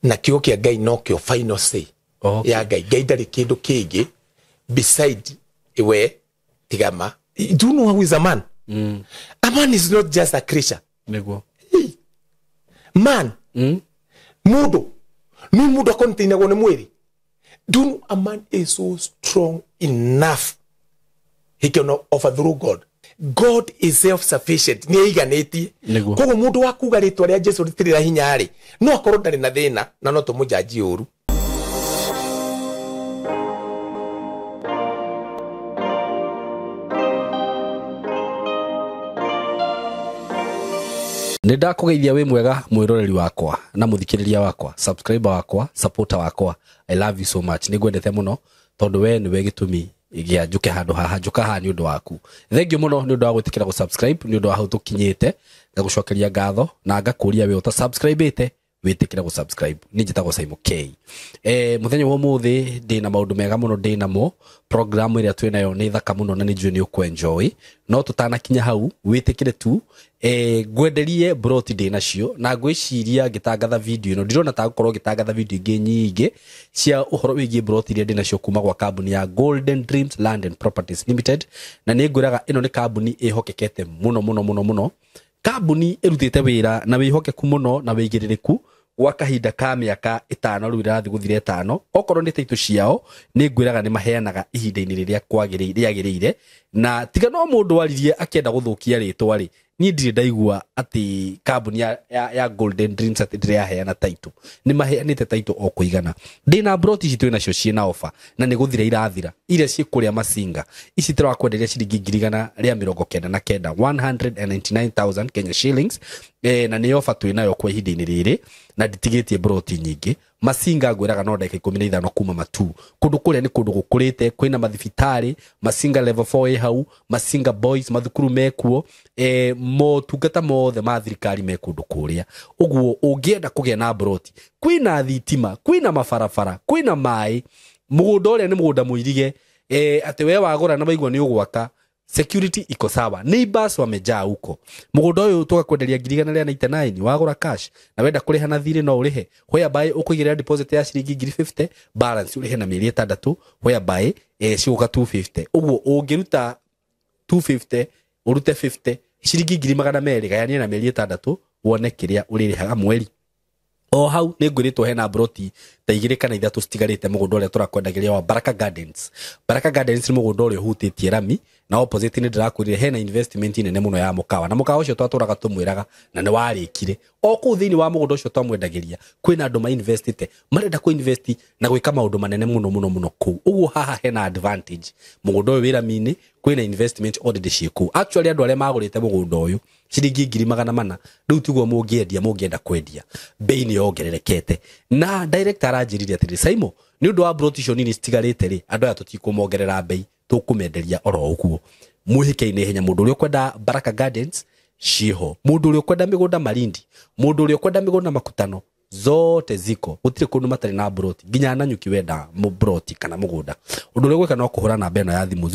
Na kiugo kĩa Ngai no kĩo final say. Okay. Ya Ngai. Ngai ndarĩ kĩndũ kĩngĩ beside we tigama. Do you know how is a man? A man is not just a creature. Nĩguo. Man. Mũndũ. Nĩ mũndũ akontainagwo nĩ mwĩrĩ. Do you know a man is so strong enough he can overthrow God. God is self-sufficient. Nĩ aiganĩtie. Nĩguo. Koguo mũndũ wa kuga rĩtwa rĩa Jesu rĩtirĩ na hinya rĩ, no akorwo ndarĩ na thĩna na no tũmũjanji ũru. Nĩ ndakũgeithia wĩ mwega mwĩroreri wakwa na mũthikĩrĩria wakwa, subscriber wakwa, supporter wakwa. I love you so much. Nĩ ngwendete mũno tondũ we nĩwe gĩtũmi gĩa njũke handũ haha, njũka haha nĩ ũndũ waku. Thengiũ mũno nĩ ũndũ wa gwĩtĩkĩra gũ-subscribe, nĩ ũndũ wa hau tũkinyĩte, ngagũcokeria ngatho na ngakũria we ũta-subscribe-ĩte wĩtĩkĩre gũ-subscribe. Niĩ njĩtagwo Simon K. Mũthenya wa ũmũthĩ ndĩna maũndũ mega mũno ndĩnamo. Program ĩrĩa twĩnayo nĩ thaka mũno na nĩ njũĩ nĩ ũkũ-enjoy. No tũtanakinya hau wĩtĩkĩre tu, ngwenderie broti ndĩnacio na ngwĩciria ngĩtangatha video ĩno ndirona ta ngũkorwo ngĩtangatha video ingĩ nyingĩ cia ũhoro wĩgiĩ broti iria ndĩnacio kuma gwa kambuni ya Golden Dreams Land and Properties Limited. Na nĩ ngwĩraga ĩno nĩ kambuni ĩhokekete mũno mũno mũno mũno, kambuni ĩrutĩte wĩra na wĩhokeku mũno na wĩigĩrĩrĩku gwa kahinda ka mĩaka 5 rĩu ĩrathiĩ gũthira 5. Okorwo nĩ taitũ ciao nĩ ngwĩraga nĩ maheanaga ihinda-inĩ rĩrĩa rĩagĩrĩire, na tiga no mũndũ waririe akĩenda gũthũkia rĩtwa rĩ, niĩ ndirĩ ndaigua atĩ kambuni ya Golden Dreams atĩ ndĩraheana taitũ. Nĩ maheanĩte taitũ o kũigana. Ndĩna broti ici twĩnacio ciĩna offer na nĩ gũthira irathira, iria ciĩ kũrĩa Masinga. Ici tũrakwenderia ciringi ngiri igana rĩa mĩrongo kenda na kenda, 199,000 Kenya shillings. Na nĩ offer twĩnayo kwa ihinda-inĩ rĩrĩ na nditigĩtie broti nyingĩ. Masinga ngwĩraga no ndagĩka 15 kuma Matu. Kũndũ kũrĩa nĩ kũndũ gũkũrĩte, kwĩna mathibitarĩ, Masinga level 4 ĩ hau, Masinga boys, mathukuru mekuo, motungata mothe ma thirikari me kũndũ kũrĩa. Ũguo ũngĩenda kũgĩa na broti, kwĩna thitima, kwĩna mabarabara, kwĩna maĩ, mũgũnda ũrĩa nĩ mũgũnda mũirige, atĩ we wagũra na waigua nĩ ũgwaka, security iko sawa, neighbors wamejaa huko. Mũgũnda ũyũ tũgakwenderia ngiri igana rĩa 99 wagũra cash, na wenda kũrĩha na thirĩ no ũrĩhe, whereby ũkũigĩrĩra deposit ya ciringi ngiri 50, balance ũrĩhe na mĩeri 6, whereby cigũka 250. Ũguo ũngĩruta 250 ũrute 50, ciringi ngiri magana merĩ, gayania na mĩeri 6 wone kĩrĩa ũrĩrĩhaga mweri. O hau nĩ ngwĩrĩtwo hena broti ta 2 kana 3 citigarĩte mũgũnda ũrĩa tũrakwendagĩria wa Baraka Gardens. Baraka Gardens nĩ mũgũnda ũrĩa ũhutĩtie rami, na opposite nĩ ndĩrakwĩrire hena investment nene mũno ya mũkawa, na mũkawa ũcio twatũraga tũmwĩraga na nĩ warĩkire. O kũu thĩinĩ wa mũgũnda ũcio twamwendagĩria kwĩna andũ ma-investite, marenda kũ-invest na gwĩka maũndũ manene mũno mũno mũno kũu. Ũguo haha hena advantage, mũgũnda ũyũ wĩ rami-inĩ, kwĩna investment already ciĩ kũu. Actually andũ arĩa magũrĩte mũgũnda ũyũ ciringi ngiri magana mana, rĩu tiguo mũngĩendia, mũngĩenda kwendia bei nĩ yongererekete. Na director aranjĩrire atĩrĩ, Simon, nĩ ũndũ wa broti icio nini citigarĩte rĩ, andũ aya tũtikũmongerera bei, tũkũmenderia oro ũguo. Mwĩhĩke-inĩ ihenya, mũndũ ũrĩa ũkwenda Baraka Gardens ciĩho, mũndũ ũrĩa ũkwenda mĩgũnda Malindi, mũndũ ũrĩa ũkwenda mĩgũnda Makutano, zote ziko, gũtirĩ kũndũ matarĩ na broti, nginya Nanyuki wenda broti kana mũgũnda. Ũndũ ũrĩa ũgwĩka no kũhũra namba ĩno ya thimũ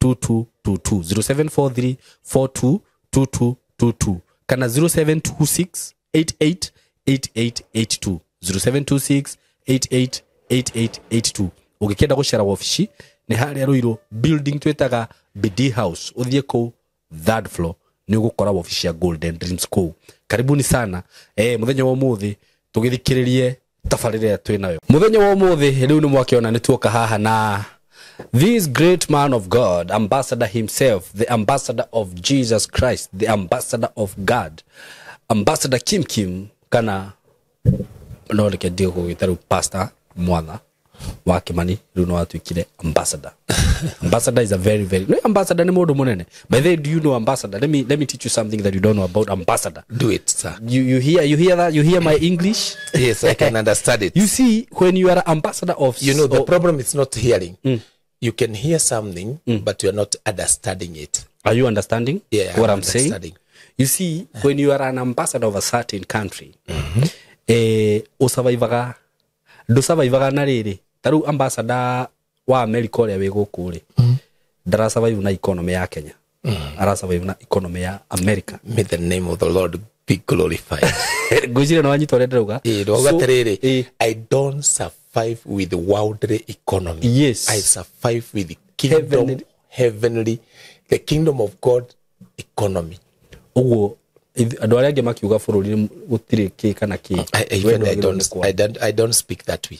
0743422222, 0743422222 kana 0726888882, 0726888882. Ũngĩkĩenda gũcera wabici nĩ harĩa Ruiru building twĩtaga BD House, ũthiĩ kũu third floor nĩ ũgũkora wabici ya Golden Dreams kũu. Karibuni sana. Mũthenya wa ũmũthĩ tũgĩthikĩrĩrie tabarĩra ĩrĩa twĩnayo. Mũthenya wa ũmũthĩ rĩu nĩ mwakĩona nĩ tuoka haha na this great man of God, ambassador himself, the ambassador of Jesus Christ, the ambassador of God, Ambassador Kim Kim, kana no reke ndige gũgĩta rĩu Pastor Mwatha wa Kimani, rĩu no atuĩkire ambassador. Ambassador is a very, very, no, ambassador nĩ mũndũ mũnene. By the way, do you know ambassador? Let me teach you something that you don't know about ambassador. Do it, sir. You hear that? You hear my English? Yes, I can understand it. You see, when you are ambassador of, you know, the problem is not hearing. You can hear something, but you are not understanding it. Are you understanding? Yeah, what I'm I'm saying? understanding. You see, when you are an ambassador of a certain country, ũsurvivaga, ndũsurvivaga na rĩrĩ. Ta rĩu ambassador wa America ũrĩa wĩ gũkũ rĩ, ndarasurvive na economy ya Kenya. Ara survive na economy ya America. May the name of the Lord be glorified. Ngwĩciria nĩ wanyita ũrĩa ndĩrauga. Ĩĩ, ndauga So, atĩrĩrĩ, I don't survive with worldly economy. Yes. I survive with the kingdom, Heavenly. heavenly, the kingdom of God economy. Ũguo andũ arĩa angĩ makiuga bũrũri gũtirĩ kĩ kana kĩ. I, We even I ndwagĩrĩirwo nĩ don't, kwa. I don't speak that way.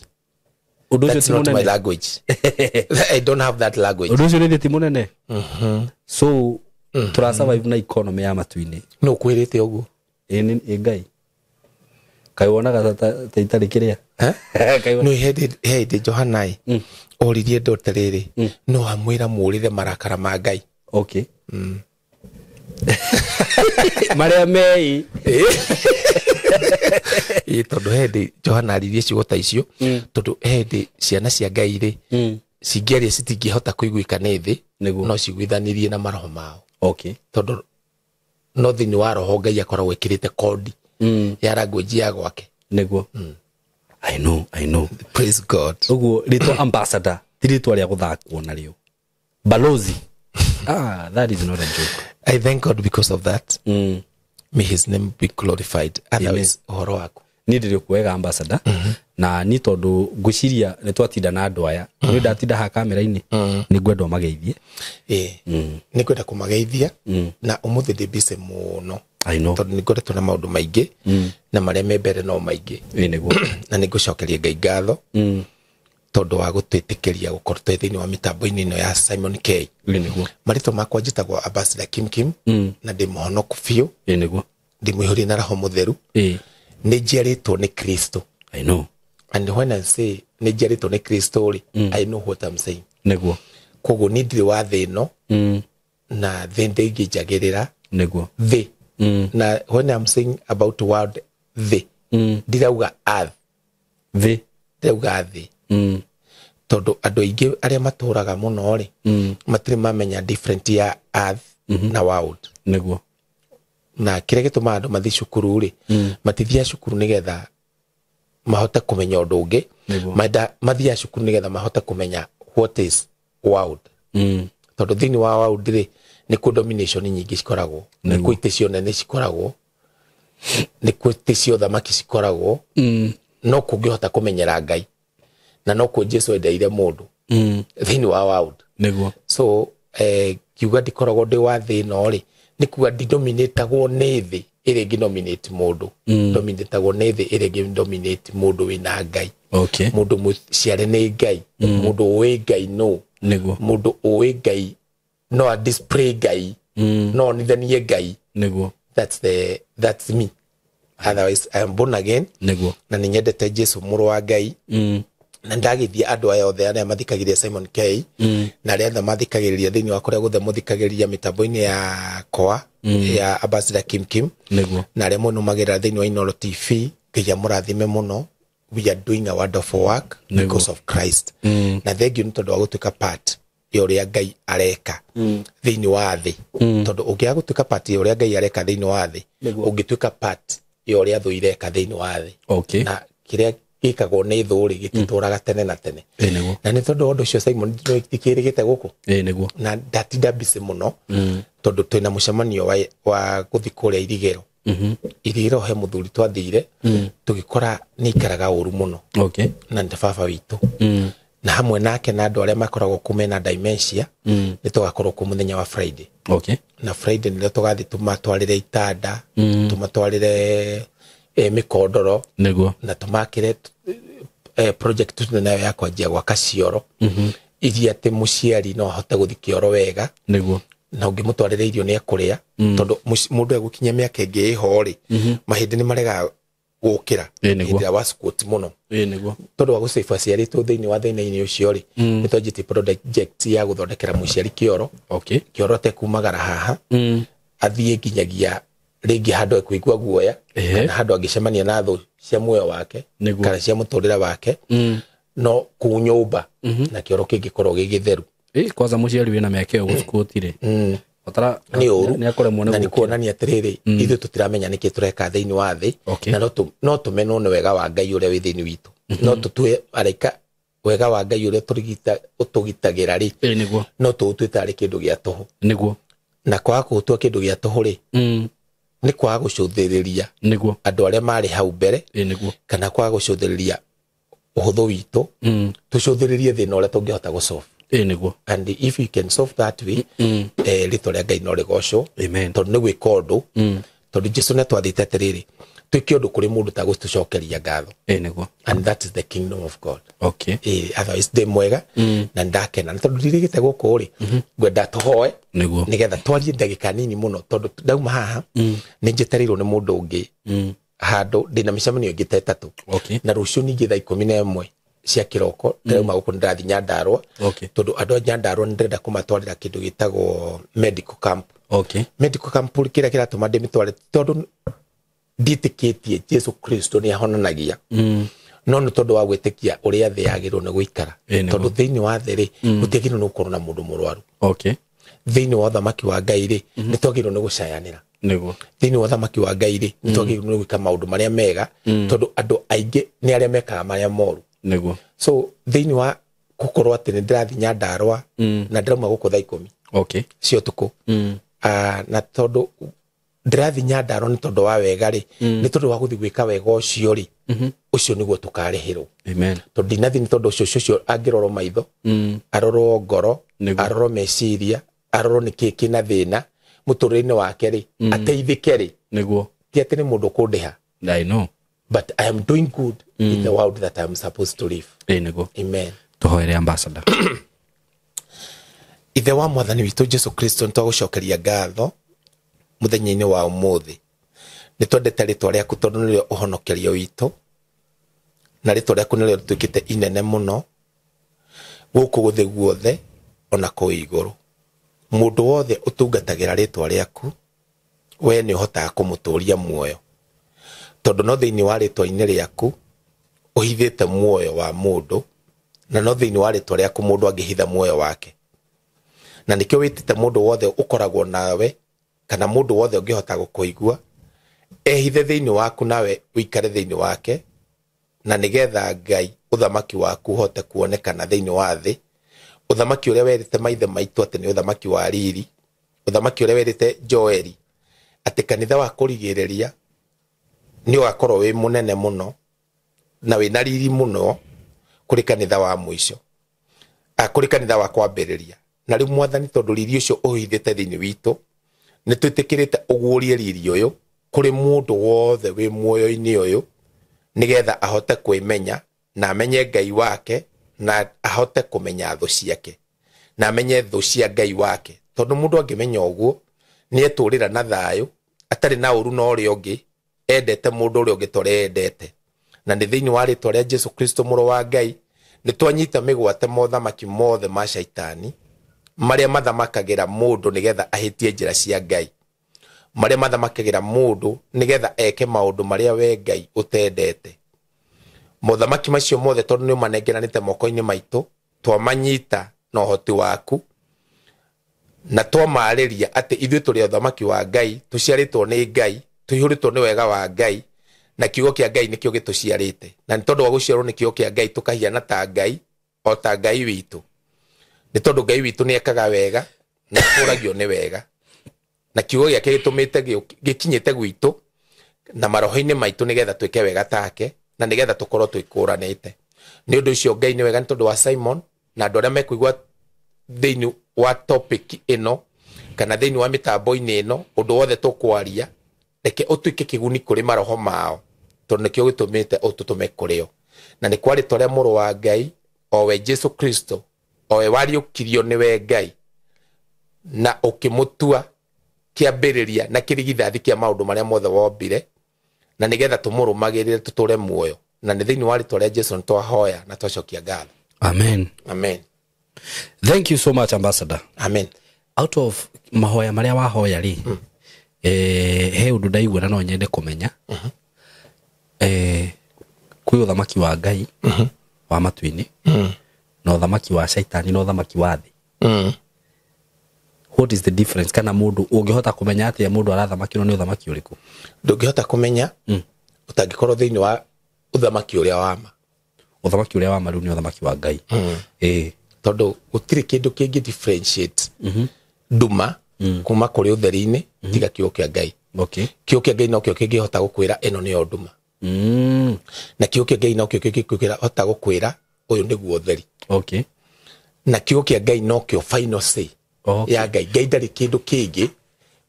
Ũndũ ũcio That's ti not my mũnene. language. I don't have that language. Ũndũ ũcio nĩ ti mũnene. So tũra survive na economy ya matu-inĩ. No kwĩrĩte ũguo. Ĩ ĩ Ngai. Kaĩ wonaga ta itarĩ kĩrĩa? Kaĩ No he hĩndĩ Johana oririe andũ atĩrĩrĩ, no amwĩra mũrĩre marakara ma Ngai. Okay. Marĩa mei. Ĩ, tondũ he hĩndĩ Johana aririe ciugo ta icio, tondũ he hĩndĩ ciana cia Ngai rĩ, cingĩaria citingĩhota kũiguĩka nĩ thĩ, Nĩguo. no ciguithanirie na maroho mao, Okay. tondũ no thĩinĩ wa roho Ngai akoragwo ĩkĩrĩte kondi ya language ya gwake. Nĩguo. I know, I know. Praise God. Ũguo rĩtwa ambassador ti rĩtwa rĩa gũthakwo narĩo. Balozi. Ah, that is not a joke. I thank God because of that. May his name be glorified. Otherwise, ũhoro waku. Niĩ ndĩrĩ kuwega ambassador. Na niĩ tondũ ngwĩciria nĩ twatinda na andũ aya, nĩ ndatinda haha kamera-inĩ, nĩ ngwenda ũmageithie. Ĩĩ, nĩ ngwenda kũmageithia na ũmũthĩ ndĩ busy mũno, I know. tondũ nĩ ngoretwo na maũndũ maingĩ, na marĩa me mbere no maingĩ. Ĩĩ nĩguo. Na nĩ ngũcokeria Ngai ngatho tondũ wa gũtwĩtĩkĩria gũkorwo twĩ thĩinĩ wa mĩtambo-inĩ ĩno ya Simon K. Ĩĩ nĩguo. Marĩtwa makwa njĩtagwo Ambassador Kim Kim, na ndĩ mũhonoku biũ, Ĩĩ nĩguo. ndĩ mũihũrie na roho mũtheru, Ĩĩ. nĩ njiarĩtwo nĩ Kristo. I know. And when I say nĩ njiarĩtwo nĩ Kristo rĩ, I know what I'm saying. Nĩguo. Koguo niĩ ndirĩ wa thĩ ĩno, na thĩ ndĩngĩnjagĩrĩra. Nĩguo. Thĩ, na when I'm saying about world, thĩ, ndirauga earth, Thĩ. ndirauga thĩ, tondũ andũ aingĩ arĩa matũraga mũno rĩ, matirĩ mamenya different ya earth na world. Nĩguo. Na kĩrĩa gĩtũmaga andũ mathiĩ cukuru rĩ, matithiaga cukuru nĩgetha mahote kũmenya ũndũ ũngĩ. Nĩguo. Mathiaga cukuru nĩgetha mahote kũmenya what is world, tondũ thĩinĩ wa world rĩ, nĩkuo domination nyingĩ cikoragwo, nĩkuo itĩ cio nene cikoragwo, nĩkuo itĩ cia ũthamaki cikoragwo. No kũngĩhota kũmenyera Ngai, na no kuo Jesu endeire mũndũ thĩinĩ wa world. Nĩguo. So kiuga ndikoragwo ndĩ wa thĩ ĩno rĩ, nĩ kuga ndidominatagwo nĩ thĩ ĩrĩa ĩngĩ-dominate mũndũ. Dominatagwo nĩ thĩ ĩrĩa ĩngĩ-dominate mũndũ wĩna Ngai. Okay. Mũndũ mũciare nĩ Ngai, mũndũ ũĩ Ngai no Nĩguo. mũndũ ũĩ Ngai no a display Ngai, no onithanie Ngai. Nĩguo. That's me. Otherwise I am born again. Nĩguo. Na nĩ nyendete Jesu mũrũ wa Ngai, na ndagithia andũ aya othe arĩa mathikagĩrĩria Simon K, na arĩa othe mathikagĩrĩria thĩinĩ wa kũrĩa guothe mũthikagĩrĩria mĩtambo-inĩ yakwa ya Ambassador Kim Kim, Nĩguo. na arĩa mũnũmagĩrĩra thĩinĩ wa Inooro TV. Ngai amũrathime mũno. We are doing a wonderful work because of Christ. Na thengiũ nĩ tondũ wa gũtuĩka part ya ũrĩa Ngai areka thĩinĩ wa thĩ, tondũ ũngĩaga gũtuĩka part ya ũrĩa Ngai areka thĩinĩ wa thĩ, Nĩguo. ũngĩtuĩka part ya ũrĩa thũ ireka thĩinĩ wa thĩ. Okay. Na kĩrĩa gĩkagwo nĩ thũ rĩ, gĩtitũraga tene na tene. Ĩĩ nĩguo. Na nĩ tondũ wa ũndũ ũcio, Simon, ndikĩrĩgĩte gũkũ, Ĩĩ nĩguo. na ndatinda busy mũno, tondũ twĩna mũcemanio wa gũthiĩ kũrĩa Irigĩro. Irigĩro he mũthuri twathire, tũgĩkora nĩ aikaraga ũru mũno, Okay. na nĩ baba witũ, na hamwe nake na andũ arĩa makoragwo kũu mena dementia, nĩ tũgakorwo kũu mũthenya wa Friday. Okay. Na Friday nĩrĩo tũgathiĩ tũmatwarĩre itanda, tũmatwarĩre mĩkondoro, Nĩguo. na tũmakĩre project tũrĩ nayo ya kwanjia gwaka cioro, iria atĩ mũciari no ahote gũthiĩ kĩoro wega, Nĩguo. na ũngĩmũtwarĩra irio nĩ ekũrĩa, tondũ mũndũ egũkinyia mĩaka ĩngĩ ĩho rĩ, mahĩndĩ nĩ maregaga gũkĩra Ĩĩ, nĩguo. hĩndĩ ĩrĩa wa squat mũno. Ĩĩ nĩguo. Tondũ wa gũcĩba aciarĩtwo thĩinĩ wa thĩna-inĩ ũcio rĩ, nĩ twanjĩtie project ya gũthondekera mũciari kĩoro. Okay. Kĩoro atekumagara haha, athiĩ nginyagia rĩngĩ handũ ekũigua guoya, kana handũ angĩcemania na thũ cia muoyo wake, Nĩguo. kana cia mũtũrĩre wake, no kũu nyũmba na kĩoro kĩngĩkorwo gĩ gĩtheru. Ĩĩ kwanza mũciari wĩna mĩaka ĩyo gũsquat rĩ. Batara Nĩ ũru. Nĩ akũremwo nĩ Na nĩ gũkĩra. kuonania atĩrĩrĩ, ithuĩ tũtiramenya nĩkĩ tũreka thĩinĩ wa thĩ. Okay. Na no tũmenwo nĩ wega wa Ngai ũrĩa wĩ thĩinĩ witũ, no tũtue araika wega wa Ngai ũrĩa ũtũgitagĩra rĩ, Ĩĩ nĩguo. no tũũtue tarĩ kĩndũ gĩa tũhũ. Nĩguo. Na kwaga kũũtua kĩndũ gĩa tũhũ rĩ, nĩ kwaga gũcũthĩrĩria niguo andũ arĩa marĩ hau mbere, ĩ niguo kana kwaga gũcũthĩrĩria ũhũthũ witũ, tũcũthĩrĩrie thĩna ũrĩa tũngĩhota gũsolve. Ĩ niguo. And if you can solve that way, rĩtwa rĩa Ngai no rĩgocwo. Amen. Tondũ nĩ gwĩka ũndũ, tondũ Jesu nĩ atwathĩte atĩrĩrĩ, twĩke ũndũ kũrĩ mũndũ ta gũtũcokeria ngatho. Ĩ niguo. And that is the kingdom of God. Okay. Otherwise ndĩ mwega na ndakena nĩ tondũ ndirĩgĩte gũkũ rĩ, ngwenda tũhoe Niguo. nĩgetha twarie ndagĩka nini mũno, tondũ ndauma haha nĩ njetereirwo nĩ mũndũ ũngĩ handũ ndĩna mĩcemanio ĩngĩ ta 3. Okay. Na rũciũ ningĩ thaa 11 cia kĩroko ndĩrauma gũkũ, nĩndathiĩ Nyandarũa. Okay. Tondũ andũ a Nyandarũa nĩndĩrenda kũmatwarĩra kĩndũ gĩtagwo medical camp. Okay. Medical camp kĩrĩa kĩratũma ndĩmĩtware, tondũ ndiĩtĩkĩtie Jesu Kristo nĩ ahonanagia, no nĩ tondũ wa gwĩtĩkia ũrĩa thĩ yagĩrĩirwo nĩ gũikara. Ĩ, nĩguo. Tondũ thĩinĩ wa thĩ rĩ, gũtiagĩrĩirwo nĩ gũkorwo na mũndũ mũrwaru. Okay. Thĩinĩ wa ũthamaki wa Ngai rĩ, nĩ twagĩrĩirwo nĩ gũcayanĩra. Niguo. Thĩinĩ wa ũthamaki wa Ngai rĩ, nĩ twagĩrĩirwo nĩ gwĩka maũndũ marĩa mega, tondũ andũ aingĩ nĩ arĩa mekaga marĩa moru. Niguo. So thĩinĩ wa gũkorwo atĩ nĩ ndĩrathiĩ Nyandarũa na ndĩrauma gũkũ thaa 10 Okay. cia ũtukũ, na tondũ ndĩrathiĩ Nyandarũa nĩ tondũ wa wega rĩ, nĩ tondũ wa gũthiĩ gwĩka wega ũcio rĩ, ũcio nĩguo tũkarĩhĩrwo. Amen. Tondũ ndinathiĩ nĩ tondũ ũcio ũcio angĩrorwo maitho, arorwo ngoro, Nĩguo. arorwo meciria, arorwo nĩ kĩĩ kĩna thĩna mũtũrĩre-inĩ wake rĩ, ateithĩke rĩ. Niguo. Ti atĩ nĩ mũndũ kũndĩha. I know. But I am doing good in the world that I am supposed to live. Ĩ niguo. Amen. Tũhoere ambassador. Ithe wa mwathani witũ Jesu Kristo, nĩ twagũcokeria ngatho mũthenya-inĩ wa ũmũthĩ. Nĩ twendete rĩtwa rĩaku tondũ nĩrĩo ũhonokerio witũ, na rĩtwa rĩaku nĩrĩo rĩtuĩkĩte inene mũno gũkũ gũthĩ guothe ona kũu igũrũ. Mũndũ wothe ũtungatagĩra rĩtwa rĩaku, we nĩ ũhotaga kũmũtũria muoyo, tondũ no thĩinĩ wa rĩtwa-inĩ rĩaku ũhithĩte muoyo wa mũndũ, na no thĩinĩ wa rĩtwa rĩaku mũndũ angĩhitha muoyo wake. Na nĩkĩo wĩtĩte mũndũ wothe ũkoragwo nawe, kana mũndũ wothe ũngĩhota gũkũigua, ehithe thĩinĩ waku nawe ũikare thĩinĩ wake, na nĩgetha Ngai ũthamaki waku ũhote kuonekana thĩinĩ wa thĩ, ũthamaki ũrĩa werĩte maithe maitũ atĩ nĩ ũthamaki wa riri, ũthamaki ũrĩa werĩte Joeli atĩ kanitha wa kũrigĩrĩria nĩ ũgakorwo wĩ mũnene mũno na wĩna riri mũno kũrĩ kanitha wa mũico, kũrĩ kanitha wa kwambĩrĩria. Na rĩu mwathani, tondũ riri ũcio ũhithĩte thĩinĩ witũ, nĩ twĩtĩkĩrĩte ũguũrie riri ũyũ kũrĩ mũndũ wothe wĩ muoyo-inĩ ũyũ, nĩgetha ahote kwĩmenya na amenye Ngai wake, na ahote kũmenya thũ ciake, na amenye thũ cia Ngai wake. Tondũ mũndũ angĩmenya ũguo, nĩ etũrĩra na thayũ, atarĩ na ũru na ũrĩa ũngĩ, endete mũndũ ũrĩa ũngĩ ta ũrĩa endete. Na nĩ thĩinĩ wa rĩtwa rĩa Jesu Kristo mũrũ wa Ngai, nĩ twanyita mĩgwate mothamaki mothe ma Shaitani, marĩa mathamakagĩra mũndũ nĩgetha ahĩtie njĩra cia Ngai, marĩa mathamakagĩra mũndũ nĩgetha eke maũndũ marĩa we Ngai ũtendete. Mothamaki macio mothe tondũ nĩ ũmanengeranĩte moko-inĩ maitũ, twamanyita na ũhoti waku, na twamarĩria atĩ ithuĩ tũrĩ ũthamaki wa Ngai, tũciarĩtwo nĩ Ngai, tũihũrĩtwo nĩ wega wa Ngai, na kiugo kĩa Ngai nĩkĩo gĩtũciarĩte. Na nĩ tondũ wa gũciarwo nĩ kiugo kĩa Ngai tũkahiana ta Ngai, o ta Ngai witũ. Nĩ tondũ Ngai witũ nĩ ekaga wega, na akũragio nĩ wega, na kiugo gĩake gĩtũmĩte gĩkinyĩte gwitũ na maroho-inĩ maitũ nĩgetha twĩke wega take, na nĩgetha tũkorwo twĩkũranĩte. Nĩ ũndũ ũcio Ngai nĩ wega nĩ tondũ wa Simon na andũ arĩa mekũigua thĩinĩ wa topic ĩno kana thĩinĩ wa mĩtambo-inĩ ĩno, ũndũ wothe tũkwaria, reke ũtuĩke kĩguni kũrĩ maroho mao, tondũ nĩkĩo gĩtũmĩte ũtũtũme kũrĩ o. Na nĩ kwa rĩtwa rĩa mũrũ wa Ngai, o we Jesu Kristo, o we wariũkirio nĩwe Ngai, na ũkĩmũtua kĩambĩrĩria na kĩrigithathi kĩa maũndũ marĩa mothe wombire, na nĩgetha tũmũrũmagĩrĩre tũtũre muoyo. Na nĩ thĩinĩ wa rĩtwa rĩa Jesu nĩ twahoya na twacokia ngatho. Amen. Amen. Thank you so much, ambassador. Amen. Out of mahoya marĩa wahoya rĩ, he ũndũ ndaigua na no nyende kũmenya. Kwĩ ũthamaki wa Ngai wa matu-inĩ, na ũthamaki wa Shaitani, na ũthamaki wa thĩ. What is the difference? Kana mũndũ ũngĩhota kũmenya atĩa mũndũ arathamakĩrwo nĩ ũthamaki ũrĩkũ? Ndũngĩhota kũmenya ũtangĩkorwo thĩinĩ wa ũthamaki ũrĩa wa ma. Ũthamaki ũrĩa wa ma rĩu nĩ ũthamaki wa Ngai. Tondũ gũtirĩ kĩndũ kĩngĩ differentiate nduma Kuma kũrĩ ũtheri-inĩ tiga kiugo kĩa Ngai. Okay. Kiugo kĩa Ngai nokĩo kĩngĩhota gũkwĩra ĩno nĩyo nduma. Na kiugo kĩa Ngai nokĩo kĩngĩhota gũkwĩra ũyũ nĩguo ũtheri. Okay. Na kiugo kĩa Ngai nokĩo final say. Okay. Ya Ngai. Ngai ndarĩ kĩndũ kĩngĩ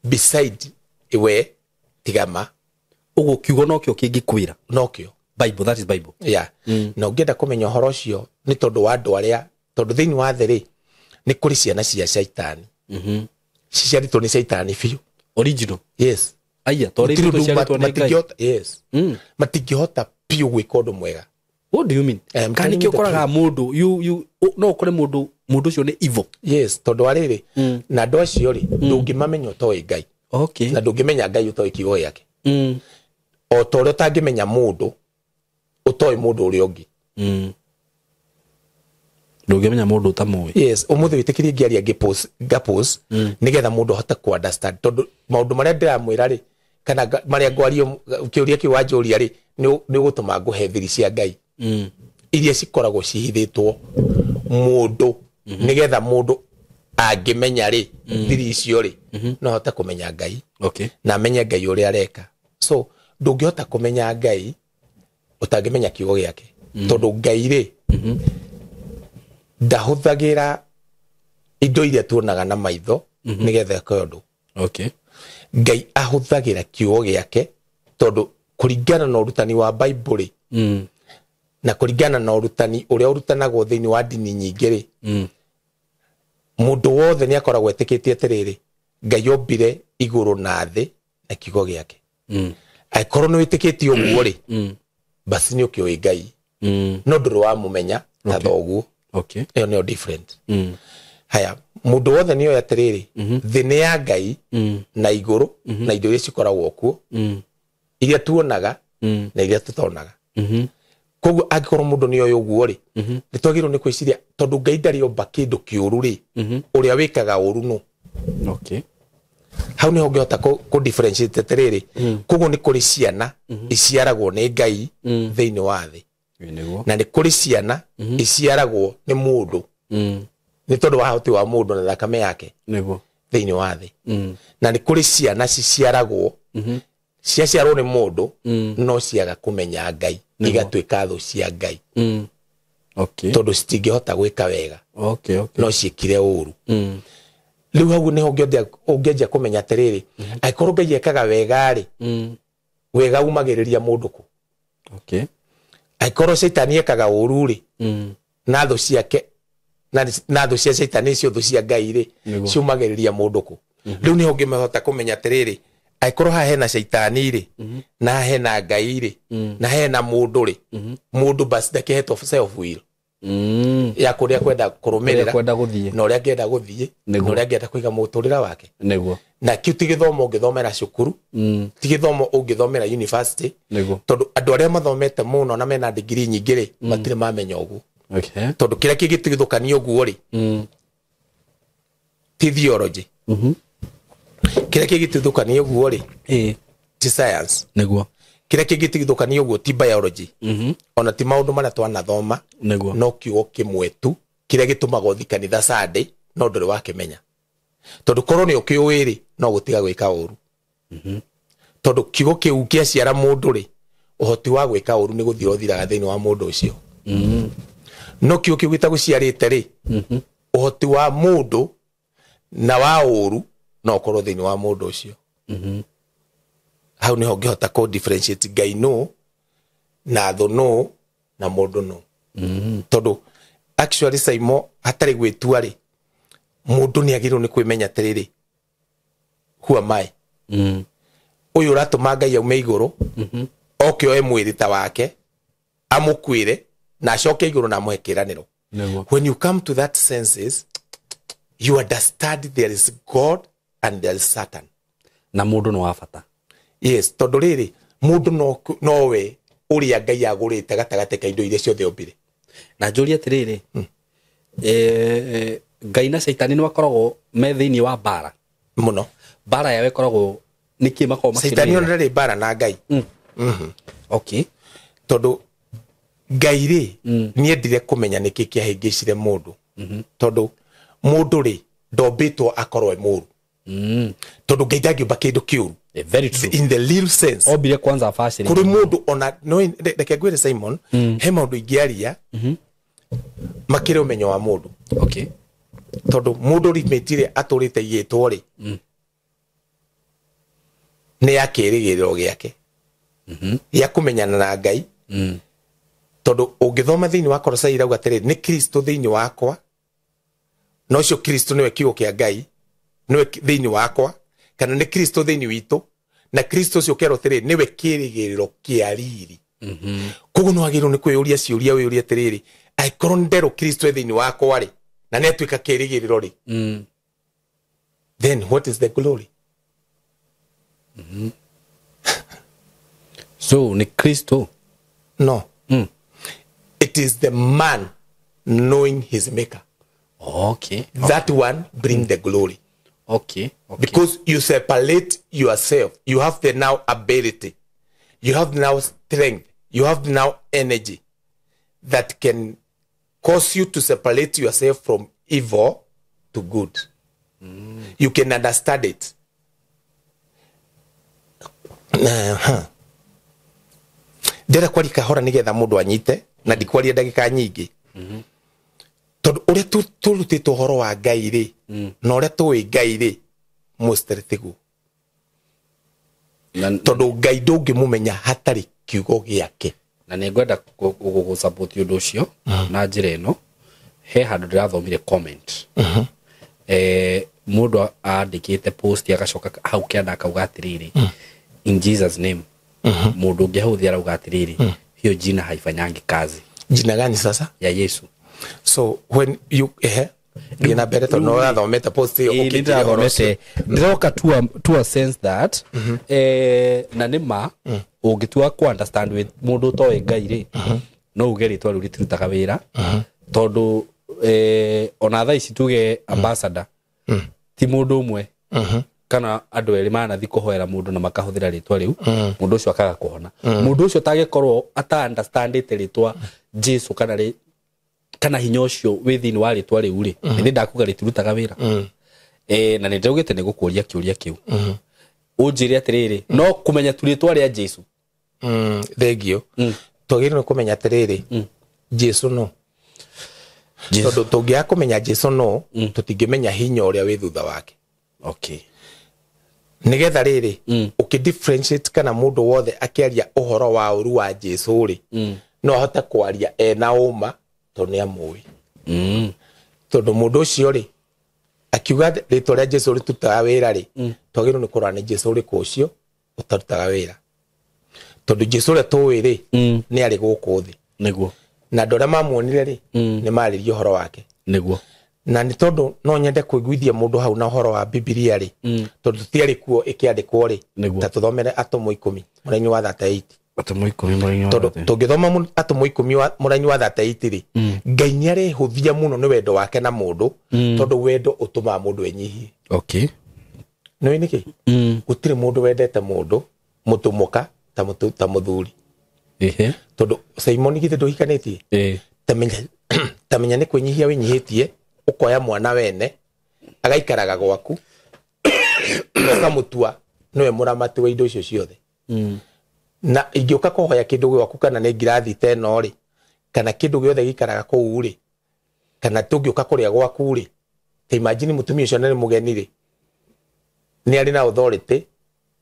beside we tiga ma. Ũguo kiugo nokĩo kĩngĩkwĩra. Nokĩo. Bible, that is Bible. Yeah. Na ũngĩenda kũmenya ũhoro ũcio nĩ tondũ wa andũ arĩa, tondũ thĩinĩ wa thĩ rĩ, nĩ kũrĩ ciana cia Shaitani. Ciciarĩtwo nĩ Shaitani biũ. Original. Yes. Aya, tondũ Gũtirĩ ithuĩ ũndũ tũciarĩtwo nĩ Ngai. matingĩhota, yes. Matingĩhota biũ gwĩka ũndũ mwega. What do you mean? I'm Kana telling nĩkĩo you the ũkoraga mũndũ, no ũkore mũndũ ũcio nĩ evil. Yes, tondũ wa rĩrĩ, na andũ acio rĩ, ndũngĩmamenya ũtoĩ Ngai. Okay. Na ndũngĩmenya Ngai ũtoĩ kiugo gĩake. O ta ũrĩa ũtangĩmenya mũndũ ũtoĩ mũndũ ũrĩa ũngĩ. Ndũngĩmenya mũndũ ũtamũĩ. Yes, ũmũthĩ wĩtĩkĩrie ngĩaria ngĩpose nĩgetha mũndũ ahote ku understand, tondũ maũndũ marĩa ndĩramwĩra rĩ, kana marĩa ngwario, kĩũria kĩu wanjũria rĩ, nĩ ũgũtũma ngũhe thiri cia Ngai. Iria cikoragwo cihithĩtwo mũndũ, nĩgetha mũndũ angĩmenya rĩ, thiri icio rĩ, no ahote kũmenya Ngai. Okay. Na amenye Ngai ũrĩa areka. So, ndũngĩhota kũmenya Ngai ũtangĩmenya kiugo gĩake. Tondũ Ngai rĩ, ndahũthagĩra indo iria tuonaga na maitho nĩgetha eke ũndũ. Okay. Ngai ahũthagĩra kiugo gĩake tondũ kũringana na ũrutani wa Bible rĩ, na kũringana na ũrutani ũrĩa ũrutanagwo thĩinĩ wa ndini nyingĩ rĩ, mũndũ wothe nĩ akoragwo etĩkĩtie atĩrĩrĩ, Ngai ombire igũrũ na thĩ na kiugo gĩake. Angĩkorwo nĩ wĩtĩkĩtie ũguo rĩ, basi nĩ ũkĩũĩ Ngai. No ndũrĩ wamũmenya ta thoguo. Okay. Ĩyo nĩyo different. Haya, mũndũ wothe nĩ oĩ atĩrĩrĩ, thĩ nĩ ya Ngai na igũrũ na indo iria cikoragwo kuo, iria tuonaga na iria tũtonaga. Koguo angĩkorwo mũndũ nĩ oĩ ũguo rĩ, nĩ twagĩrĩirwo nĩ gwĩciria tondũ Ngai ndarĩ omba kĩndũ kĩũru rĩ, ũrĩa wĩkaga ũru nũ. Okay. Hau nĩho ũngĩhota kũ differentiate atĩrĩrĩ, koguo nĩ kũrĩ ciana iciaragwo nĩ Ngai thĩinĩ wa thĩ. Nĩguo. Na nĩ kũrĩ ciana iciaragwo nĩ mũndũ. Nĩ tondũ wa hoti wa mũndũ na thakame yake. Nĩguo. Thĩinĩ wa thĩ. Na nĩ kũrĩ ciana ciciaragwo, ciaciarwo nĩ mũndũ, no ciaga kũmenya Ngai, igatuĩka thũ cia Ngai. Okay. Tondũ citingĩhota gwĩka wega. Okay, okay. No ciĩkire ũru. Rĩu hau nĩho ũngĩanjia kũmenya atĩrĩrĩ, angĩkorwo Ngai ekaga wega rĩ, wega umagĩrĩria mũndũ kũ. Okay. Angĩkorwo Shaitani ekaga ũru rĩ, na thũ ciake, na thũ cia Shaitani icio thũ cia Ngai rĩ, ciumagĩrĩria mũndũ kũ. Rĩu nĩho ũngĩhota kũmenya atĩrĩrĩ, angĩkorwo haha hena Shaitani rĩ, na haha hena Ngai rĩ, na hena mũndũ rĩ, mũndũ basi ndakĩhetwo self will. Ya kũrĩa kwenda kũrũmĩrĩra, kwenda gũthiĩ. na ũrĩa angĩenda gũthiĩ, na ũrĩa angĩenda kũiga mũtũrĩre wake. Nĩguo. Na kĩu ti gĩthomo ũngĩthomera cukuru, ti gĩthomo ũngĩthomera university, Nĩguo. tondũ andũ arĩa mathomete mũno na mena degree nyingĩ rĩ, matirĩ mamenya ũguo. Okay. Tondũ kĩrĩa kĩngĩtigithũkanio ũguo rĩ, ti theology. Kĩrĩa kĩngĩtigithũkanio ũguo rĩ, ti science. Nĩguo. Kĩrĩa kĩngĩtigithũkanio ũguo ti biology. Ona ti maũndũ marĩa twanathoma. Nĩguo. No kiugo kĩmwe tu kĩrĩa gĩtũmaga ũthiĩ kanitha Sunday, no ndũrĩ wakĩmenya. Tondũ korwo nĩ ũkĩũĩ rĩ, no gũtiga gwĩka ũru. Tondũ kiugo kĩu kĩaciara mũndũ rĩ, ũhoti wa gwĩka ũru nĩ gũthira ũthiraga thĩinĩ wa mũndũ ũcio. No kiugo kĩu gĩtagũciarĩte rĩ, ũhoti wa mũndũ na wa ũru no ũkorwo thĩinĩ wa mũndũ ũcio. Hau nĩho ũngĩhota kũ differentiate Ngai nũ, na thũ nũ, na mũndũ nũ. Tondũ actually Saimo hatarĩ gwĩtua rĩ, mũndũ nĩ agĩrĩirwo nĩ kwĩmenya atĩrĩrĩ, who am I? Ũyũ ũratũma Ngai aume igũrũ, oke oe mwĩrĩ ta wake, amũkuĩre, na acoke igũrũ na amũhe kĩĩranĩro. When you come to that senses, you understand there is God and there is Satan. Na mũndũ nĩ wa bata. Yes, tondũ rĩrĩ, mũndũ nowe ũrĩa Ngai agũrĩte gatagatĩ ka indo iria ciothe ombire. Na njũrie atĩrĩrĩ, Ngai na Shaitani nĩ makoragwo me thĩinĩ wa mbara. Mũno. Mbara yao ĩkoragwo nĩ kĩ makoragwo makĩrũĩra? Shaitani ona ndarĩ mbara na Ngai. Okay. Tondũ Ngai rĩ, nĩendire kũmenya nĩkĩ kĩahĩngĩcire mũndũ. Tondũ mũndũ rĩ, ndombĩtwo akorwo e mũru. Tondũ Ngai ndangĩũmba kĩndũ kĩũru. Very true. In the real sense. Ombire kwanza abacĩrĩre. Kũrĩ mũndũ ona no reke ngwĩre Simon, he maũndũ ingĩaria makĩrĩ ũmenyo wa mũndũ. Okay. Tondũ mũndũ limit atũrĩte igĩtwo rĩ, nĩ ya kĩĩrĩgĩrĩro gĩake gĩa kũmenyana na Ngai. Tondũ ũngĩthoma thĩinĩ wa Kolosai irauga atĩrĩrĩ, nĩ Kristo thĩinĩ wakwa, na ũcio Kristo nĩwe kiugo kĩa Ngai, nĩwe thĩinĩ wakwa, kana nĩ Kristo thĩinĩ witũ, na Kristo ũcio ũkerwo atĩrĩrĩ, nĩwe kĩĩrĩgĩrĩro kĩa riri. Koguo nĩ wagĩrĩirwo nĩ kwĩyũria ciũria, wĩyũrie atĩrĩrĩ, angĩkorwo nĩ nderwo Kristo e thĩinĩ wakwa rĩ, na nĩ atuĩka kĩĩrĩgĩrĩro rĩ, then what is the glory? So nĩ Kristo? No. It is the man knowing his maker. Okay. That one bring the glory. Okay. Okay. Because you separate yourself. You have the now ability. You have now strength. You have now energy that can cause you to separate yourself from evil to good. You can understand it. Ndĩrenda kwaria kahora nĩgetha mũndũ anyite, na ndikwaria ndagĩka nyingĩ. Tondũ ũrĩa tũrutĩtwo ũhoro wa Ngai rĩ, na ũrĩa tũĩ Ngai rĩ, mostly tiguo. Tondũ Ngai ndũngĩmũmenya hatarĩ kiugo gĩake. Na nĩ ngwenda gũgũsupport ũndũ ũcio na njĩra ĩno. He handũ ndĩrathomire comment. Mũndũ andĩkĩte post agacoka hau kĩanda akauga atĩrĩrĩ, in Jesus name. Mũndũ ũngĩ hau thĩ arauga atĩrĩrĩ, hiyo jina haifanyangi kazi. Jina gani sasa? Ya Yesu. So when you gina mbere tondũ no ũrathomete post ĩyo ũkĩnjĩra ũhoro ũcio. Ndĩroka to a sense that na nĩ ma ũngĩtua ku understand with mũndũ ũtoĩ Ngai rĩ, no uge rĩtwa rĩu rĩtirutaga wĩra, tondũ ona thaa ici tuge ambassador ti mũndũ ũmwe kana andũ erĩ manathi kũhoera mũndũ na makahũthĩra rĩtwa rĩu, mũndũ ũcio akaga kũhona. Mũndũ ũcio tangĩkorwo ata understandĩte rĩtwa Jesu kana kana hinya ũcio wĩ thĩinĩ wa rĩtwa rĩu rĩ, nĩ ndakuga rĩtirutaga wĩra. Na nĩ ndaugĩte nĩ gũkũria kĩũria kĩu. Ũnjĩre atĩrĩrĩ, no kũmenya tu rĩtwa rĩa Jesu. Thengio. Twagĩrĩirwo nĩ kũmenya atĩrĩrĩ, Jesu no. Tondũ tũngĩaga kũmenya Jesu no, tũtingĩmenya hinya ũrĩa wĩ thutha wake. Okay. Nĩgetha rĩrĩ, ũkĩ differentiate kana mũndũ wothe akĩaria ũhoro wa ũru wa Jesu rĩ, no ahote kwaria ena ũma tondũ nĩ amũĩ. Tondũ mũndũ ũcio rĩ, akiuga rĩtwa rĩa Jesu rĩtutaga wĩra rĩ, twagĩrĩirwo nĩ kũrora nĩ Jesu ũrĩkũ ũcio ũtarutaga wĩra. Tondũ Jesu ũrĩa tũĩ rĩ, nĩ arĩ gũkũ thĩ. Nĩguo. Na andũ arĩa mamuonire rĩ, nĩ marĩrie ũhoro wake. Nĩguo. Na nĩ tondũ no nyende kũiguithia mũndũ hau na ũhoro wa Bibilia rĩ, tondũ tũtiarĩ kuo ĩkĩandĩkwo rĩ, ta tũthomere Atũmwo 10 mũraini wa 38. Atũmwo 10 mũraini wa 38. Tondũ tũngĩthoma Atũmwo 10 mũraini wa 38 rĩ, Ngai nĩ arehũthia mũno nĩ wendo wake na mũndũ, tondũ wendo ũtũmaga mũndũ enyihie. Okay. Nĩũĩ nĩkĩ? Gũtirĩ mũndũ wendete mũndũ mũtũmũka ta mũthuri. Tondũ Simon githĩ ndũhikanĩtie? Ta menya nĩ kwĩnyihia wĩnyihĩtie, ũkoya mwana wene agaikaraga gwaku, ũkamũtua nĩwe mũramati wa indo icio ciothe. Na ingĩũka kũhoya kĩndũ gwaku kana nĩ ngirathi ta ĩno rĩ, kana kĩndũ gĩothe gĩikaraga kũu rĩ, kana tũngĩũka kũrĩa gwaku rĩ, ta imagine mũtumia ũcio nĩ mũgeni rĩ, nĩ arĩ na authority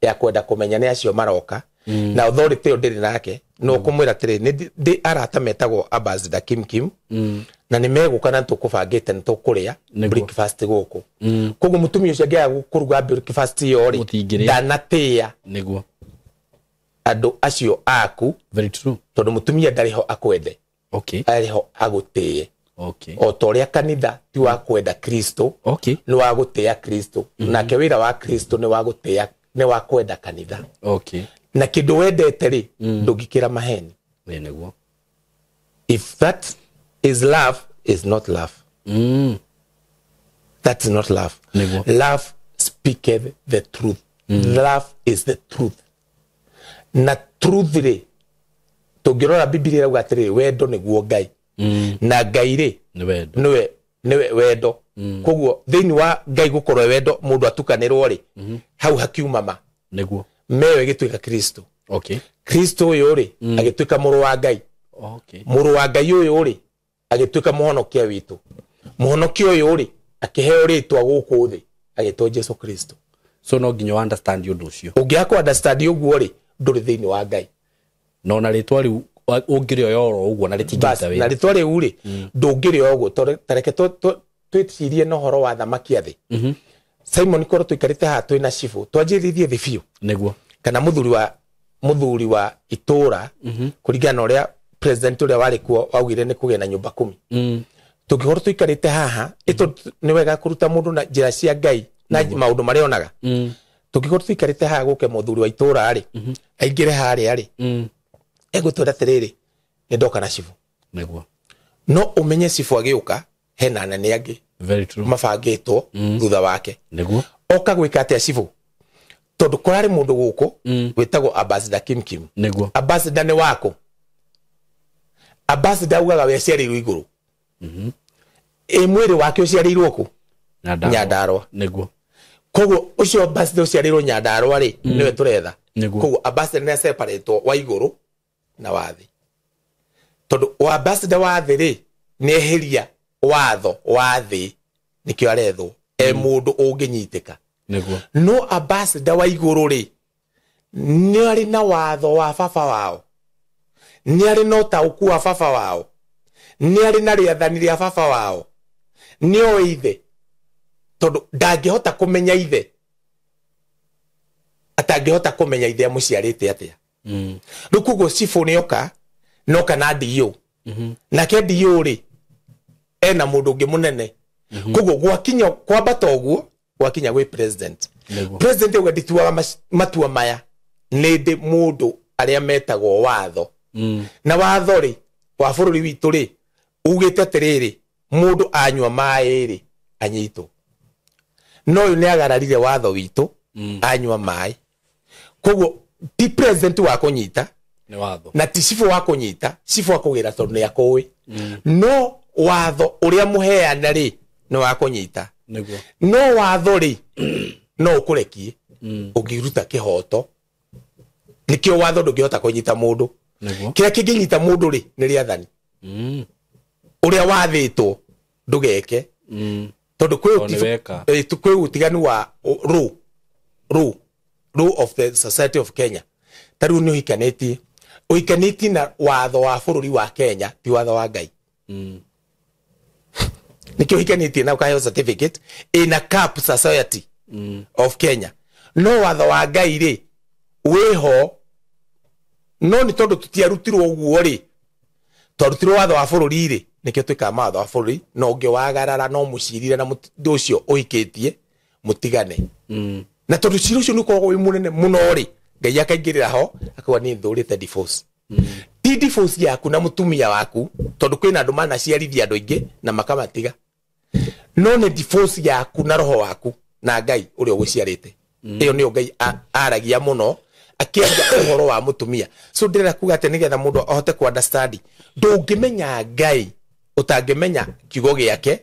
ya kwenda kũmenya nĩ acio maroka, na authority ĩyo ndĩrĩ nake, no ũkũmwĩra atĩrĩ, nĩ ndĩ arata metagwo Ambassador Kim Kim, na nĩ megũka na tũkũbangĩte nĩ tũkũrĩa breakfast gũkũ. Koguo mũtumia ũcio angĩaga kũruga breakfast ĩyo rĩ, ndanatĩĩa nĩguo andũ acio aku. Very true. Tondũ mũtumia ndarĩ ho akwende. Okay. Arĩ ho agũtĩe. Okay. O ta ũrĩa kanitha ti wa kwenda Kristo, Okay. nĩ wa gũtĩĩa Kristo. Nake wĩra wa Kristo nĩ wa gũtĩĩa, nĩ wa kwenda kanitha. Okay. Na kĩndũ wendete rĩ, ndũngĩkĩra maheni. Nĩguo. If that is love, is not love. That's not love. Nĩguo. Love speaketh the truth. Love is the truth. Na truth rĩ, tũngĩrora Bibilia ĩrauga atĩrĩrĩ, wendo nĩguo Ngai. Na Ngai rĩ, Nĩ wendo. nĩwe Nĩwe wendo. Koguo thĩinĩ wa Ngai gũkorwo wendo mũndũ atukanĩrwo rĩ, hau hakiuma ma. Nĩguo. Meyo ĩgĩtuĩka Kristo. Okay. Kristo ũyũ rĩ, agĩtuĩka mũrũ wa Ngai. Okay. Mũrũ wa Ngai ũyũ rĩ, agĩtuĩka mũhonokia witũ. Mũhonokia ũyũ rĩ, akĩheo rĩtwa gũkũ thĩ, agĩtwo Jesu Kristo. So no nginya understand ũndũ ũcio. Ũngĩaga kũ understand ũguo rĩ, ndũrĩ thĩinĩ wa Ngai. No na rĩtwa rĩu ũngĩrĩoya oro ũguo na rĩtingĩruta wĩra. Na rĩtwa rĩu rĩ, ndũngĩrĩoya ũguo. Ta reke twĩcirie na ũhoro wa thamaki a thĩ. Simon korwo tũikarĩte haha twĩna cibũ, twanjĩrĩrie thĩ biũ. Nĩguo. Kana mũthuri wa itũra, kũringana na ũrĩa president ũrĩa warĩ kuo waugire nĩ kũgĩa na nyũmba 10. Tũngĩkorwo tũikarĩte haha, nĩ wega kũruta mũndũ na njĩra cia Ngai na maũndũ marĩa onaga. Tũngĩkorwo tũikarĩte haha gũke mũthuri wa itũra rĩ, aingĩre harĩa rĩ, egũtwĩra atĩrĩrĩ, nĩ ndoka na cibũ. Nĩguo. No ũmenye cibũ agĩũka hena anene angĩ Very true. mabangĩtwo thutha wake. Nĩguo. Oka gwĩka atĩa cibũ? Tondũ kũrarĩ mũndũ gũkũ wĩtagwo Ambassador Kim Kim. Nĩguo. Ambassador nĩ wako. Ambassador augaga we aciarĩirwo igũrũ. Ĩ mwĩrĩ wake ũciarĩirwo kũ? Nyandarũa. Nĩguo. Koguo ũcio ambassador ũciarĩirwo Nyandarũa rĩ, nĩwe tũretha. Koguo ambassador nĩ aseparatwo wa igũrũ na wa thĩ. Tondũ wa ambassador wa thĩ rĩ, nĩ eheria watho wa thĩ, nĩkĩo arethwo e mũndũ ũngĩnyitĩka. Nĩguo. No ambassador wa igũrũ rĩ, nĩ arĩ na watho wa baba wao, nĩ arĩ na ũtaũku wa baba wao, nĩ arĩ na rĩathani rĩa baba wao, nĩ oĩ ithe, tondũ ndangĩhota kũmenya ithe atangĩhota kũmenya ithe amũciarĩte atĩa. Rĩu koguo cibũ nĩoka, noka na DO. Nake DO rĩ, ena mũndũ ũngĩ mũnene. Koguo gwakinya kwambata ũguo, gwakinya gwĩ president. President auga ndituaga matua maya, nĩ ndĩ mũndũ arĩa metagwo watho. Na watho rĩ, wa bũrũri witũ rĩ, ugĩte atĩrĩrĩ, mũndũ anyua maĩ rĩ, anyitwo. No ũyũ nĩ agararire watho witũ, anyua maĩ. Koguo ti president wa kũnyita, nĩ watho. Na ti cibũ wa kũnyita, cibũ akũgĩra tondũ nĩ akũĩ. No watho ũrĩa mũheana rĩ, nĩ wa kũnyita. Nĩguo. No watho rĩ, no ũkũrekie ũngĩruta kĩhoto. Nĩkĩo watho ndũngĩhota kũnyita mũndũ. Nĩguo. Kĩrĩa kĩngĩnyita mũndũ rĩ, nĩ rĩathani. Ũrĩa wathĩtwo ndũgeke. Tondũ kwĩ ũtiganu wa rule of the Society of Kenya. Ta rĩu nĩ ũhikanĩtie. Ũhikanĩtie na watho wa bũrũri wa Kenya, ti watho wa Ngai. Nĩkĩo ũhikanĩtie na ũkaheo certificate ĩna Cap Society of Kenya. No watho wa Ngai rĩ, wĩho, no nĩ tondũ tũtiarutirwo ũguo rĩ, twarutirwo watho wa bũrũri rĩ, nĩkĩo twĩkaga mawatho wa bũrũri, na ũngĩwagarara no mũcirire na mũndũ ũcio ũhikĩtie mũtigane. Na tondũ cira ũcio nĩ ũkoragwo wĩ mũnene mũno rĩ, Ngai akaingĩrĩra ho, akauga niĩ thũrĩte divorce. Ti divorce yaku na mũtumia waku, tondũ kwĩna andũ manaciarithia andũ aingĩ na makamatiga. No nĩ divorce yaku na roho waku na Ngai ũrĩa ũgũciarĩte. Ĩyo nĩyo Ngai aragia mũno akĩaria ũhoro wa mũtumia. So ndĩrenda kuga atĩ nĩgetha mũndũ ahote ku understand, ndũngĩmenya Ngai ũtangĩmenya kiugo gĩake,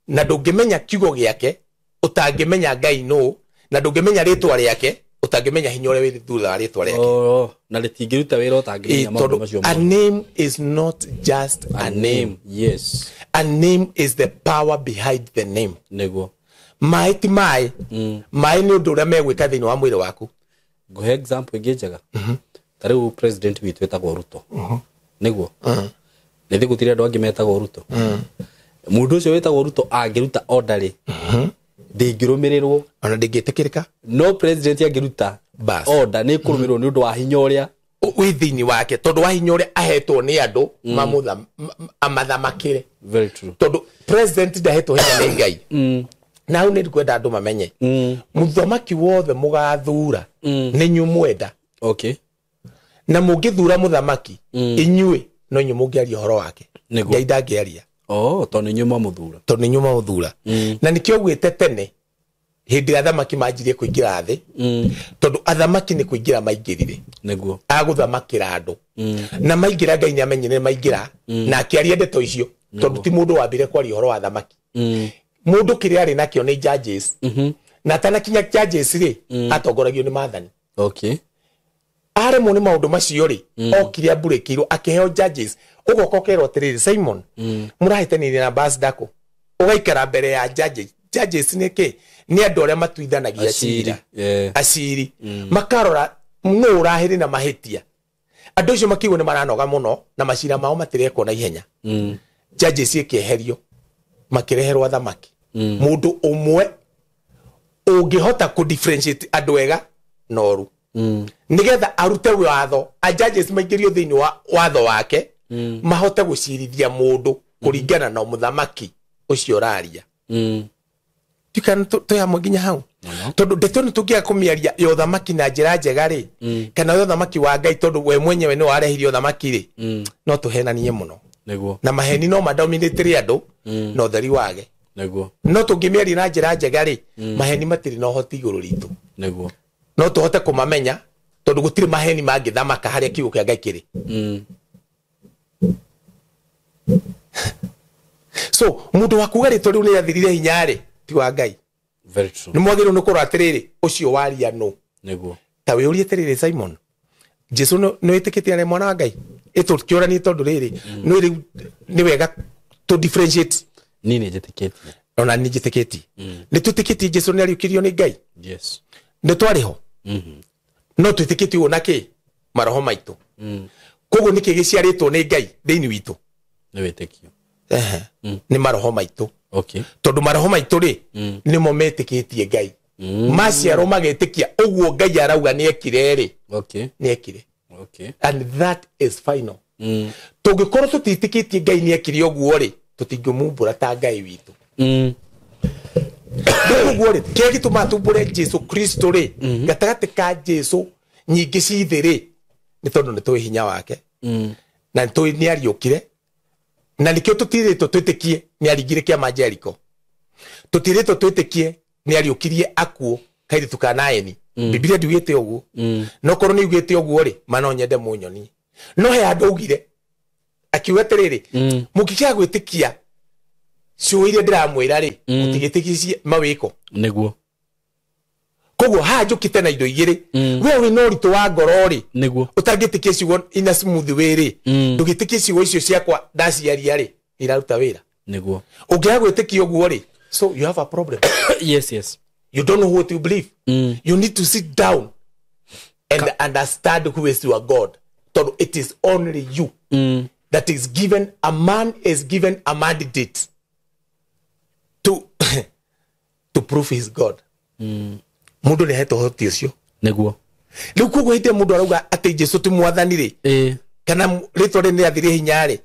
na ndũngĩmenya kiugo gĩake ũtangĩmenya Ngai nũ, na ndũngĩmenya rĩtwa rĩake ũtangĩmenya hinya ũrĩa wĩ thutha wa rĩtwa rĩake. Na rĩtingĩruta wĩra ũtangĩmenya maũndũ macio A name is not just a name. Yes. A name is the power behind the name. Nĩguo. Maĩ ti maĩ. Maĩ nĩ ũndũ ũrĩa megwĩka thĩinĩ wa mwĩrĩ waku. Ngũhe example ĩngĩ njega. Ta rĩu president witũ etagwo Ruto. Nĩguo. Nĩ gũtirĩ andũ angĩ metagwo Ruto. Mũndũ ũcio wĩtagwo Ruto angĩruta order rĩ, ndĩngĩrũmĩrĩrwo. Ona ndĩngĩtĩkĩrĩka. No president angĩruta order nĩ kũrũmĩrĩrwo nĩ ũndũ wa hinya ũrĩa wĩ thĩinĩ wake, tondũ wa hinya ũrĩa ahetwo nĩ andũ amathamakĩre. Very true. Tondũ president ndahetwo hinya nĩ Ngai. Na hau nĩ ngwenda andũ mamenye. Mũthamaki wothe mũgathura nĩ inyuĩ mwenda. Okay. Na mũngĩthura mũthamaki, inyuĩ no inyuĩ mũngĩaria ũhoro wake. Ngai ndangĩaria. Tondũ nĩ inyuĩ mwamũthura. Tondũ nĩ inyuĩ mwamũthura. Na nĩkĩo augĩte tene, Hĩndĩ ĩrĩa athamaki manjirie kũingĩra thĩ, tondũ athamaki nĩ kũingĩra maingĩrire Nĩguo. Agũthamakĩra andũ na maingĩra, Ngai nĩ amenyire maingĩra na akĩaria ndeto icio, tondũ ti mũndũ wambire kwaria ũhoro wa thamaki. Mũndũ kĩrĩa arĩ nakĩo nĩ judges, na atanakinya judges rĩ, atongoragio nĩ maathani. Aremwo nĩ maũndũ macio rĩ, okire amburĩkĩirwo akĩheo judges. Ũgoka ũkerwo atĩrĩrĩ, Simon, mũrahĩtanĩire na Bas Dako, ũgaikara mbere ya judges. Judges nĩ kĩ? Nĩ andũ arĩa matuithanagia Aciri. cira. Yeah. Aciri makarora nũ ũrahĩrĩ na mahĩtia. Andũ acio makiugo nĩ maranoga mũno na macira mao matirekwo na ihenya. Judges ĩkĩeherio, makĩreherwo athamaki, mũndũ ũmwe ũngĩhota kũ differentiate andũ ega na oru, nigetha arute watho. A judges maingĩrio thĩinĩ wa watho wake, mahote gũcirithia mũndũ kũringana na mũthamaki ũcio ũraria. Tikana twĩ hamwe nginya hau, tondũ ndeto nĩ tũngĩaga kũmĩaria ya ũthamaki na njĩra njega rĩ, kana ya ũthamaki wa Ngai, tondũ we mwenyewe nĩ warehirie ũthamaki rĩ, no tũhenanie mũno. Nĩguo. Na maheni no madominĩtĩre andũ na ũtheri wage. Nĩguo. No tũngĩmĩaria na njĩra njega rĩ, maheni matirĩ na ũhoti igũrũ ritũ. Nĩguo. No tũhote kũmamenya, tondũ gũtirĩ maheni mangĩthamaka harĩa kiugo kĩa Ngai kĩrĩ. So mũndũ wa kuga rĩtwa rĩu nĩ rĩathirire hinya rĩ, ti wa Ngai. Very true. Nĩ mwagĩrĩirwo nĩ kũrora atĩrĩrĩ, ũcio waria nũ? Nĩguo. Ta wĩũrie atĩrĩrĩ, Simon, Jesu nĩ wĩtĩkĩtie arĩ mwana wa Ngai? Ĩtũkĩũranie, tondũ rĩrĩ nĩ rĩu nĩ wega tũ differentiate. Niĩ nĩ njĩtĩkĩtie. Ona nĩ njĩtĩkĩtie. Nĩ twĩtĩkĩtie Jesu nĩ ariũkirio nĩ Ngai? Yes. Nĩ twarĩ ho. No twĩtĩkĩtie ũguo na kĩ maroho maitũ. Koguo nĩkĩ gĩciarĩtwo nĩ Ngai thĩinĩ witũ? Nĩ wĩtĩkio. Ehe. Nĩ maroho maitũ. Tondũ maroho maitũ rĩ, nĩmo metĩkĩtie Ngai. Maciarwo magetĩkia ũguo Ngai arauga nĩ ekire rĩ, nĩ ekire. And that is final. Tũngĩkorwo tũtitĩkĩtie Ngai nĩ ekire ũguo rĩ, tũtingĩmumbũra ta Ngai witũ. Rĩu ũguo rĩ, kĩrĩa gĩtũmaga tumbũre Jesu Kristo rĩ, gatagatĩ ka Jesu nyingĩ ciithĩ rĩ, nĩ tondũ nĩ tũĩ hinya wake, na nĩ tũĩ nĩ ariũkire, na nĩkĩo tũtirĩtwo twĩtĩkie nĩ aringire kĩama Jeriko, tũtirĩtwo twĩtĩkie nĩ ariũkirie akuũ kairĩtu ka Naeni. Bibilia ndiugĩte ũguo. No korwo nĩ ugĩte ũguo rĩ, ma no nyende mũnyonie. No he handũ augire, akiuga atĩrĩrĩ, mũngĩkĩaga gwĩtĩkia ciugo iria ndĩramwĩra rĩ, mũtigĩtĩkie mawĩko. Nĩguo. Koguo haha njũkĩte na indo igĩrĩ. We wĩna ũritũ wa ngoro rĩ, Nĩguo. ũtangĩtĩkia ciugo ina smooth way rĩ, ndũgĩtĩkie ciugo icio ciakwa ndaciaria rĩ, iraruta wĩra. Nĩguo. Ũngĩaga gwĩtĩkia ũguo rĩ, so you have a problem. Yes. You don't know what you believe. You need to sit down and understand who is your God, tondũ it is only you that is given. A man is given a mandate to prove his God. Mũndũ nĩ ahetwo ũhoti ũcio. Nĩguo. Rĩu koguo hĩndĩ ĩrĩa mũndũ arauga atĩ Jesu ti mwathani rĩ, kana rĩtwa rĩrĩ nĩ rĩathirire hinya rĩ,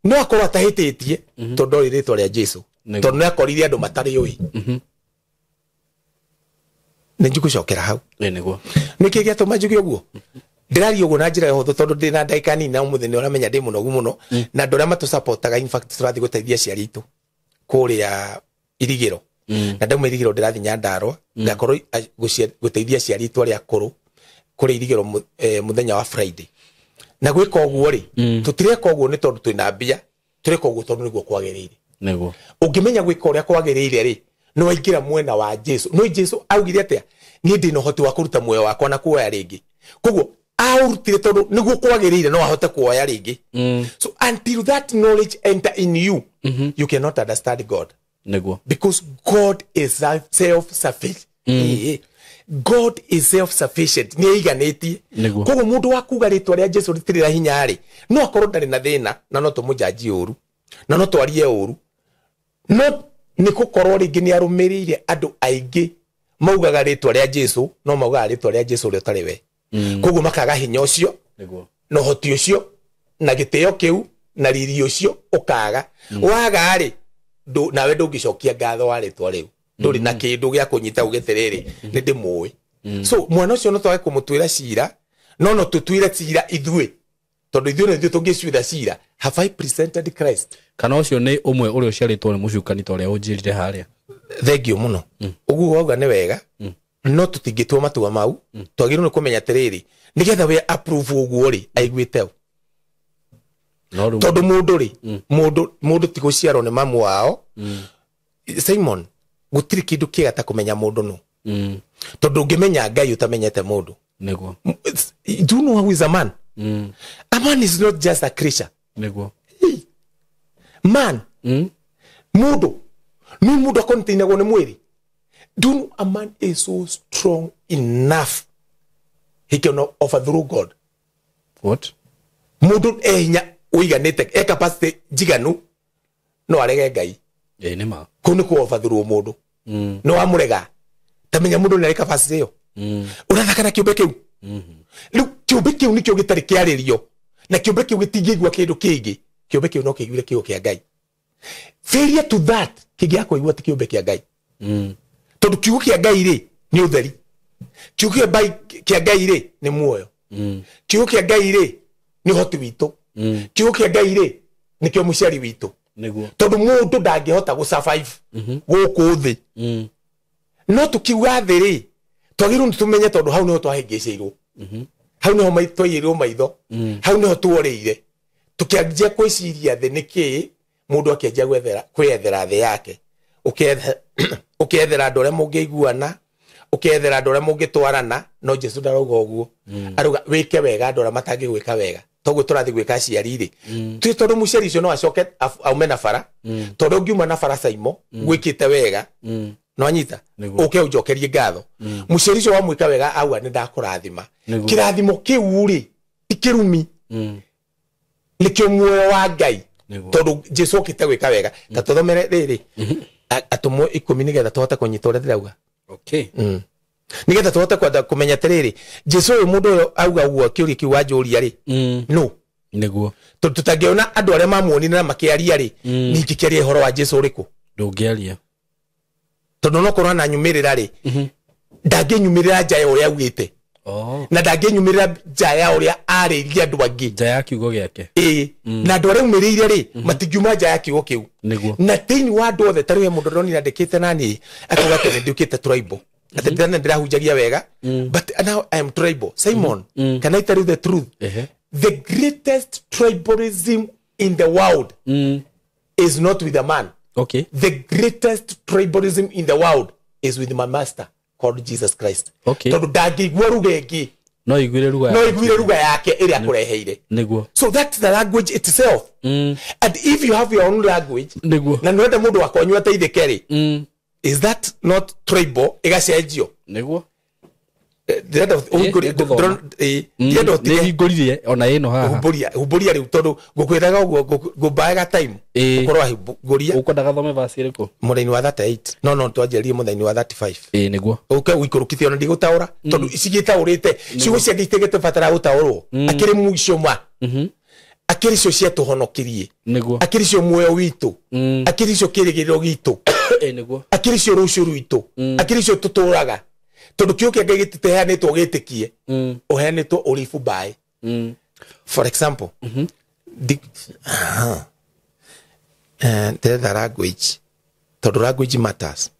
no akorwo atahĩtĩtie, tondũ ndoĩ rĩtwa rĩa Jesu. Tondũ nĩ akorire andũ matarĩ ũĩ. Nĩ njigũcokera hau. Nĩguo. Nĩkĩ gĩatũma njuge ũguo? Ndĩraria ũguo na njĩra ya ũhũthũ tondũ ndĩ na ndagĩka nini, na ũmũthĩ nĩ ũramenya ndĩ mũnogu mũno, na andũ arĩa matũcapotaga, in fact tũrathiĩ gũteithia aciari aitũ kũrĩa Irigĩro, na ndauma Irigĩro ndĩrathiĩ Nyandarũa, ngakorwo gũteithia aciari aitũ arĩa akũrũ kũrĩa Irigĩro mũthenya wa Friday. Na gwĩka ũguo rĩ, tũtireka ũguo nĩ tondũ twĩna mbia, tũreka ũguo tondũ nĩguo kwagĩrĩire. Nĩguo. Ũngĩmenya gwĩka ũrĩa kwagĩrĩire rĩ, nĩ waingĩra mwena wa Jesu. No Jesu augire atĩa? Niĩ ndĩ na ũhoti wa kũruta muoyo wakwa na kuoya rĩngĩ. Koguo aũrutire tondũ nĩguo kwagĩrĩire, no ahote kuoya rĩngĩ. So until that knowledge enter in you, you cannot understand God. Nĩguo. Because God is self sufficient. God is self sufficient, nĩ aiganĩtie. Nĩguo. Koguo mũndũ wa kuga rĩtwa rĩa Jesu rĩtirĩ na hinya rĩ, no akorwo ndarĩ na thĩna, na no tũmũnjanji ũru, na no twarie ũru, no nĩ gũkorwo rĩngĩ nĩ arũmĩrĩire andũ aingĩ maugaga rĩtwa rĩa Jesu, no maugaga rĩtwa rĩa Jesu ũrĩa ũtarĩ we. Koguo makaga hinya ũcio na ũhoti ũcio na gĩtĩo kĩu na riri ũcio ũkaga. Waga rĩ, nawe ndũngĩcokia ngatho wa rĩtwa rĩu, ndũrĩ na kĩndũ gĩa kũnyita uge atĩrĩrĩ, nĩ ndĩmũĩ. So mwana ũcio no twage kũmũtuĩra cira, no tũtuĩre cira ithuĩ, tondũ ithuĩ nĩ ithuĩ tũngĩcuĩra cira. Have I presented Christ? Kana ũcio nĩ ũmwe ũrĩa ũciarĩtwo nĩ mũcukani, ta ũrĩa ũnjĩrire harĩa. Thengio muno. Uguo wauga nĩ wega. No tũtingĩtua matua mau. Twagĩrĩirwo nĩ kũmenya atĩrĩrĩ, nĩgetha we approve ũguo rĩ, aiguĩte ũ. Tondũ mũndũ rĩ, mũndũ ti gũciarwo nĩ mamu wao. Simon, gũtirĩ kĩndũ kĩega ta kũmenya mũndũ nũ. Tondũ ũngĩmenya Ngai ũtamenyete mũndũ. Nĩguo. Do you know how is a man? A man is not just a creature. Nĩguo. Man. Mũndũ. Nĩ mũndũ akontainagwo nĩ mwĩrĩ. Do you know a man is so strong enough he can overthrow God? What? Mũndũ e hinya ũiganĩte, e capacity njiganu, no arege Ngai. Ĩĩ nĩ ma. Kũu nĩ kũ overthrow mũndũ. No amũrega. Tamenya mũndũ nĩ arĩ capacity ĩyo. Ũrathaka na kĩũmbe kĩu. Rĩu kĩũmbe kĩu nĩkĩo gĩtarĩ kĩarĩrio, na kĩũmbe kĩu gĩtingĩigua kĩndũ kĩngĩ. Kĩũmbe kĩu no kĩiguire kiugo kĩa Ngai. Failure to that, kĩngĩaga kũigua ti kĩũmbe kĩa Ngai. Tondũ kiugo kĩa Ngai rĩ nĩ ũtheri. Kiugo kĩa Ngai rĩ nĩ muoyo. Kiugo kĩa Ngai rĩ nĩ ũhoti witũ. Kiugo kĩa Ngai rĩ nĩkĩo mũciari witũ. Nĩguo. Tondũ mũndũ ndangĩhota gũ survive gũkũ thĩ. No tũkiuga thĩ rĩ, twagĩrĩirwo nĩ tũmenye tondũ hau nĩho twahĩngĩcĩirwo. Hau nĩho twaiyĩirwo maitho. Hau nĩho tuorĩire. Tũkĩanjia kwĩciria thĩ nĩkĩĩ, mũndũ akĩanjia kwĩyethera thĩ yake. Ũkethera andũ arĩa mũngĩiguana, ũkethera andũ arĩa mũngĩtwarana, no Jesu ndarauga ũguo. Arauga wĩke wega andũ arĩa matangĩgwĩka wega. Toguo tũrathiĩ gwĩka aciari rĩ. Ti tondũ mũciari ũcio no acoke aume na bara, tondũ ũngiuma na bara Saimo, gwĩkĩte wega, no anyita, ũke ũnjokerie ngatho. Mũciari ũcio wamwĩka wega auga nĩ ndakũrathima. Kĩrathimo kĩu rĩ, ti kĩrumi. Nĩkĩo muoyo wa Ngai. Tondũ Jesu okĩte gwĩka wega. Ta tũthomere rĩrĩ, atũmwo 10 nĩgetha tũhote kũnyita ũrĩa ndĩrauga. Okay. Nĩgetha tũhote kwenda kũmenya atĩrĩrĩ, Jesu ũyũ mũndũ ũyũ auga ũguo kĩũria kĩu wanjũria rĩ, no. Nĩguo. Tondũ tũtangĩona andũ arĩa mamuonire na makĩaria rĩ, ningĩkĩaria ũhoro wa Jesu ũrĩkũ? Ndũngĩaria. Tondũ no korwo ananyumĩrĩra rĩ, ndangĩnyumĩrĩra nja ya ũrĩa augĩte. Na ndangĩnyumĩrĩra nja ya ũrĩa arĩirie andũ angĩ. Nja ya kiugo gĩake. Ĩĩ. Na andũ arĩa aumĩrĩire rĩ, matingiuma nja ya kiugo kĩu. Nĩguo. Na thĩinĩ wa andũ othe, ta rĩu he mũndũ ndĩronire andĩkĩte nani, akauga atĩ nĩnduĩkĩte tribal. Atĩ ndĩrona ndĩrahunjagia wega, but now I am tribal. Simon, can I tell you the truth? The greatest tribalism in the world is not with a man. Okay. The greatest tribalism in the world is with my master called Jesus Christ. Okay. Tondũ ndangĩigua ruga ĩngĩ. No iguire ruga yake. No iguire ruga yake ĩrĩa akũreheire. Nĩguo. So that's the language itself. And if you have your own language, nĩguo, na nĩwenda mũndũ wa kwanyu ateithĩke rĩ, is that not tribal? Ĩgacenjio. Nĩguo. Ndĩrenda ũhingũrire ona ĩno haha. Humbũria rĩu tondũ ngũkwĩraga ũguo ngũmbaga time. Ũkorwo wahingũria. Ũkwendaga thome verse ĩrĩkũ? Mũraini wa 38. No twanjĩrĩrie mũraini wa 35. Ĩĩ nĩguo. Ũke ũikũrũkithie ona ndigũtaũra tondũ cigĩtaũrĩte ciugo cia itigĩte gũtaũrwo. Akĩrĩ mũico ma. Akĩrĩ cio ciatũhonokirie. Nĩguo. Akĩrĩ cio muoyo witũ. Akĩrĩ cio kĩrĩgĩrĩro gitũ. Ĩĩ nĩguo. Akĩrĩ cio rũciũ rwitũ. Akĩrĩ cio tũtũraga. Tondũ kiugo kĩa Ngai gĩtiteheanĩtwo gĩtĩkie, ũheanĩtwo ũribu mbaĩ. For example, ndĩretha language, tondũ language matters.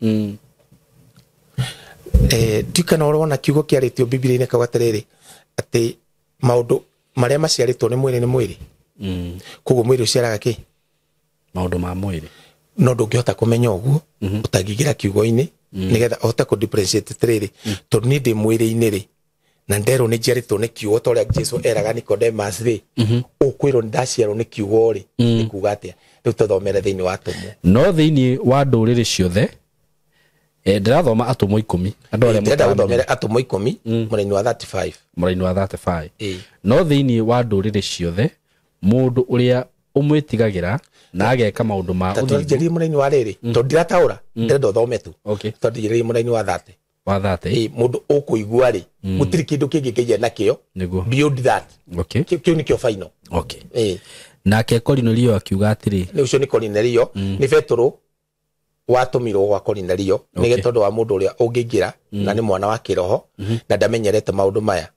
Ndiũĩ kana ũrona kiugo kĩarĩtio Bibilia-inĩ kauga atĩrĩrĩ, atĩ maũndũ marĩa maciarĩtwo nĩ mwĩrĩ nĩ mwĩrĩ. Koguo mwĩrĩ ũciaraga kĩ? Maũndũ ma mwĩrĩ. No ndũngĩhota kũmenya ũguo ũtangĩingĩra kiugo-inĩ nĩgetha ũhote kũ differentiate atĩrĩrĩ, tondũ niĩ ndĩ mwĩrĩ-inĩ rĩ, na nderwo nĩ njiarĩtwo nĩ kiugo ta ũrĩa Jesu eraga Nicodemus rĩ, ũkwĩrwo nĩ ndaciarwo nĩ kiugo rĩ, nĩ kuga atĩa? Rĩu tũthomere thĩinĩ wa atũmwo. No thĩinĩ wa ndũrĩrĩ ciothe, ndĩrathoma atũmwo 10. Andũ arĩa ndĩrenda gũthomere atũmwo 10 mũraini wa 35. Mũraini wa 35. No thĩinĩ wa ndũrĩrĩ ciothe, mũndũ ũrĩa ũmwĩtigagĩra na ageka maũndũ ma ũthingu. Twanjĩrĩrie mũraini wa rĩrĩ, tondũ ndirataũra, ndĩrenda ũthome tu. Twanjĩrĩrie mũraini wa 30. Wa 30. Mũndũ ũkũigua rĩ, gũtirĩ kĩndũ kĩngĩ kĩgĩa nakĩo. Beyond that. Kĩu nĩkĩo final. Okay. Nake Korinelio akiuga atĩrĩ. Nĩ ũcio nĩ Korinelio, nĩ Petero watũmirwo gwa Korinelio, nĩ tondũ wa mũndũ ũrĩa ũngĩingĩra na nĩ mwana wa kĩroho na ndamenyerete maũndũ maya.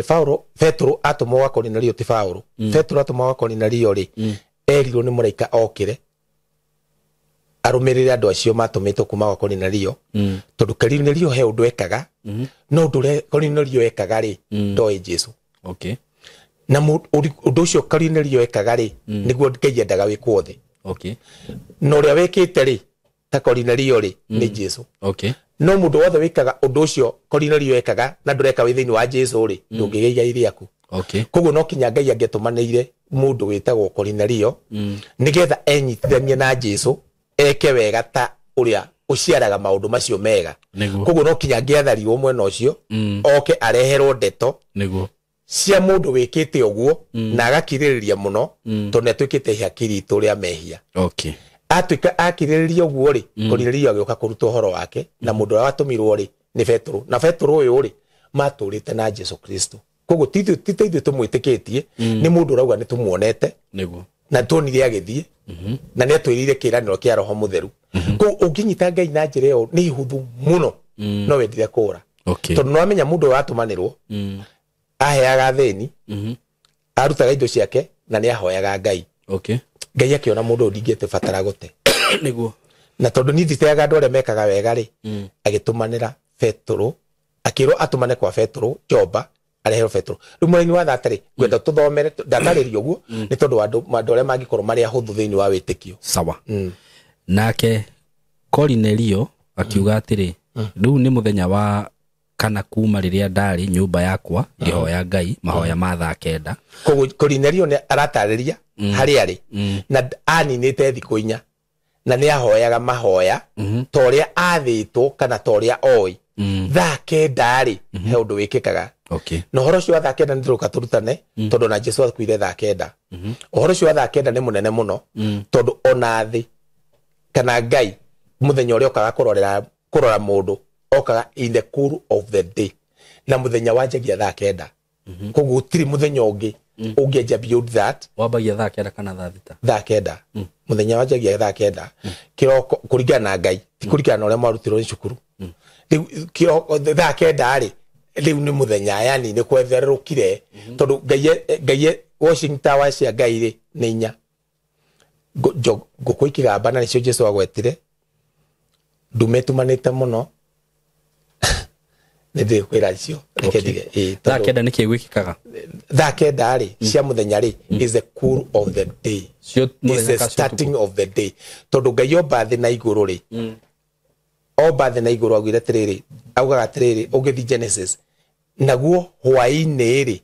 Paulo Petero atũmwo gwa Korinelio ti Paulo. Petero atũmwo gwa Korinelio rĩ, erirwo nĩ mũraika okĩre. Arũmĩrĩre andũ acio matũmĩtwo kuma gwa Korinelio, tondũ Korinelio he ũndũ ekaga, no ũndũ ũrĩa Korinelio ekaga rĩ, ndoĩ Jesu. Okay. Na ũndũ ũcio Korinelio ekaga rĩ, nĩguo Ngai endaga wĩkwo thĩ. Okay. Na ũrĩa wĩkĩte rĩ, ta Korinelio rĩ, nĩ Jesu. Okay. No mũndũ wothe wĩkaga ũndũ ũcio Korinelio ekaga na ndũreka wĩ thĩinĩ wa Jesu rĩ, ndũngĩgĩa igai rĩaku. Okay. Koguo no kinya Ngai angĩatũmanĩire mũndũ wĩtagwo Korinelio, nĩgetha enyitithanie na Jesu, eke wega ta ũrĩa ũciaraga maũndũ macio mega. Nĩguo. Koguo no kinya angĩatharirwo mwena ũcio, oke areherwo ndeto Nĩguo. cia mũndũ wĩkĩte ũguo, na agakirĩrĩria mũno, tondũ nĩatuĩkĩte ihaki ritũ rĩa mehia. Okay. Atuĩka akirĩrĩria ũguo rĩ, Korinelio agĩũka kũruta ũhoro wake, na mũndũ ũrĩa watũmirwo rĩ nĩ Petũrũ, na Petũrũ ũyũ rĩ matũrĩte na Jesu Kristo. Koguo ti ithuĩ tũmwĩtĩkĩtie, nĩ mũndũ ũrauga nĩ tũmuonete. Nĩguo. Na tuonire agĩthiĩ, na nĩ atwĩrĩire kĩĩranĩro kĩa Roho Mũtheru. Koguo ũngĩnyita Ngai na njĩra ĩyo nĩ ihũthũ mũno, no wendire kũra. Okay. Tondũ nĩwamenya mũndũ ũyũ watũmanĩrwo, aheaga athĩni, arutaga indo ciake, na nĩ ahoyaga Ngai. Okay. Ngai akĩona mũndũ ũyũ ndingĩbatara gũte. Nĩguo. Na tondũ niĩ nditeaga andũ arĩa mekaga wega rĩ, agĩtũmanĩra Petũrũ, akĩrwo atũmane kwa Petũrũ Joba, areherwo Petũrũ. Rĩu mũraini wa thate rĩ, ngwenda tũthomere, ndatarĩria ũguo, nĩ tondũ wa andũ arĩa mangĩkorwo marĩ ahũthũ thĩinĩ wa wĩtĩkio. Sawa. Nake Korinelio akiuga atĩrĩ, rĩu nĩ mũthenya wa kana kuma rĩrĩa ndarĩ nyũmba yakwa ngĩhoya Ngai mahoya ma thaa kenda. Koguo Korinelio nĩ aratarĩria harĩa arĩ, na aninĩte thikũ inya, na nĩ ahoyaga mahoya ta ũrĩa athĩtwo kana ta ũrĩa oĩ. Thaa kenda rĩ, he ũndũ wĩkĩkaga. Okay. Na ũhoro ũcio wa thaa kenda nĩ tũroka tũrutane, tondũ na Jesu akuire thaa kenda. Ũhoro ũcio wa thaa kenda nĩ mũnene mũno, tondũ ona thĩ kana Ngai mũthenya ũrĩa okaga kũrora mũndũ, okaga in the cool of the day, na mũthenya wanjagia thaa kenda. Koguo gũtirĩ mũthenya ũngĩ ũngĩanjia beyond that. Wambagia thaa kenda kana thaa thita? Thaa kenda. Mũthenya wanjagia thaa kenda kĩroko, kũringana na Ngai, ti kũringana na ũrĩa mwarutirwo nĩ cukuru. Rĩu kĩroko thaa kenda rĩ, rĩu nĩ mũthenya, yani nĩ kwetherũkire, tondũ Ngai washing tower cia Ngai rĩ nĩ inya. Ngũkũ ikĩgamba na nĩcio Jesu agwetire, ndume ĩtumanĩte mũno. Nĩ ndĩkwĩra icio, reke ndige. Thaa kenda nĩkĩ gwĩkĩkaga? Thaa kenda rĩ, cia mũthenya rĩ, is the cool of the day. Cio Is mũthenya the kana cio starting of the day. Tondũ Ngai omba thĩ na igũrũ rĩ, omba thĩ na igũrũ augire atĩrĩrĩ, augaga atĩrĩrĩ, ũngĩthiĩ Genesis, naguo hwaĩ-inĩ rĩ,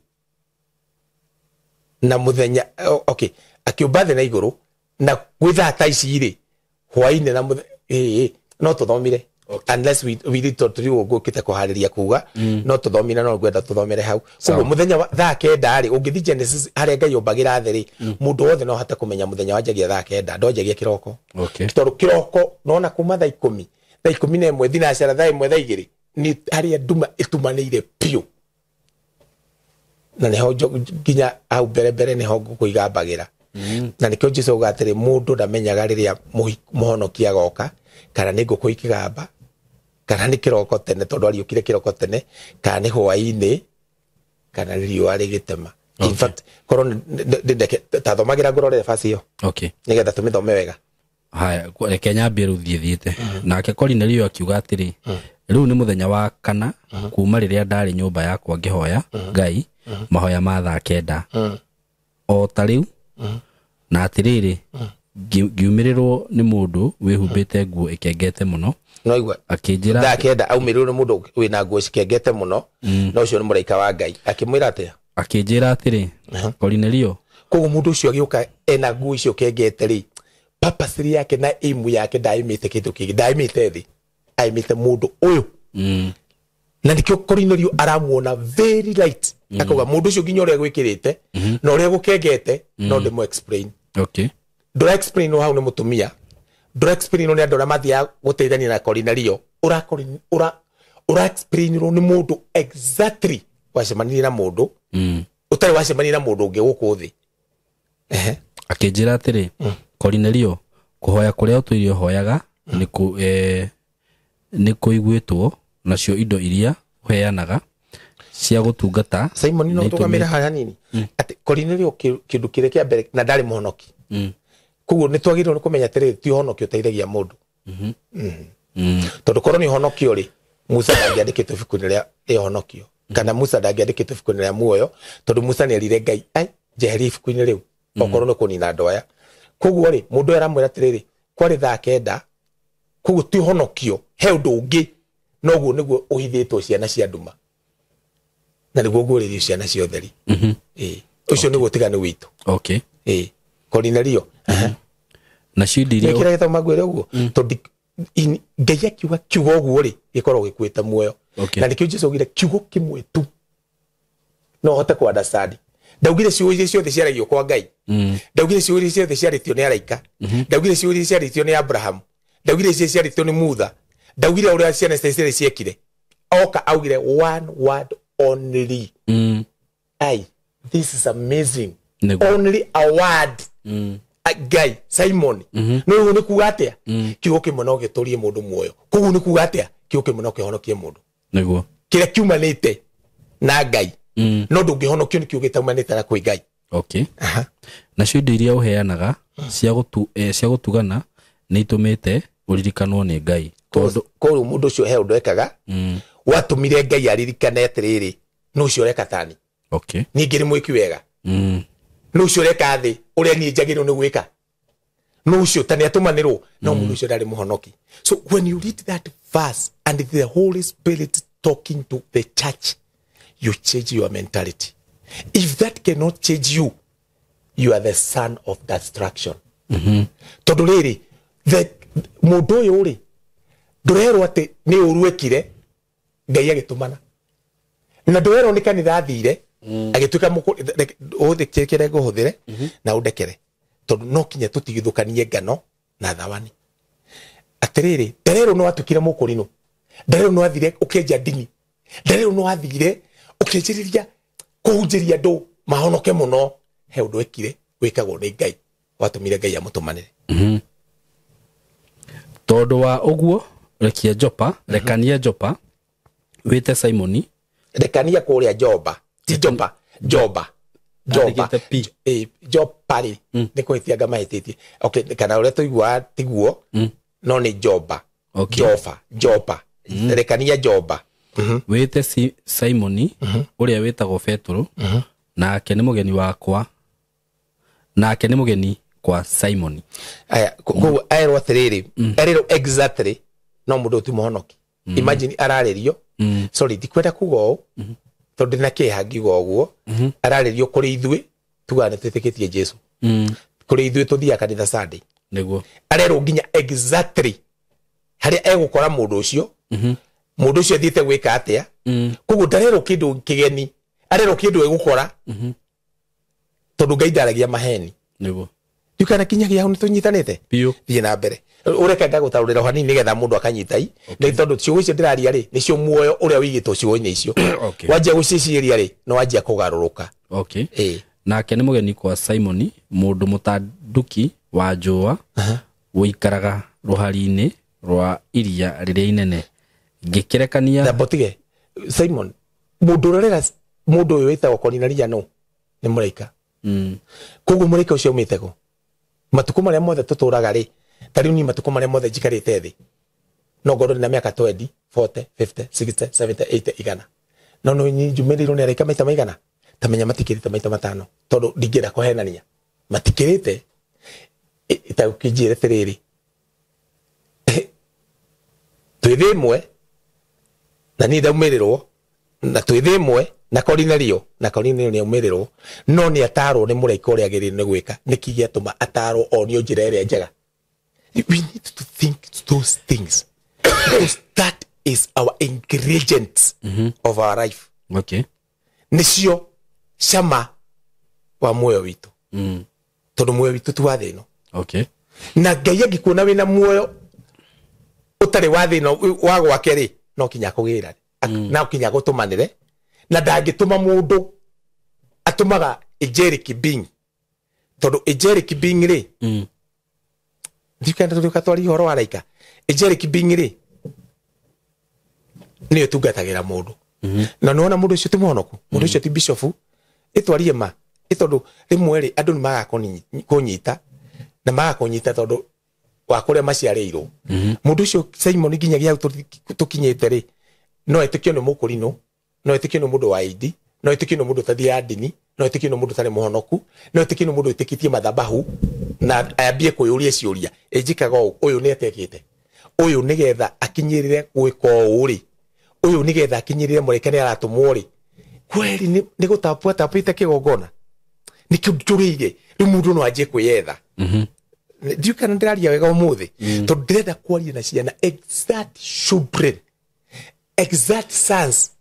na mũthenya, okay, akĩũmba thĩ na igũrũ, na gwĩ thaa ta ici rĩ, hwaĩ-inĩ na no tũthomire. Okay. Unless we read to tũrĩ ngũkĩte kũharĩria kuga, no tũthomire, no ngwenda tũthomere hau. Sawa. Koguo mũthenya wa thaa kenda rĩ, ũngĩthiĩ Genesis harĩa Ngai ombagĩra thĩ rĩ, mũndũ wothe no ahote kũmenya mũthenya wanjagia thaa kenda, ndwanjagia kĩroko. Okay. Tondũ kĩroko nona kuma thaa ikũmi, thaa ikũmi na ĩmwe, thinacara thaa ĩmwe, thaa igĩrĩ, nĩ harĩa nduma ĩtumanĩire biũ. Na nĩho nginya hau mbere mbere nĩho ngũkũ igambagĩra. Na nĩkĩo Jesu auga atĩrĩ, mũndũ ndamenyaga rĩrĩa mũhonokia agoka, kana nĩ ngũkũ ikĩgamba, kana nĩ kĩroko tene, tondũ ariũkire kĩroko tene, kana nĩ hwaĩ-inĩ, kana nĩ riũa rĩgĩtema. In fact, korwo ta thomagĩra ngũrore verse ĩyo. Okay. Nĩgetha tũmĩthome wega. Haya, reke nyambie rĩu thiĩ thiĩte. Nake Korinelio akiuga atĩrĩ, rĩu nĩ mũthenya wa kana kuma rĩrĩa ndarĩ nyũmba yakwa ngĩhoya Ngai mahoya ma thaa kenda. O ta rĩu, na atĩrĩrĩ, ngiumĩrĩrwo nĩ mũndũ wĩhumbĩte nguo ĩkengete mũno. No igua. Akĩnjĩra Thaa kenda aumĩrĩrwo nĩ mũndũ wĩna nguo cikengete mũno, na ũcio nĩ mũraika wa Ngai. Akĩmwĩra atĩa? Akĩnjĩra atĩrĩ, Korinelio. Koguo mũndũ ũcio agĩũka ena nguo icio kengete rĩ, purpose yake na aim yake ndaimĩte kĩndũ kĩngĩ, ndaimĩte thĩ, aimĩte mũndũ ũyũ. Na nĩkĩo Korinelio aramuona very light. Akauga mũndũ ũcio nginya ũrĩa gwĩkĩrĩte, na ũrĩa gũkengete, no ndĩmũ explain. Okay. Ndũra explain hau nĩ mũtumia, ndũra explain nĩ andũ arĩa mathiaga gũteithania na Korinelio, ũra explain nĩ mũndũ exactly wacemanirie na mũndũ, ũtarĩ wacemania na mũndũ ũngĩ gũkũ thĩ. Akĩnjĩra atĩrĩ, Korinelio, kũhoya kũrĩa ũtũire ũhoyaga nĩ kũiguĩtwo, nacio indo iria ũheanaga cia gũtungata Simon, no nĩ tũgamĩre itũmĩte haha hanini. Atĩ Korinelio kĩndũ kĩrĩa kĩa mbere, na ndarĩ mũhonoki. Koguo nĩ twagĩrĩirwo nĩ kũmenya atĩrĩrĩ, ti ũhonokio ũteithagia mũndũ. Tondũ korwo nĩ ũhonokio rĩ, Musa ndangĩandĩkĩtwo ibuku-inĩ rĩa ũhonokio, kana Musa ndangĩandĩkĩtwo ibuku-inĩ rĩa muoyo, tondũ Musa nĩ erire Ngai, ai njeherie ibuku-inĩ rĩu okorwo nĩ kũnina andũ aya. Koguo rĩ, mũndũ ũyũ aramwĩra atĩrĩrĩ, kwarĩ thaa 9, koguo ti ũhonokio, he ũndũ ũngĩ, noguo nĩguo ũhithĩtwo ciana cia nduma, na nĩguo guũrĩrio ciana cia ũtheri. Ũcio nĩguo ũtiganu witũ. Okay. Korinelio. Nacio indo iria kĩrĩa gĩtũma ngwĩre ũguo, tondũ Ngai akiuga kiugo ũguo rĩ, gĩkoragwo gĩkuĩte muoyo. Okay. Na nĩkĩo Jesũ augire kiugo kĩmwe tu no hote ku understand. Ndaugire ciugo iria ciothe ciaragio kwa Ngai. Ndaugire ciugo iria ciothe ciarĩtio nĩ araika. Ndaugire ciugo iria ciarĩtio nĩ Abraham. Ndaugire iria ciarĩtio nĩ Mutha. Ndaugire ũrĩa ciana cia Isiraeli ciekire. Oka augire one word only. Ai, this is amazing. Nĩguo. Only a word. Ngai, Simon. No ũguo nĩ kuga atĩa? Kiugo kĩmwe no gĩtũrie mũndũ muoyo. Koguo nĩ kuga atĩa? Kiugo kĩmwe no kĩhonokie mũndũ. Nĩguo. Kĩrĩa kiumanĩte na Ngai. No ndũngĩhonokio nĩ kiugo gĩtaumanĩte na kwĩ Ngai. Okay. Nacio indo iria ũheanaga cia gũtugana nĩ itũmĩte ũririkanwo nĩ Ngai. Tondũ Koguo mũndũ ũcio he ũndũ ekaga watũmire Ngai aririkane atĩrĩrĩ, nũ ũcio ũreka tani. Okay. Niĩ ngĩrĩ mwĩki wega. Nũ ũcio ũreka thĩ ũrĩa niĩ njagĩrĩirwo nĩ gwĩka. Nũ ũcio ta nĩatũmanĩrwo, no mũndũ ũcio ndarĩ mũhonoki. So when you read that verse and the Holy Spirit talking to the church, you change your mentality. If that cannot change you, you are the son of destruction. Tondũ rĩrĩ, mũndũ ũyũ rĩ, ndũrerwo atĩ nĩ ũru ekire, Ngai agĩtũmana. Na ndũrerwo nĩ kanitha athire, agĩtuĩka kĩrĩa ngũhũthĩre na ũndekere. Tondũ no kinya tũtigithũkanie ngano na thawani. Atĩrĩrĩ, ndarerwo nĩ watuĩkire mũkũrinũ, ndarerwo nĩ wathire ũkĩenja ndini, ndarerwo nĩ wathire ũkĩanjĩrĩria kũhunjĩria andũ mahonoke mũno. He ũndũ ekire wĩkagwo nĩ Ngai, watũmire Ngai amũtũmanĩre. Tondũ wa ũguo, rekia Jopa, rekania Jopa, wĩte Simoni. Rekania kũrĩa Joba, ti Jopa, Joba. Joba. Andĩkĩte P. Jopa rĩ, nĩ kũhĩtia ngamahĩtĩtie. Okay, kana ũrĩa tũiguaga tiguo, no nĩ Joba. Okay. Joba, Joba. Rekania Joba. Wĩte Simoni, ũrĩa wĩtagwo Petero, nake nĩ mũgeni wakwa, nake nĩ mũgeni kwa Simoni. Aya, koguo erwo atĩrĩrĩ, erĩrwo exactly, no mũndũ ti mũhonoki. Imagine ararĩrio, sorry, ndikwenda kuga ũũ, tondũ ndĩna kĩeha ngiuga ũguo, ararĩrio kũrĩ ithuĩ, tugaga nĩ twĩtĩkĩtie Jesũ. Kũrĩ ithuĩ tũthiaga kanitha Sunday. Nĩguo. Arerwo nginya exactly harĩa egũkora mũndũ ũcio, mũndũ ũcio athiĩte gwĩka atĩa. Koguo ndarerwo kĩndũ kĩgeni, arerwo kĩndũ egũkora, tondũ Ngai ndaragia maheni. Nĩguo. Ndikana kinyagia hau nĩtũnyitanĩte. Biũ. Thiĩ na mbere. Ũreke ngagũtaũrĩra hanini nĩgetha mũndũ akanyita i. Nĩ tondũ ciugo icio ndĩraria rĩ, nĩcio muoyo ũrĩa ũigĩtwo ciugo-inĩ icio. Okay. Wanjia gũciciria rĩ, no wanjia kũgarũrũka. Okay. Nake nĩ mũgeni kwa Simoni, mũndũ mũtanduki wa njũa, ũikaraga rũhari-inĩ rwa iria rĩrĩa inene. Ngĩkĩrekania Na botige. Simon, mũndũ ũrĩa ũrera mũndũ ũyũ wĩtagwo Korinelio nũ? Nĩ mũraika. Koguo mũraika ũcio aumĩte kũ? Matukũ marĩa mothe tũtũraga rĩ, ta rĩu niĩ matukũ marĩa mothe njikarĩte thĩ, no ngorwo ndĩna mĩaka 20, 40, 50, 60, 70, 80, igana. No no niĩ njumĩrĩirwo nĩ araika maita maigana? Ta menya matikĩrĩte maita matano, tondũ ndingĩenda kũhenania. Matikĩrĩte. Ta ũkĩnjĩre atĩrĩrĩ, twĩ thĩ ĩmwe, na niĩ ndaumĩrĩrwo, na twĩ thĩ ĩmwe, na Korinelio, na Korinelio nĩ aumĩrĩrwo, no nĩ atarwo nĩ mũraika ũrĩa agĩrĩirwo nĩ gwĩka. Nĩkĩ gĩatũma atarwo onio njĩra ĩrĩa njega? We need to think those things, because that is our ingredient of our life. Okay. Nĩcio cama wa muoyo witũ. Tondũ muoyo witũ ti wa thĩ ĩno. Okay. Na Ngai angĩkuona wĩna muoyo ũtarĩ wa thĩ ĩno wa gwake rĩ, no kinya akũgĩra. No kinya agũtũmanĩre. Na ndangĩtũma mũndũ, atũmaga angelic being. Tondũ angelic being rĩ, ndikenda tũrĩũka twarie ũhoro wa araika. Angelic being rĩ, nĩyo ĩtungatagĩra mũndũ. Na nĩwona mũndũ ũcio ti mũhonoku, mũndũ ũcio ti bishofu, ĩtwarie ma. Ĩ tondũ rĩmwe rĩ, andũ nĩ magaga kũnyita, Na magakũnyita tondũ wa kũrĩa maciarĩirwo. Mũndũ ũcio Simon nginyagia hau tũkinyĩte rĩ, no etĩkio nĩ mũkũrinũ, no etĩkio nĩ mũndũ wa indi, no etĩkio nĩ mũndũ ũtathiaga ndini, no etĩkio nĩ mũndũ ũtarĩ mũhonoku, no etĩkio nĩ mũndũ wĩtĩkĩtie mathabahu na ambie kwĩyũria ciũria, ĩnjĩkaga ũũ, ũyũ nĩ atekĩte, ũyũ nĩgetha akinyĩrĩre gwĩka ũũ rĩ, ũyũ nĩgetha akinyĩrĩre mũraika nĩ aratũmwo rĩ, kweri nĩ gũtapua tapĩte kĩgongona, nĩkĩo njũrĩire rĩu mũndũ no anjie kwĩyetha. Ndiũ kana ndĩraria wega ũmũthĩ, tondũ ndĩrenda kwaria na ciana, exact children, exact sons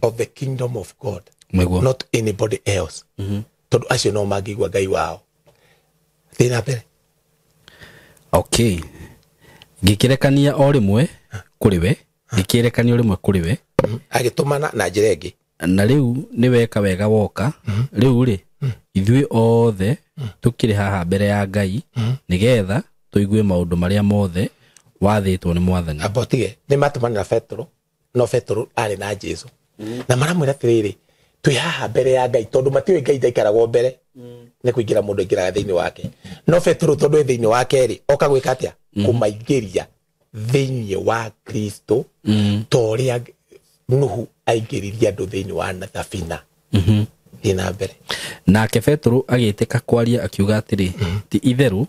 of the kingdom of God. Nĩguo. Not anybody else. Tondũ acio no mangĩigua Ngai wao. Thiĩ na mbere. Okay. Ngĩkĩrekania o rĩmwe kũrĩ we, ngĩkĩrekania o rĩmwe kũrĩ we. Agĩtũmana na njĩra ĩngĩ. Na rĩu nĩ weka wega woka. Rĩu rĩ, ithuĩ othe tũkĩrĩ haha mbere ya Ngai nĩgetha tũigue maũndũ marĩa mothe wathĩtwo nĩ Mwathani. Amba ũtige, nĩ matũmanĩra Petero, no Petero arĩ na Jesu. Na maramwĩra atĩrĩrĩ, twĩ haha mbere ya Ngai, tondũ matiũĩ Ngai ndaikaragwo mbere, nĩ kũingĩra mũndũ aingĩraga thĩinĩ wake. No Petero tondũ e thĩinĩ wake rĩ, oka gwĩka atĩa? Kũmaingĩria thĩinĩ wa Kristo, ta ũrĩa Nuhu aingĩririe andũ thĩinĩ wa thabina. Thiĩ na mbere. Nake Petero agĩtĩka kwaria akiuga atĩrĩ, ti itherũ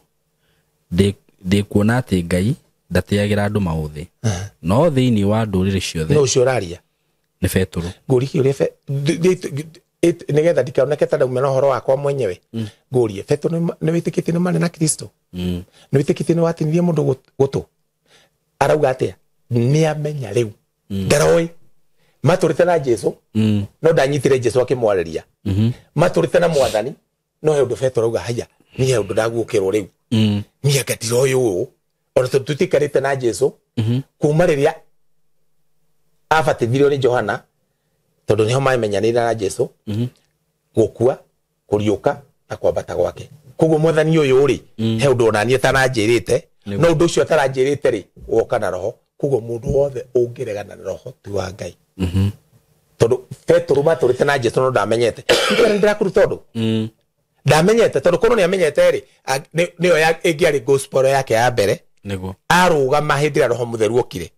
ndĩkuona atĩ Ngai ndatĩagĩra andũ maũthĩ, no thĩinĩ wa ndũrĩrĩ ciothe. No ũcio ũraria? Nĩ Petero. Ngũrie kĩũria nĩgetha ndikaoneke ta ndauma na ũhoro wakwa mwenyewe. Ngũrie, Petero nĩ wĩtĩkĩtie nĩ marĩ na Kristo? Nĩ wĩtĩkĩtie nĩ watinirie mũndũ gũtũ? Arauga atĩa? Nĩ amenya rĩu. Ndaroĩ. Matũrĩte na Jesu, no ndanyitire Jesu akĩmwarĩria. Matũrĩte na Mwathani, no he ũndũ Petero auga, haya, niĩ he ũndũ ndaguũkĩrwo rĩu. Niĩ anga ndiroĩ ũũ. Ona tondũ tũtiikarĩte na Jesu, kuma rĩrĩa abatithirio nĩ Johana, tondũ nĩho mamenyanĩire na Jesu, gũkua, kũriũka na kwambata gwake. Koguo Mwathani ũyũ rĩ, he ũndũ onaniĩ ataranjĩrĩte, no ũndũ ũcio ataranjĩrĩte rĩ, woka na Roho. Koguo mũndũ wothe ũngĩregana na Roho ti wa Ngai. Tondũ Petero matũrĩte na Jesu no ndamenyete. Nĩ ndĩrakũruta ũndũ? Ndamenyete, tondũ korwo nĩamenyete rĩ, nĩyo ĩngĩarĩ gospel yake ya mbere. Nĩguo. Arũgama hĩndĩ ĩrĩa Roho Mũtheru okire.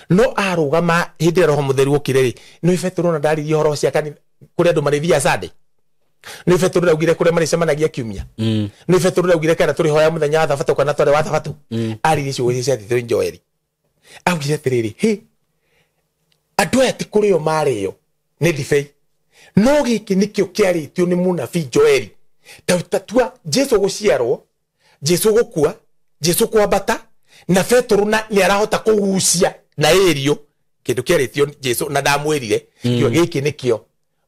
No arũgama hĩndĩ ĩrĩa Roho Mũtheru okire rĩ, nĩ Petero ona ndaririe ũhoro cia kanitha kũrĩa andũ marĩthiaga Sunday. Nĩ Petero ndaugire kũrĩa marĩcemanagia kiumia. Nĩ Petero ndaugire kana tũrĩhoya mũthenya wa Thabatũ kana twarĩ wa Thabatũ. Aririe ciugo icio ciathĩtwo nĩ Joeli. Augire atĩrĩrĩ, hĩ, andũ aya ti kũrĩo marĩo nĩ ndibei, no gĩkĩ nĩkĩo kĩarĩtio nĩ mũnabii Joeli. Ta tua Jesu gũciarwo, Jesu gũkua, Jesu kwambata, na Petero na nĩ arahota kũgucia na ĩrio kĩndũ kĩarĩtio Jesu na ndamwĩrire, kĩo gĩkĩ nĩkĩo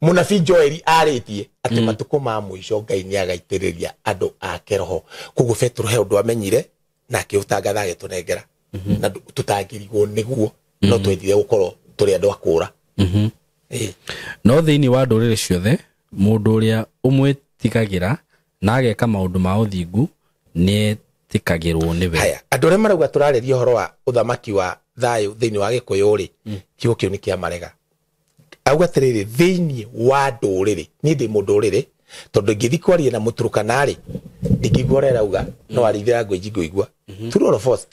mũnabii Joeli arĩtie atĩ matukũ ma mũico Ngai nĩ agaitĩrĩria andũ ake Roho. Koguo Petero he ũndũ amenyire na akĩũtangatha agĩtũnengera, na tũtangĩrigwo nĩguo, no twendire gũkorwo tũrĩ andũ a kũũra. No thĩinĩ wa ndũrĩrĩ ciothe mũndũ ũrĩa ũmwĩtigagĩra na ageka maũndũ ma ũthingu nĩetĩkagĩrwo nĩwe. Haya, andũ arĩa marauga tũrarĩria ũhoro wa ũthamaki wa thayũ thĩinĩ wa Gĩkũyũ rĩ, kiugo kĩu nĩ kĩa marega. Auga atĩrĩrĩ, thĩinĩ wa ndũrĩrĩ, niĩ ndĩ mũndũrĩrĩ, tondũ ingĩthiĩ kwaria na Mũturukana rĩ, ndingĩigua ũrĩa arauga, no arĩithia language ngũigua. True or false?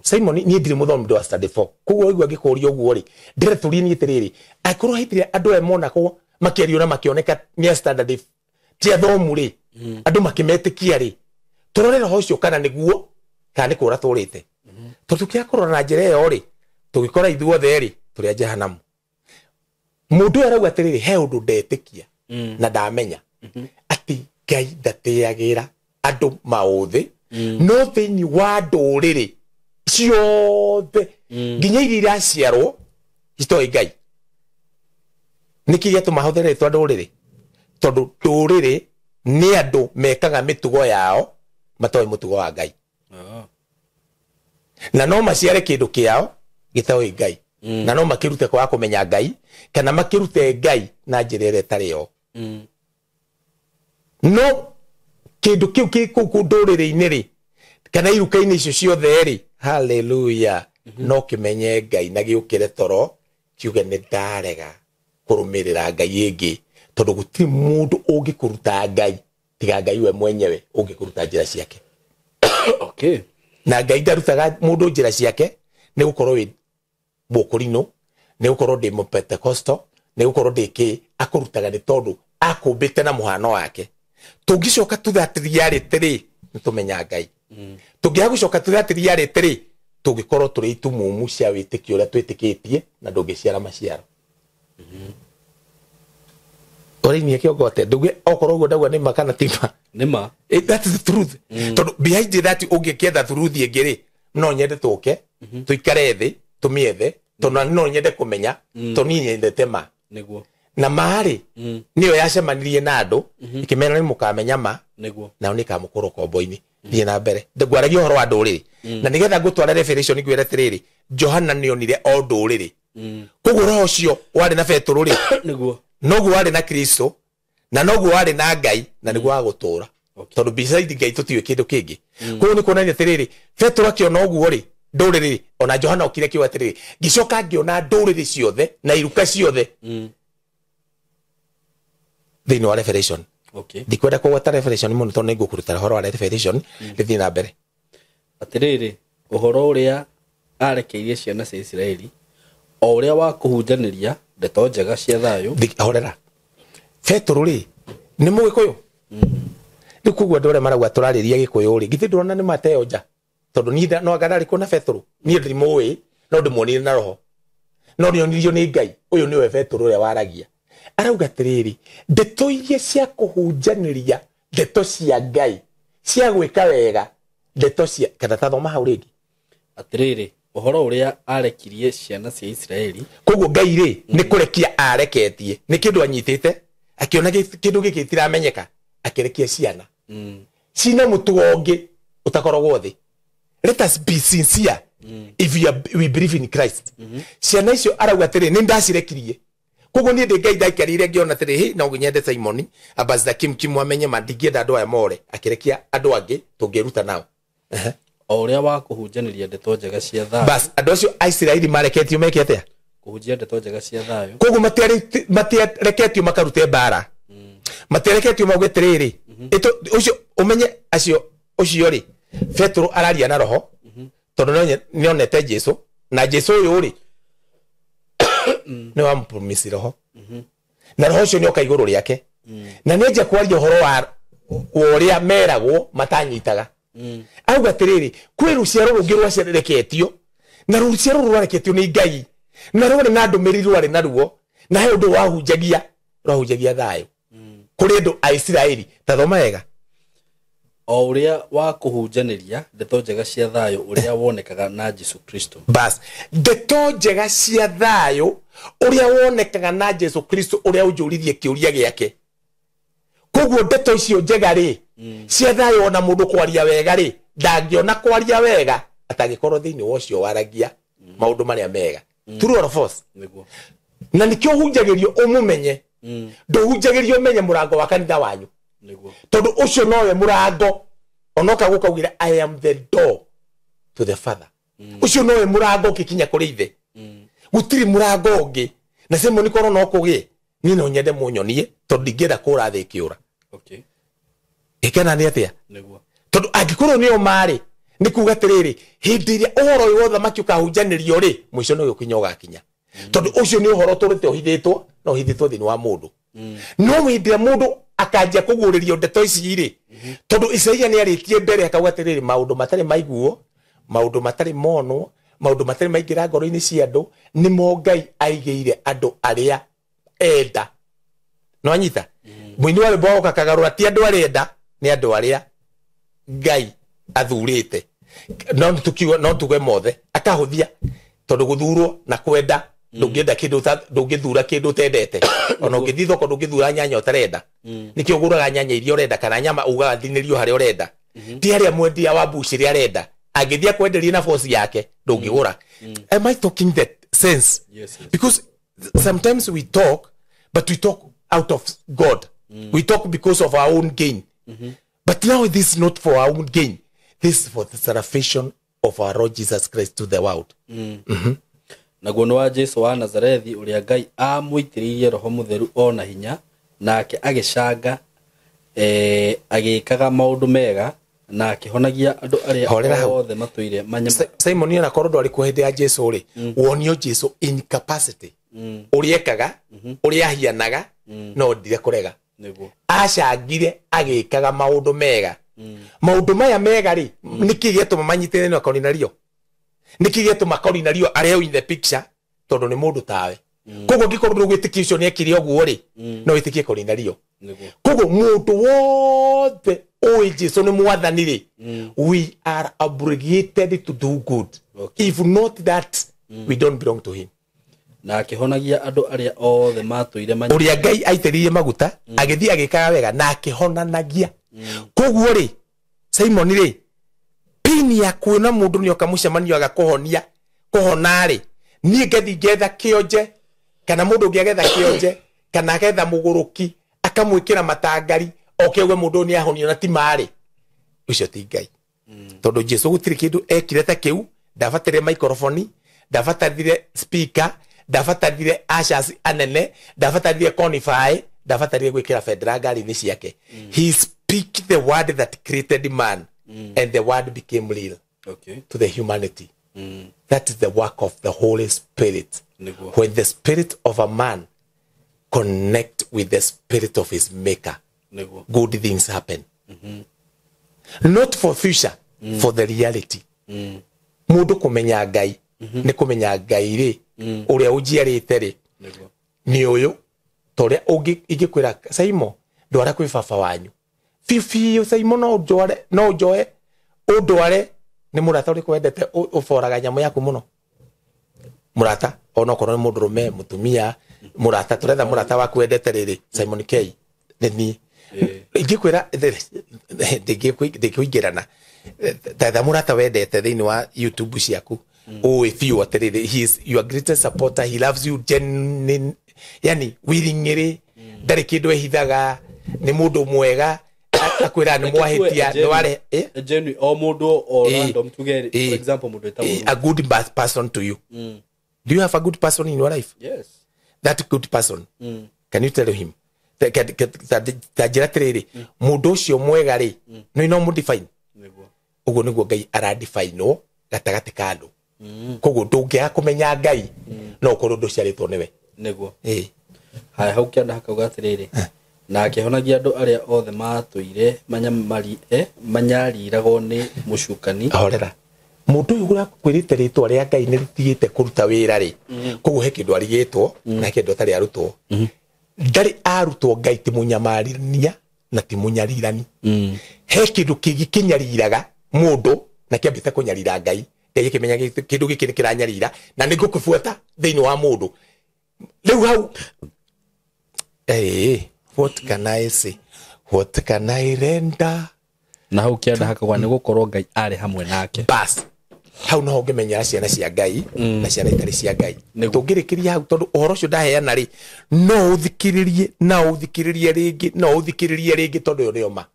Simon, niĩ ndirĩ mũthomi ndĩ wa study 4. Koguo waigua ngĩkũria ũguo rĩ, ndĩretũrie niĩ atĩrĩrĩ, angĩkorwo hĩndĩ ĩrĩa andũ aya monagwo makĩario na makĩoneka nĩ a standard ti athomu rĩ, andũ makĩmetĩkia rĩ, tũrore roho ũcio kana nĩguo kana nĩ kũra tũrĩte. Tondũ tũkĩaga kũrora na njĩra ĩyo rĩ, tũgĩkora ithuothe rĩ, tũrĩ a jehanamu. Mũndũ ũyũ arauga atĩrĩrĩ, he ũndũ ndetĩkia na ndamenya atĩ Ngai ndatĩagĩra andũ maũthĩ, no thĩinĩ wa ndũrĩrĩ ciothe nginya iria iraciarwo citoĩ Ngai. Nĩkĩ gĩatũma hũthĩre rĩtwa ndũrĩrĩ? Tondũ ndũrĩrĩ nĩ andũ mekaga mĩtugo yao matoĩ mũtugo wa Ngai. Na no maciare kĩndũ kĩao gĩtoĩ Ngai. Na no makĩrute kwaga kũmenya Ngai kana makĩrute Ngai na njĩra ĩrĩa ĩtarĩ yo. No kĩndũ kĩu kĩ kũu ndũrĩrĩ-inĩ rĩ, kana iruka-inĩ icio ciothe rĩ, haleluya, no kĩmenye Ngai na gĩũkĩre toro kiuge nĩ ndarega kũrũmĩrĩra Ngai ĩngĩ, tondũ gũtirĩ mũndũ ũngĩkũruta Ngai tiga Ngai we mwenyewe ũngĩkũruta njĩra ciake. Okay. Na Ngai ndarutaga mũndũ njĩra ciake nĩ gũkorwo wĩ mũkũrinũ, nĩ gũkorwo ndĩ mũpentekosto, nĩ gũkorwo ndĩ kĩ, akũrutaga nĩ tondũ akũmbĩte na mũhano wake. Tũngĩcoka to that reality rĩ, nĩ tũmenya Ngai. Tũngĩaga gũcoka to that reality rĩ, tũngĩkorwo tũrĩ itumumu cia wĩtĩkio ũrĩa twĩtĩkĩtie na ndũngĩciara maciaro. Ũrainia kĩongo atĩa? Ndũge okorwo ũguo ndauga nĩ ma kana ti ma. Nĩ ma. That is the truth. Tondũ behind that ũngĩkĩetha truth ĩngĩ rĩ, no nyende tũke tũikare thĩ tũmĩethe, tondũ no nyende kũmenya, tondũ niĩ nyendete ma. Nĩguo. Na ma rĩ, nĩyo yacemanirie na andũ ĩkĩmera nĩ mũkamenya ma, Nĩguo. nao nĩ kamũkũrwo kombo-inĩ. Thiĩ na mbere. Ngwaragia ũhoro wa ndũrĩrĩ. Na nĩgetha ngũtware revelation ngwĩre atĩrĩrĩ, Johana nĩonire o ndũrĩrĩ. Koguo roho ũcio warĩ na Petũrũ rĩ, Nĩguo. noguo warĩ na Kristo, na noguo warĩ na Ngai, na nĩguo wa gũtũra. Okay. Tondũ beside Ngai tũtiũĩ kĩndũ kĩngĩ. Koguo nĩ kuonania atĩrĩrĩ, Petũrũ akĩona ũguo rĩ, ndũrĩrĩ, ona Johana okire akiuga atĩrĩrĩ, ngĩcoka ngĩona ndũrĩrĩ ciothe na iruka ciothe thĩinĩ wa Revelation. Okay. Ndikwenda kũgweta Revelation mũno tondũ nĩngũkũruta ũhoro wa Revelation, rĩthiĩ na mbere. Atĩrĩrĩ, ũhoro ũrĩa arekeirie ciana cia Isiraeli, o ũrĩa wa kũhunjanĩria ndeto njega cia thayũ. Horera. Petũrũ rĩ, nĩ mũgĩkũyũ? Rĩu koguo andũ arĩa marauga tũrarĩria gĩkũyũ rĩ, githĩ ndũrona nĩ mateo nja? Tondũ niĩ no anga ndarĩ kuo na Petũrũ. Niĩ ndimũĩ, no ndĩmuonire na roho. No nĩonirio nĩ Ngai, ũyũ nĩwe Petũrũ ũrĩa waragia. Arauga atĩrĩrĩ, ndeto iria cia kũhunjanĩria, ndeto cia Ngai, cia gwĩka wega, ndeto cia, kana ta thoma hau rĩngĩ. Atĩrĩrĩ, ũhoro ũrĩa arekirie ciana cia Isiraeli. Koguo Ngai rĩ, nĩ kũrekia areketie, nĩ kĩndũ anyitĩte, akĩona kĩndũ gĩkĩ gĩtiramenyeka, akĩrekia ciana. Cina mũtugo ũngĩ ũtakoragwo thĩ. Let us be sincere if we believe in Christ. Ciana icio arauga atĩrĩ, nĩ ndacirekirie. Koguo niĩ ndĩ Ngai ndaikarire ngĩona atĩrĩ, hĩ, no nyende Simon, Ambassador Kim Kim amenye ma, ndingĩenda andũ aya more, akĩrekia andũ angĩ tũngĩruta nao. O ũrĩa wa kũhunjanĩria ndeto njega cia thayũ. Bas, andũ acio a Isiraeli mareketio meke atĩa? Kũhunjia ndeto njega cia thayũ. Koguo matiareketio makarute mbara. Matiareketio mauge atĩrĩrĩ, ũcio ũmenye acio, ũcio rĩ, Petũrũ araria na roho, tondũ nĩonete Jesu, na Jesu ũyũ rĩ, nĩ wamũpromise roho. Na roho ũcio nĩoka igũrũ rĩake. Na nĩanjia kwaria ũhoro wa ũrĩa meragwo matanyitaga. Auga atĩrĩrĩ, kwĩ rũciaro rũngĩ rwareketio, na rũciaro rũrũ rwareketio nĩ Ngai, na rwarĩ na ndũmĩrĩri rwarĩ naruo, na he ũndũ wahunjagia, rwahunjagia thayũ kũrĩ andũ a Isiraeli. Ta thoma wega. O ũrĩa wa kũhunjanĩria ndeto njega cia thayũ ũrĩa wonekaga na Jesu Kristo. Bas, ndeto njega cia thayũ ũrĩa wonekaga na Jesu Kristo, ũrĩa ũnjũririe kĩũria gĩake. Koguo ndeto icio njega rĩ, cia thayũ, ona mũndũ kwaria wega rĩ, ndangĩona kwaria wega atangĩkorwo thĩinĩ wa ũcio waragia maũndũ marĩa mega. True or false? Nĩguo. Na nĩkĩo ũhunjagĩrio ũmũmenye. Ndũhunjagĩrio ũmenye mũrango wa kanitha wanyu. Nĩguo. Tondũ ũcio nowe mũrango, onoka gũkaugĩra I am the door to the Father. Ũcio nowe mũrango ũngĩkinya kũrĩ ithe. Gũtirĩ mũrango ũngĩ. Na Simon korwo no kũgĩe, niĩ no nyende mũnyonie, tondũ ndingĩenda kũra thĩ ĩkĩũra. Okay. Ĩkena nĩ atĩa? Nĩguo. Tondũ angĩkorwo nĩo marĩ, nĩ kuga atĩrĩrĩ, hĩndĩ ĩrĩa ũhoro ũyũ wa ũthamaki ũkahunjanĩrio rĩ, mũico nĩ ũgũkinya ũgakinya. Tondũ ũcio nĩ ũhoro ũtũrĩte ũhithĩtwo, na ũhithĩtwo thĩinĩ wa mũndũ. No hĩndĩ ĩrĩa mũndũ akanjia kũguũrĩrio ndeto ici rĩ, tondũ Isaia nĩarĩtie mbere akauga atĩrĩrĩ, maũndũ matarĩ maiguo, maũndũ matarĩ monwo, maũndũ matarĩ maingĩra ngoro-inĩ cia andũ, nĩmo Ngai aigĩire andũ arĩa enda. No anyita? Mũini wa rwĩmbo agoka akagarũra, ti andũ arĩa enda, nĩ andũ arĩa Ngai athurĩte. No tukiuga, no tuge mothe, akahũthia, tondũ gũthurwo na kwenda, ndũngĩenda kĩndũ ndũngĩthura kĩndũ ũtendete. Ona ũngĩthiĩ thoko ndũngĩthura nyanya ũtarenda. Nĩkĩo ũgũraga nyanya iria ũrenda, kana nyama ugaga thinĩrio harĩa ũrenda. Ti harĩa mwendia wa mbucĩrĩ arenda. Angĩthiĩ akwenderie na boci yake, ndũngĩgũra. Am I talking that sense? Yes, yes. Because sometimes we talk, but we talk out of God. We talk because of our own gain. But now this is not for our own gain. This is for the salvation of our Lord Jesus Christ to the world. Naguo nĩ wa Jesu wa Nazarethi, ũrĩa Ngai aamũitĩrĩirie Roho Mũtheru o na hinya, nake agĩcanga, agĩĩkaga maũndũ mega Na akĩhonagia andũ arĩa othe matũire Simon ona korwo ndwarĩ kuo hĩndĩ ya Jesu rĩ, wonio Jesu in capacity ũrĩa ekaga, ũrĩa ahianaga, no ndire kũrega. Acangire agĩkaga maũndũ mega. Maũndũ maya mega rĩ, nĩkĩ gĩatũma manyitĩrĩre na Kornelio? Nĩkĩ gĩatũma Kornelio arehwo in the picture? Tondũ nĩ mũndũ tawe. Koguo ngĩkorwo ndũgwĩtĩkia ũcio nĩekire ũguo rĩ, no wĩtĩkie Kornelio. Koguo mũndũ wothe ũĩ Jesu nĩ mwathani rĩ, we are obligated to do good. If not that, we don't belong to him. Na akĩhonagia andũ arĩa othe matũire ũrĩa Ngai aitĩrĩirie maguta, agĩthiĩ agĩkaga wega na akĩhonanagia. Koguo rĩ, Simon rĩ, pini ya kuona mũndũ nĩoka mũcemanio agakũhonia, kũhona rĩ, niĩ ngathiĩ ngetha kĩonje, kana mũndũ ũngĩ agetha kĩonje, kana agetha mũgũrũki, akamwĩkĩra matangari, oke auge mũndũ ũyũ nĩahonio na ti marĩ. Ũcio ti Ngai. Tondũ Jesu gũtirĩ kĩndũ ekire ta kĩu, ndabatarire microphone, ndabatarire speaker, ndabatarire ushers anene, ndabatarire conify, ndabatarire gwĩkĩra bendera ngari-inĩ ciake. He speak the word that created man, and the word became real to the humanity. That is the work of the Holy Spirit. When the spirit of a man connect with the spirit of his maker, good things happen. Not for future, for the reality. Mundu kumenya Ngai, ni kumenya Ngai ri, uria unjiarite ri, ni uyu, toria ingikwira Saimo, ndwara kwi baba wanyu. Biũ Saimo no njware, no njoe, ũndware, nĩ mũrata ũrĩkũ wendete ũboraga nyamũ yaku mũno? Mũrata, onokorwo nĩ mũndũrũme, mũtumia, mũrata, tũretha mũrata waku wendete rĩrĩ, Simon K, nĩ niĩ. Ingĩkwĩra, ndingĩkũingĩrana. Tetha mũrata wendete thĩinĩ wa YouTube ciaku, ũĩ biũ atĩrĩrĩ, he is your greatest supporter, he loves you genuinely, yani willingly, ndarĩ kĩndũ ehithaga, nĩ mũndũ mwega, akwĩra nĩ mwahĩtia, nĩ ware, genuine, o mũndũ o random tuge, for example, mũndũ wĩtagwo a good person to you. Do you have a good person in your life? Yes. That good person, can you tell him? Ta njĩra atĩrĩrĩ, mũndũ ũcio mwega rĩ, no no mũdefine. Ũguo nĩguo Ngai aradefine gatagatĩ ka andũ. Koguo ndũngĩaga kũmenya Ngai, no ũkorwo ndũciarĩtwo nĩwe. Nĩguo. Haya, hau kĩanda hakauga atĩrĩrĩ, na akĩhonagia andũ arĩa othe matũire manyariragwo nĩ mũcukani. Horera. Mũndũ ũyũ ũrakwĩrĩte rĩtwa rĩa Ngai nĩ rĩtigĩte kũruta wĩra rĩ, koguo he kĩndũ arigĩtwo na he kĩndũ atarĩ arutwo. Ndarĩ arutwo Ngai ti mũnyamarania na ti mũnyarirani. He kĩndũ kĩngĩ kĩnyariraga mũndũ na kĩambĩte kũnyarira Ngai. Ngai akĩmenya kĩndũ gĩkĩ nĩ kĩranyarira na nĩ ngũkĩbuata thĩinĩ wa mũndũ. Rĩu hau, what can I say? What can I render? Na hau kĩanda hakauga nĩ gũkorwo Ngai arĩ hamwe nake. Bas. Hau noho ngĩmenyera ciana cia Ngai na ciana itarĩ cia Ngai. Tũngĩrĩkĩria hau tondũ ũhoro ũcio ndaheana rĩ, no ũthikĩrĩrie, na ũthikĩrĩrie rĩngĩ, no ũthikĩrĩrie rĩngĩ tondũ ĩyo nĩyo ma.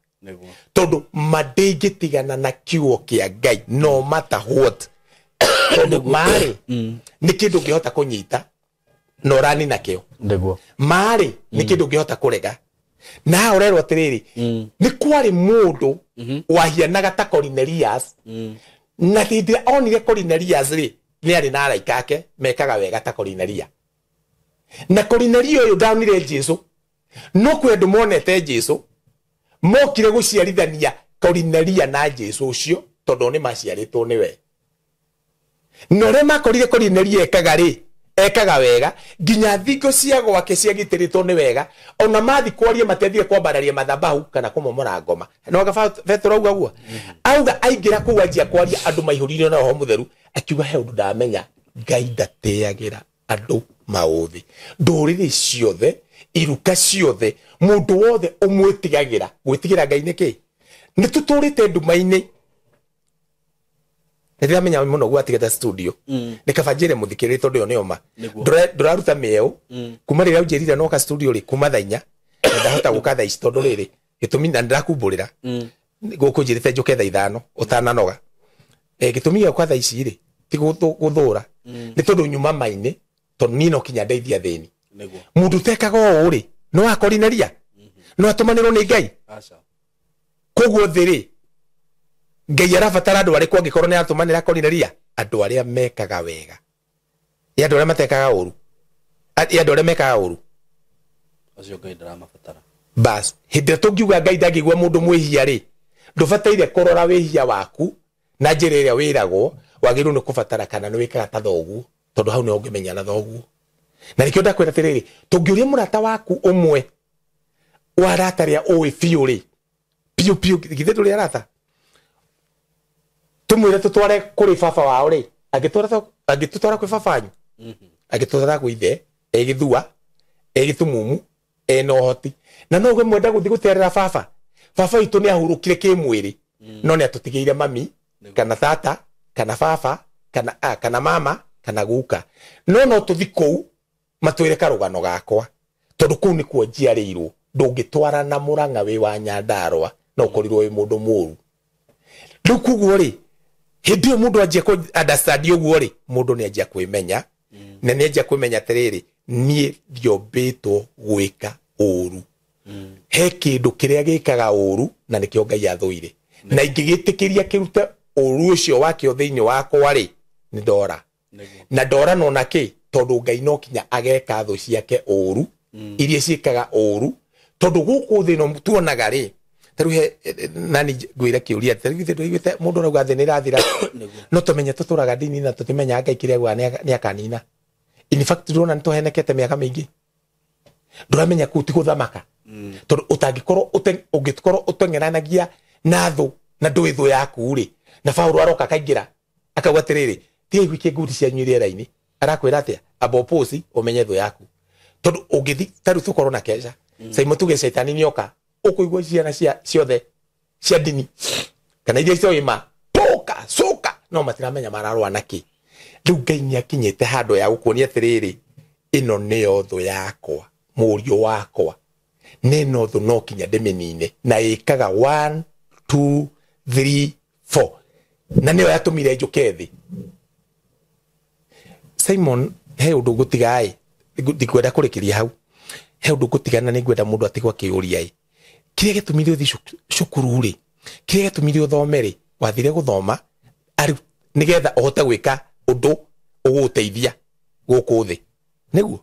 Tondũ ma ndĩngĩtigana na kiugo kĩa Ngai no matter what. Tondũ marĩ nĩ kĩndũ ũngĩhota kũnyita na ũranina kĩo. Marĩ nĩ kĩndũ ũngĩhota kũrega. Na haha ũrerwo atĩrĩrĩ, nĩ kwarĩ mũndũ wahianaga ta Cornelius, na hĩndĩ ĩrĩa onire Cornelius rĩ, nĩ arĩ na araika ake mekaga wega ta Cornelia. Na Cornelia ũyũ ndonire Jesu, no kwĩ andũ monete Jesu, mokire gũciarithania Cornelia na Jesu ũcio tondũ nĩ maciarĩtwo nĩwe. Na ũrĩa makorire Cornelia ekaga rĩ, ekaga wega, nginya thingo cia gwake ciagitĩrĩtwo nĩ wega, ona mathi kwaria matiathire kwambararia mathabahu kana kũmomora ngoma. No anga Petero auga ũguo? Auga aingĩra kũu anjia kwaria andũ maihũrire na Roho Mũtheru, akiuga he ũndũ ndamenya, Ngai ndatĩagĩra andũ maũthĩ. Ndũrĩrĩ ciothe, iruka ciothe, mũndũ wothe ũmwĩtigagĩra. Gwĩtigĩra Ngai nĩ kĩ? Nĩ tũtũrĩte nduma-inĩ. Nĩndĩramenya mũno gwatigĩte studio. Nĩ kaba njĩre mũthikĩrĩria tondũ ĩyo nĩyo ma. Ndũraruta mĩeũ. Kuma rĩrĩa ũnjĩrire noka studio rĩ, kuma thaa inya, na ndahota gũka thaa ici tondũ rĩrĩ, gĩtũmi na ndĩrakumbũrĩra. Gũkũ njĩrĩte njũke thaa ithano, ũtananoga. Gĩtũmi gĩa gũka thaa ici rĩ, ti gũthũra. Nĩ tondũ nyuma ma-inĩ, tondũ niĩ no kinya ndeithie athĩni. Mũndũ ũtekaga ũũ rĩ, no akorinaria? No atũmanĩrwo nĩ Ngai? Koguo thĩ rĩ, Ngai arabatara andũ arĩkũ angĩkorwo nĩ aratũmanĩra Korineria? Andũ arĩa mekaga wega. Ĩ andũ arĩa matekaga ũru? Ĩ andũ arĩa mekaga ũru? Acio Ngai ndaramabatara. Bas, hĩndĩ ĩrĩa tũngiuga Ngai ndangĩigua mũndũ mwĩhia rĩ, ndũbataire kũrora wĩhia waku na njĩra ĩrĩa wĩragwo, wagĩrĩirwo nĩ kũbatara kana nĩ wĩkaga ta thoguo, tondũ hau nĩho ũngĩmenya na thoguo. Na nĩkĩo ndakwĩra atĩrĩrĩ, tũngĩũria mũrata waku ũmwe wa arata arĩa ũĩ biũ rĩ, biũ biũ, githĩ ndũrĩ arata? Tũmwĩre tũtware kũrĩ baba wao rĩ, angĩtũtwara kwĩ baba wanyu, angĩtũtwara kwĩ ithe, e gĩthua, e gĩtumumu, ena ũhoti. Na no uge mwenda gũthiĩ gũterera baba. Baba witũ nĩ ahurũkire kĩmwĩrĩ, no nĩ atũtigĩire mami, kana tata, kana baba, kana mama, kana guka. No no tũthi kũu matwĩre karũgano gakwa, tondũ kũu nĩkuo njiarĩirwo. Ndũngĩtwara na Mũrang'a wĩ wa Nyandarũa, no ũkorirwo wĩ mũndũ mũũru. Rĩu koguo rĩ, hĩndĩ ĩyo mũndũ anjia kũ understand ũguo rĩ, mũndũ nĩ anjia kwĩmenya, na nĩ anjia kwĩmenya atĩrĩrĩ, niĩ ndiombĩtwo gwĩka ũru. He kĩndũ kĩrĩa gĩkaga ũru na nĩkĩo Ngai athũire, na ingĩgĩtĩkĩria kĩrute ũru ũcio wakĩo thĩinĩ wakwa rĩ, nĩ ndora. Na ndora no na kĩ, tondũ Ngai no kinya ageka thũ ciake ũru, iria ciĩkaga ũru, tondũ gũkũ thĩ ĩno tuonaga rĩ, ta rĩu he nani ngwĩre kĩũria, ta rĩu ithuĩ tũiguĩte mũndũ arauga thĩ nĩ ĩrathira. No tũmenye tũtũraga ndini na tũtimenyaga Ngai kĩrĩa augaga nĩ akanina. In fact, ndũrona nĩ tũhenekete mĩaka mĩingĩ. Ndũramenya kũu ti gũthamaka. Tondũ ũtangĩkorwo ũngĩkorwo ũteng'eranagia na thũ na ndũĩ thũ yaku rĩ, na Paũlũ aroka akaingĩra akauga atĩrĩrĩ, tigai gũikia ngundi cianyu rĩera-inĩ. Arakwĩra atĩa? Amba ũpũci ũmenye thũ yaku. Tondũ ũngĩthi ta rĩu tũkorwo na keca, Simon tuge caitani nĩoka, ũkũigua ciana ciothe cia ndini kana iria cioĩ ma tũka coka, no matiramenya mararũa na kĩ. Rĩu Ngai nĩakinyĩte handũ ya gũkuonia atĩrĩrĩ, ĩno nĩyo thũ yakwa, mũriũ wakwa, na ĩno thũ no kinya ndĩmĩnine, na ĩkaga 1 2 3 4, na nĩyo yatũmire njũke thĩ. Simon, he ũndũ ngũtiga-ĩ, ndikwenda kũrĩkĩria hau. He ũndũ ngũtiga na nĩngwenda mũndũ atigwo akĩũria-ĩ, kĩrĩa gĩtũmire ũthiĩ cukuru rĩ, kĩrĩa gĩtũmire ũthome rĩ, wathire gũthoma arĩ nĩgetha ũhote gwĩka ũndũ ũgũgũteithia gũkũ thĩ, nĩguo?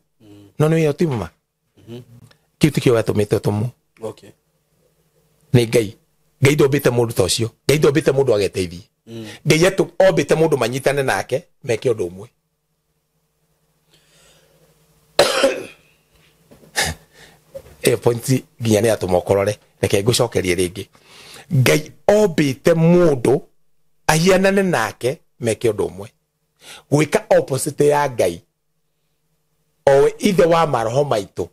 No nĩ wĩra ti ma? Kĩu tikĩo gĩatũmĩte ũtũmwo. Nĩ Ngai. Ngai ndombĩte mũndũ ta ũcio. Ngai ndombĩte mũndũ ageteithie. Ngai ombĩte mũndũ manyitane nake meke ũndũ ũmwe. Ĩyo point nginya nĩ yatũma ũkorore, reke ngũcokerie rĩngĩ. Ngai ombĩte mũndũ ahianane nake meke ũndũ ũmwe. Gwĩka opposite ya Ngai, owe ithe wa maroho maitũ,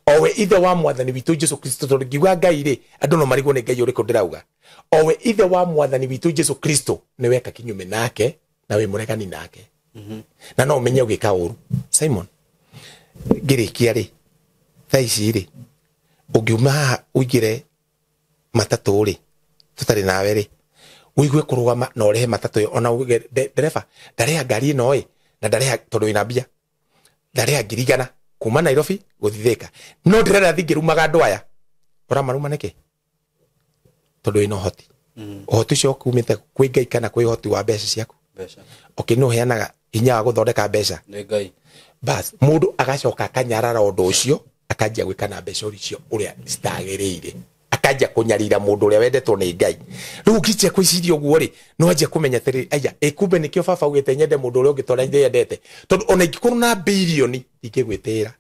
owe ithe wa mwathani witũ Jesu Kristo, tondũ ngiuga Ngai rĩ, andũ no marigwo nĩ Ngai ũrĩkũ ndĩrauga. Owe ithe wa mwathani witũ Jesu Kristo, nĩ weka kinyume nake na wĩ mũregani nake. Na no ũmenye ũgĩka ũru. Simon, ngĩrĩkia rĩ, thaa ici rĩ, ũngiuma haha ũingĩre matatũ rĩ, tũtarĩ nawe rĩ, ũigue kũrũgama na ũrehe matatũ ĩyo, ona uge, ndereba, ndarĩha ngari ĩno ĩ, na ndarĩha tondũ wĩna mbia, ndarĩha ngiri igana kuma Nairobi gũthiĩ Thika, no ndĩrenda thiĩ ngĩrumaga andũ aya. Ũramaruma nĩkĩ? Tondũ wĩna ũhoti. Ũhoti ũcio ũkumĩte kwĩ Ngai kana kwĩ ũhoti wa mbeca ciaku? Mbeca. Okay, nĩ ũheanaga hinya wa gũthondeka mbeca? Nĩ Ngai. Bas, mũndũ agacoka akanyarara ũndũ ũcio, akanjia gwĩka na mbeca icio ũrĩa citagĩrĩire, akanjia kũnyarira mũndũ ũrĩa wendetwo nĩ Ngai. Rĩu ũngĩnjia gwĩciria ũguo rĩ, no anjie kũmenya atĩrĩrĩ, aya, ĩ kumbe nĩkĩo baba augĩte nyende mũndũ ũrĩa ũngĩ tondũ ndĩendete, tondũ ona ingĩkorwo na birioni ndingĩgwĩtĩĩra.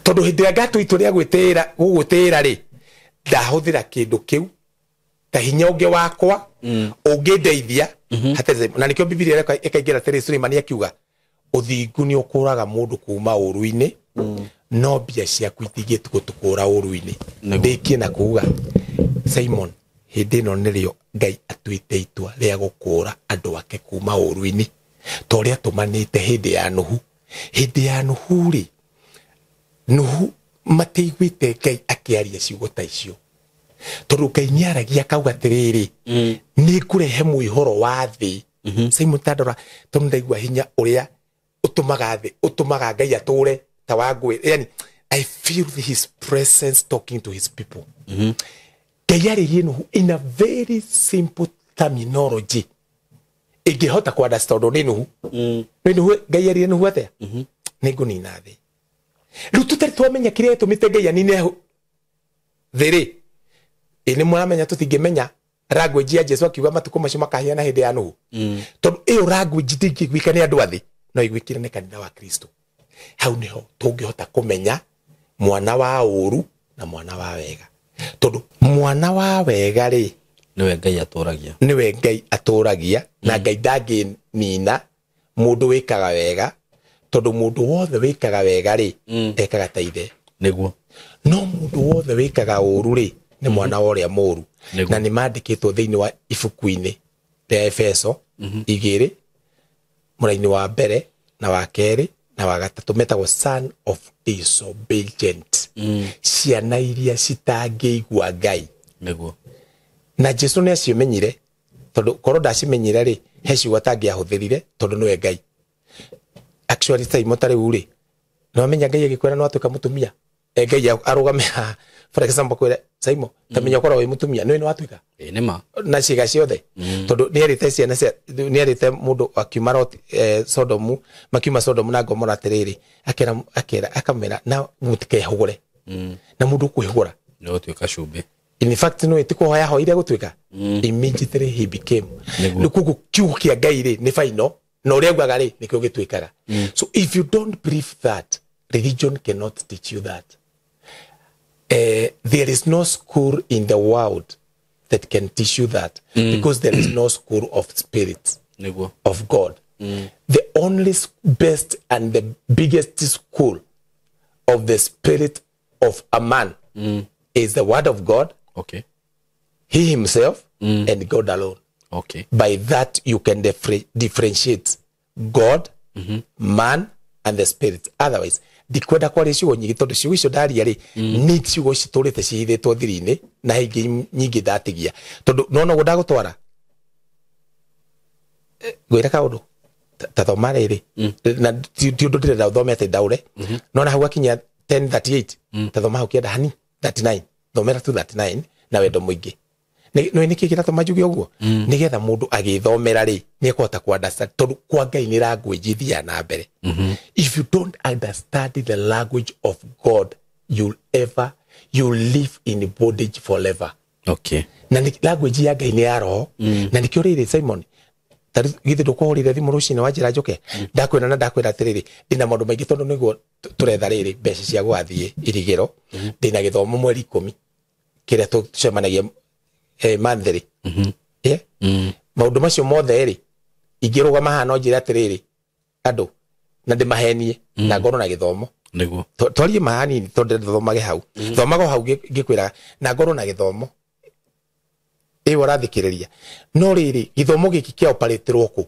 Tondũ hĩndĩ ĩrĩa ngatua itua rĩa gũgwĩtĩĩra rĩ, ndahũthĩra kĩndũ kĩu ta hinya ũngĩ wakwa ũngĩndeithia. Hatarĩ, na nĩkĩo Bibilia ĩkaingĩra atĩrĩ, Suleimani akiuga ũthingu nĩ ũkũraga mũndũ kuma ũru-inĩ, no mbia ciaku itingĩgũtũkũra ũru-inĩ. Ndĩkie na kuga, Simon, hĩndĩ ĩno nĩrĩo Ngai atuĩte itua rĩa gũkũra andũ ake kuma ũru-inĩ, ta ũrĩa tũmanĩte hĩndĩ ya Nuhu. Hĩndĩ ya Nuhu rĩ, Nuhu matiaiguĩte Ngai akĩaria ciugo ta icio, tondũ Ngai nĩaragia akauga atĩrĩrĩ, nĩ ngũrehe mũihũro wa thĩ. Simon, ta ndora, tondũ ndaigua hinya ũrĩa ũtũmaga thĩ, ũtũmaga Ngai atũre ta wa ngũĩ, yani I feel his presence talking to his people. Ngai arĩrie Nuhu in a very simple terminology ingĩhota ku understand tondũ nĩ Nuhu. Nĩ Nuhu, Ngai arĩrie Nuhu atĩa? Nĩ ngũnina thĩ. Rĩu tũtarĩ twamenya kĩrĩa gĩtũmĩte Ngai anine thĩ rĩ, ĩ nĩ mũramenya tũtingĩmenya language ya Jesu akiuga matukũ macio makahiana hĩndĩ ya Nuhu. Tondũ ĩyo language ndĩngĩiguĩka nĩ andũ a thĩ, no ĩiguĩkire nĩ kanitha wa Kristo. Hau nĩho tũngĩhota kũmenya mwana wa ũru na mwana wa wega. Tondũ mwana wa wega rĩ, nĩwe Ngai atũragia, nĩwe Ngai atũragia, na Ngai ndangĩnina mũndũ wĩkaga wega, tondũ mũndũ wothe wĩkaga wega rĩ, ekaga ta ithe. Nĩguo. No mũndũ wothe wĩkaga ũru rĩ, nĩ mwana wa ũrĩa mũru. Na nĩ mandĩkĩtwo thĩinĩ wa ibuku-inĩ rĩa Efeso 2 mũraini wa mbere na wa kerĩ na wa gatatũ, metagwo son of disobedient. Ciana iria citangĩigua Ngai. Nĩguo. Na Jesu nĩ acimenyire, tondũ korwo ndacimenyire rĩ, he ciugo atangĩahũthĩrire tondũ nĩwe Ngai. Actually ta imo ta rĩu rĩ, nĩ wamenya Ngai agĩkwĩra no atuĩka mũtumia. Ngai arũgame haha, for example kwĩra Saimo, ta menya ũkorwo wĩ mũtumia, nĩwe nĩ watuĩka. Ĩ nĩ ma. Na ciĩga ciothe. Tondũ nĩ erĩte ciana cia, nĩ erĩte mũndũ akiuma Lot, Sodomu, makiuma Sodomu na Gomora atĩrĩrĩ, akera akamera na mũtikehũgũre. Na mũndũ ũkwĩhũgũra nĩ gũtuĩka cumbĩ. In fact no ĩtikuhoya hoire gũtuĩka. Immediately he became. Rĩu koguo kiugo kĩa Ngai rĩ nĩ final, na ũrĩa augaga rĩ nĩkĩo gĩtuĩkaga. So if you don't believe that, religion cannot teach you that. There is no school in the world that can teach you that, because there is no school of spirit of God. The only best and the biggest school of the spirit of a man is the word of God. Okay. He himself and God alone. Okay. By that you can differentiate God, man, and the spirit. Otherwise, ndikwenda kwaria ciugo nyingĩ tondũ ciugo icio ndaria rĩ nĩ ciugo citũrĩte cihithĩtwo thiri-inĩ na ingĩ nyingĩ ndatigia tondũ nona ũguo ndagũtwara ngwĩra kaũndũ ta thoma rĩrĩ na ti ũndũ ndĩrenda ũthome atĩ ndaũre nona hau gakinya 10:38 ta thoma hau kĩenda hani 39 thomera tu 39 na wendo mũingĩ. Nĩ nĩkĩ kĩratũma njuge ũguo? Nĩgetha mũndũ agĩthomera rĩ nĩ ekũhota ku understand tondũ kwa Ngai nĩ language ithiaga na mbere. If you don't understand the language of God, you'll live in bondage forever. Okay. Na language ya Ngai nĩ ya roho. Na nĩkĩo rĩrĩ Simon, githĩ ndũkũhũrire thimũ rũcinĩ wanjĩra njũke? Ndakwĩra na ndakwĩra atĩrĩrĩ, ndĩna maũndũ maingĩ tondũ nĩguo tũretha rĩrĩ mbeca cia gwathiĩ irigĩro. Ndĩna gĩthomo mweri 10 kĩrĩa tũcemanagia monthly. Yeah? Maũndũ macio mothe rĩ ingĩrũgama haha no njĩre atĩrĩrĩ andũ na ndĩmahenie na ngorwo na gĩthomo. Nĩguo. Twarie ma hanini tondũ thomage hau. Thomaga hau ngĩkwĩraga na ngorwo na gĩthomo. Ĩĩ ũrathikĩrĩria. No rĩrĩ gĩthomo gĩkĩ kĩa operate-rwo kũ?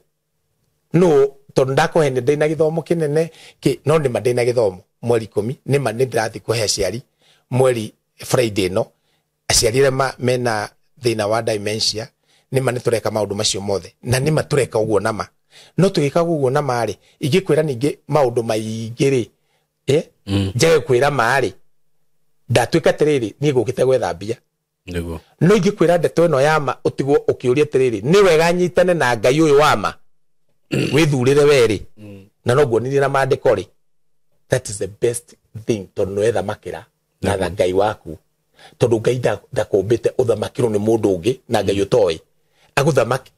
No tondũ ndakũhenia ndĩna gĩthomo kĩnene kĩ no nĩma ndĩna gĩthomo mweri 10 nĩma nĩ ndĩrathiĩ kũhe aciari mweri Friday no aciari arĩa mena thĩna wa dementia nĩma nĩ tũreka maũndũ macio mothe na nĩma tũreka ũguo nama no tũgĩka ũguo nama rĩ ingĩkwĩra ningĩ maũndũ maingĩ rĩ njage kwĩra ma rĩ ndatuĩka atĩrĩrĩ niĩ ngũkĩte gwetha mbia. Nĩguo. No ingĩkwĩra ndeto ĩno ya ma ũtigwo ũkĩũria atĩrĩrĩ nĩ wega nyitane na Ngai ũyũ wa ma wĩthurĩre we rĩ na no nguonirie na maandĩko rĩ, that is the best thing tondũ nĩ wethamakĩra na Ngai waku tondũ Ngai ndakũmbĩte ũthamakĩrwo nĩ mũndũ ũngĩ na Ngai ũtoĩ agũthamaki.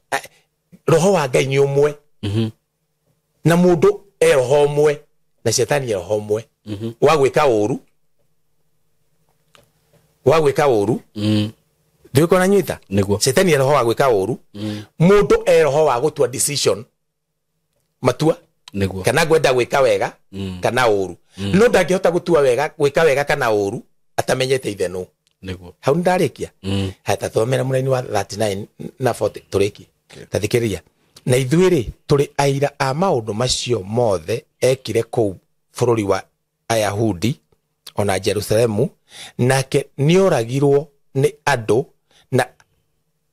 Roho wa Ngai nĩ ũmwe na mũndũ e roho ũmwe na cetani e roho ũmwe wa gwĩka ũru ndĩgũkora nyita. Nĩguo. Cetani e roho wa gwĩka ũru, mũndũ e roho wa gũtua decision matua. Nĩguo. Kana ngwenda gwĩka wega kana ũru no ndangĩhota gũtua wega gwĩka wega kana ũru atamenyete ithe nũ. Nĩguo. Hau ndarĩkia hata thomera mũraini wa 39 na 40 tũrĩkie. Tathikĩrĩria. Na ithuĩ rĩ tũrĩ aira a maũndũ macio mothe ekire kũu bũrũri wa Ayahudi ona Jerusalemu, nake nĩoragirwo nĩ andũ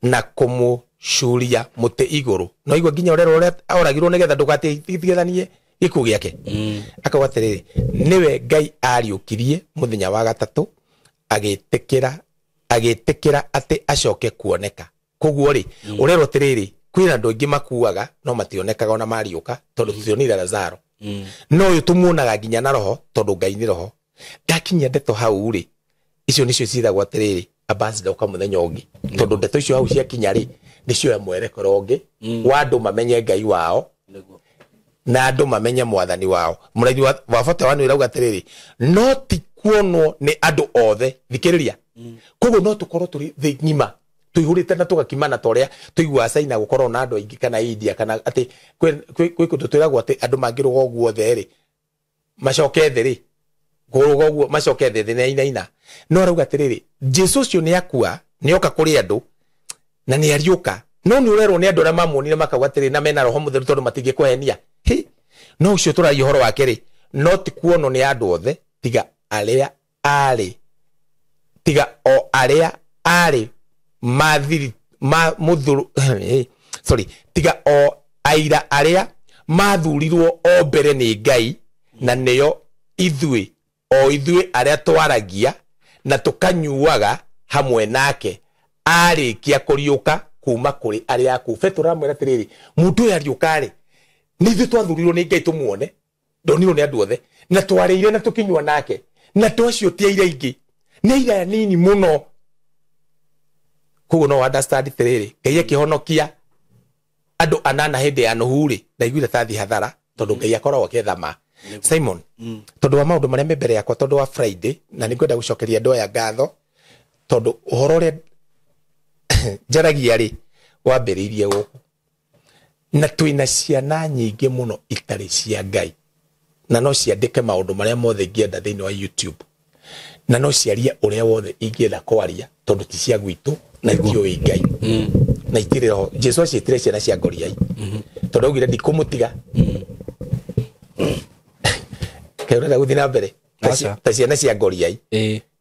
na kũmũcuria mũtĩ igũrũ. No igua nginya ũrerwo ũrĩa oragirwo nĩgetha ndũgatigithanie Gĩkuũ gĩake. Akauga atĩrĩrĩ, nĩwe Ngai ariũkirie mũthenya wa gatatũ agĩtĩkĩra atĩ acoke kuoneka. Koguo rĩ, ũrerwo atĩrĩrĩ, kwĩna andũ aingĩ makuaga no mationekaga ona mariũka tondũ tũtionire Lazaro. No ũyũ tũmuonaga nginya na roho tondũ Ngai nĩ roho. Ndakinyia ndeto hau rĩ, icio nĩcio ciĩtagwo atĩrĩrĩ, ambassador ũka mũthenya ũngĩ. Tondũ ndeto icio hau ciakinya rĩ, nĩcioya mwerekero ũngĩ wa andũ mamenye Ngai wao na andũ mamenye mwathani wao. Mũraithi wa 41 ĩrauga atĩrĩrĩ, no ti kuonwo nĩ andũ othe. Thikĩrĩria. Koguo no tũkorwo tũrĩ thĩ ng'ima tũihũrĩte na tũgakimana ta ũrĩa tũiguaga China gũkorwo na andũ aingĩ kana India kana atĩ kwĩ kũndũ twĩragwo atĩ andũ mangĩrũga ũguo othe rĩ, macoke thĩ rĩ, kũrũga ũguo macoke thĩ, thĩ nĩyainaina. No arauga atĩrĩrĩ, Jesu ũcio nĩakua, nĩoka kũrĩ andũ na nĩariũka. No nĩ ũrerwo nĩ andũ arĩa mamuonire makauga atĩrĩ, na mena roho mũtheru tondũ matingĩkũhenia. Hi, no ũcio tũraria ũhoro wake rĩ, no ti kuonwo nĩ andũ othe tiga arĩa arĩ, tiga o arĩa arĩ mathiri ma muthuru sorry, tiga o aira arĩa mathurirwo o mbere nĩ Ngai, na nĩo ithuĩ, o ithuĩ arĩa twaragia na tũkanyuaga hamwe nake arĩkia kũriũka kuma kũrĩ arĩa akuũ. Petero aramwĩra atĩrĩrĩ, mũndũ ũyũ ariũka rĩ, nĩ ithuĩ twathurirwo nĩ Ngai tũmuone, ndonirwo nĩ andũ othe, na twarĩire na tũkĩnyua nake, na twacio ti aira aingĩ, nĩ aira anini mũno. Koguo no understand atĩrĩrĩ, Ngai akĩhonokia andũ anana hĩndĩ ya Nuhu rĩ, ndaiguire ta thiĩ hathara tondũ Ngai akoragwo akĩetha ma. Simon, tondũ wa maũndũ marĩa me mbere yakwa, tondũ wa Friday, na nĩngwenda gũcokeria andũ aya ngatho, tondũ ũhoro ũrĩa njaragia rĩ, wambĩrĩirie gũkũ. Na twĩna ciana nyingĩ mũno itarĩ cia Ngai, na no ciandĩke maũndũ marĩa mothe ingĩenda thĩinĩ wa YouTube, na no ciarie ũrĩa wothe ingĩenda kwaria, tondũ ti cia gwitũ na itiũĩ Ngai na itirĩ roho. Jesu aciĩtire ciana cia ngoriai, tondũ augire ndikũmũtiga. Kaĩ ũrenda gũthiĩ na mbere? Ta ciana cia ngoriai.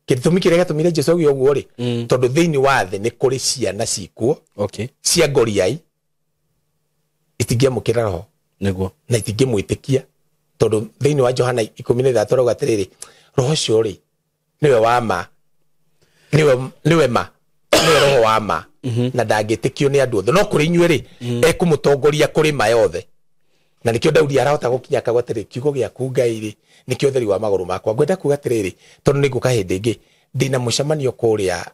Gĩtũmi kĩrĩa gĩatũmire Jesu auge ũguo rĩ, tondũ thĩinĩ wa thĩ nĩ kũrĩ ciana cikuo cia ngoriai itingĩamũkĩra roho nĩguo na itingĩmwĩtĩkia, tondũ thĩinĩ wa Johana 13 arauga atĩrĩrĩ, roho ũcio rĩ nĩwe wa ma, nĩwe ma, nĩwe roho wa ma, na ndangĩtĩkio nĩ andũ othe, no kũrĩ inyuĩ rĩ ekũmũtongoria kũrĩ ma yothe. Na nĩkĩo Daudi arahota gũkinya akauga atĩrĩ, kiugo gĩaku Ngai rĩ nĩkĩo ũtheri wa magũrũ makwa. Ngwenda kuga atĩrĩrĩ, tondũ nĩngũka hĩndĩ ĩngĩ, ndĩna mũcemanio kũrĩa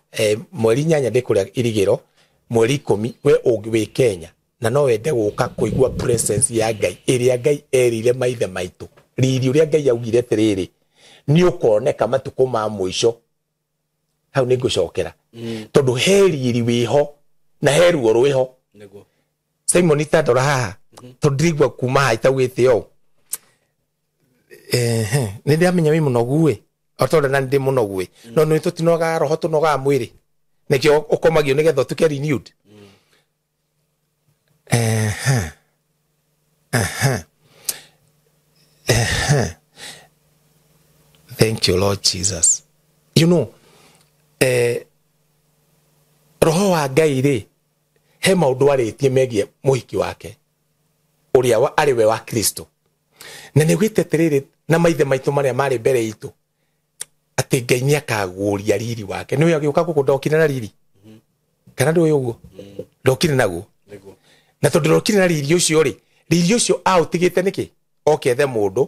mweri 8 ndĩ kũrĩa Irigĩro, mweri 10 we wĩ Kenya, na no wende gũka kũigua presence ya Ngai ĩrĩa Ngai erire maithe maitũ, riri ũrĩa Ngai augire atĩrĩrĩ nĩ ũkoneka matukũ ma mũico. Hau nĩ ngũcokera, tondũ he riri wĩho na he ruo rwĩho. Simon itandora haha tondũ ndiraigua kuma haha itaugĩte ũũ. Nĩ ndĩramenya wĩ mũnogu ĩ, o ta ũrĩa nani ndĩ mũnogu ĩ, no nĩ tũtinogaga roho, tũnogaga mwĩrĩ, nĩkĩo ũkomagio nĩgetha ũtuĩke renewed. Thank you Lord Jesus. You know, roho wa Ngai rĩ, he maũndũ arĩtie megiĩ mũhiki wake ũrĩa arĩ we wa Kristo, na nĩ augĩte atĩrĩrĩ na maithe maitũ marĩa marĩ mbere itũ atĩ Ngai nĩ akaguũria riri wake. Nĩwe agĩũka gũkũ ndokire na riri, kana ndũĩ ũguo? Ndokire naguo. Na tondũ ndokire na riri ũcio rĩ, riri ũcio aũtigĩte nĩkĩ? Oke ethe mũndũ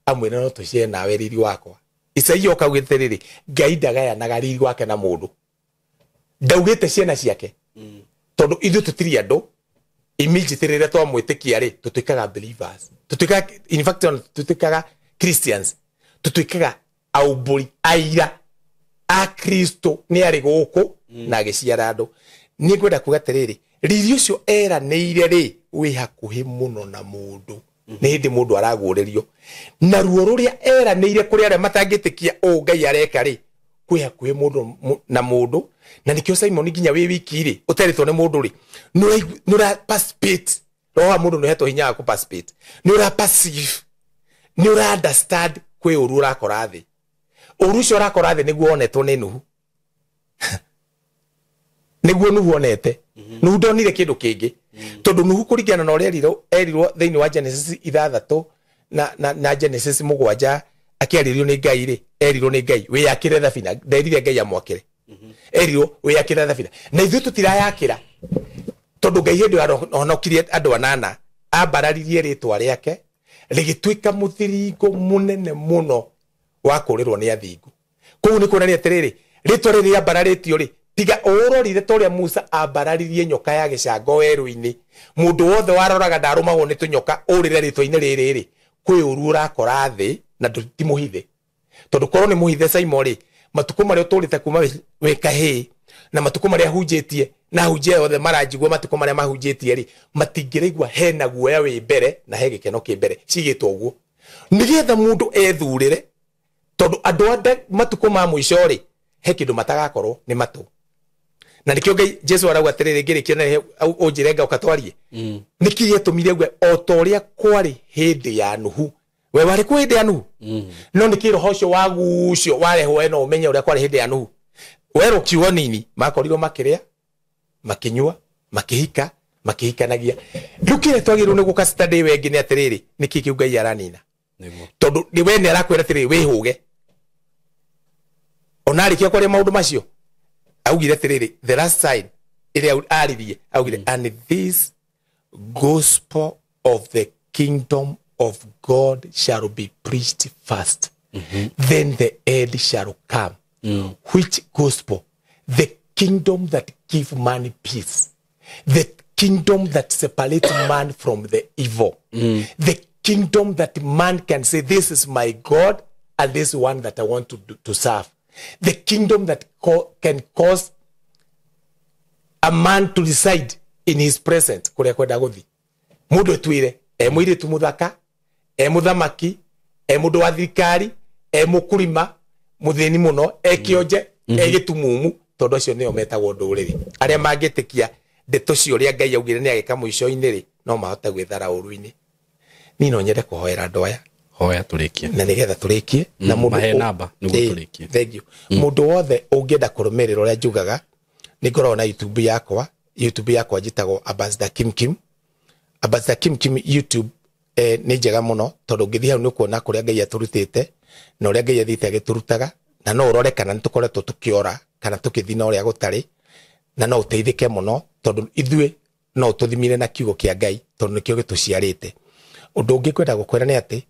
amwĩre no tũcee nawe riri wakwa. Isaia okaugĩte rĩrĩ, Ngai ndagayanaga riri wake na mũndũ, ndaugĩte ciana ciake, tondũ ithuĩ tũtirĩ andũ immediately rĩrĩa twamwĩtĩkia rĩ, tũtuĩkaga believers, tũtuĩkaga, in fact tũtuĩkaga Christians, tũtuĩkaga aumbũri aira a Kristo nĩ arĩ gũkũ na agĩciara andũ. Niĩ ngwenda kuga atĩrĩrĩ, riri ũcio eranĩire rĩ wĩ hakuhĩ mũno na mũndũ, nĩ hĩndĩ mũndũ aragũrĩrio, na ruo rũrĩa eranĩire kũrĩ arĩa matangĩtĩkia ũũ Ngai areka rĩ, kwĩ hakuhĩ mũndũ na mũndũ. Na nĩkĩo Simon nginya wĩ wiki rĩ ũterĩtwo nĩ mũndũ rĩ, nĩ ũra participate, roho wa mũndũ nĩ ũhetwo hinya wa kũ participate, nĩ ũra perceive, nĩ ũra understand kwĩ ũru ũrakora thĩ. Ũru ũcio ũrakora thĩ nĩguo wonetwo nĩ Nuhu, nĩguo Nuhu onete. Nuhu ndonire kĩndũ kĩngĩ, tondũ Nuhu kũringana na ũrĩa erirwo thĩinĩ wa Genesis 6 na Genesis 7 akĩarĩrio nĩ Ngai rĩ, erirwo nĩ Ngai wĩyakĩre thabina, nderire Ngai amwakĩre. Erirwo wĩyakĩre thabina, na ithuĩ tũtirayakĩra tondũ Ngai hĩndĩ ĩyo ahonokirie andũ anana, ambararirie rĩtwa rĩake rĩgĩtuĩka mũthiringo mũnene mũno wa kũrĩrwo nĩ athingu. Koguo nĩ kuonania atĩrĩrĩ, rĩtwa rĩrĩ rĩambararĩtio rĩ, tiga ũrorire ta ũrĩa Musa ambararirie nyoka ya gĩcango werũ-inĩ, mũndũ wothe waroraga ndarũmagwo nĩ tũnyoka ũrĩre rĩtwa-inĩ rĩrĩ rĩ, kwĩ ũru ũrakora thĩ na ti mũhithe. Tondũ korwo nĩ mũhithe Simon rĩ, matukũ marĩa ũtũrĩte kuma wĩ kahĩĩ na matukũ marĩa hunjĩtie na hunjia yothe maranjigua matukũ marĩa mahunjĩtie rĩ, matingĩraigua hena guoya wĩ mbere na he gĩkeno kĩ mbere cigĩtwo ũguo, nĩgetha mũndũ ethurĩre, tondũ andũ a matukũ ma mũico rĩ, he kĩndũ matagakorwo nĩ matũ. Na nĩkĩo Ngai Jesu arauga atĩrĩrĩ, ngĩrĩkia na ũnjĩre ngauka twarie, nĩkĩ gĩatũmire auge o ta ũrĩa kwarĩ hĩndĩ ya Nuhu. We warĩ kuo hĩndĩ ya Nuhu? No nĩkĩ roho ũcio wagucio warehwo we no ũmenye ũrĩa kwarĩ hĩndĩ ya Nuhu? Werwo kiugo nini, makorirwo makĩrĩa, makĩnyua, makĩhika, makĩhikanagia. Rĩu kĩrĩa twagĩrĩirwo nĩ gũka study ĩyo ĩngĩ nĩ atĩrĩrĩ, nĩkĩ kĩu Ngai aranina? Tondũ nĩ we nĩ arakwĩra atĩrĩrĩ, wĩhũge. Ona arĩkia kwaria maũndũ macio, augire atĩrĩrĩ, the last sign ĩrĩa aririe, augire, and this gospel of the kingdom of God shall be preached first, then the end shall come. Which gospel? The kingdom that give man peace, the kingdom that separates man from the evil, the kingdom that man can say, this is my God and this one that I want to serve, the kingdom that can cause a man to reside in his presence. Kuria kwenda guthi mundu etwire e muiritu muthaka, e muthamaki, e mundu wa thirikari, e mukurima muthini muno, e kionje, e gitumumu, tondu acio nio metagwo nduriri. Aria mangitikia ndeto cio uria Ngai augire ni ageka muico-ini ri, no mahote gwithara uru-ini. Ni no nyende kuhoera andu aya. Hoya turikie. Na nigetha turikie na mundu mahe namba niguo turikie. Thank you. Mundu wothe ungienda kurumirira uria njugaga, ni ngoragwo na YouTube yakwa. YouTube yakwa njitagwo Ambassador Kim Kim. Ambassador Kim Kim YouTube nĩ njega mũno, tondũ ũngĩthiĩ hau nĩ ũkuona kũrĩa Ngai atũrutĩte na ũrĩa Ngai athiĩte agĩtũrutaga, na no ũrore kana nĩ tũkoretwo tũkĩora kana tũkĩthiĩ na ũrĩa gũtarĩ, na no ũteithĩke mũno, tondũ ithuĩ no tũthimire na kiugo kĩa Ngai, tondũ nĩkĩo gĩtũciarĩte. Ũndũ ũngĩ kwenda gũkwĩra nĩ atĩ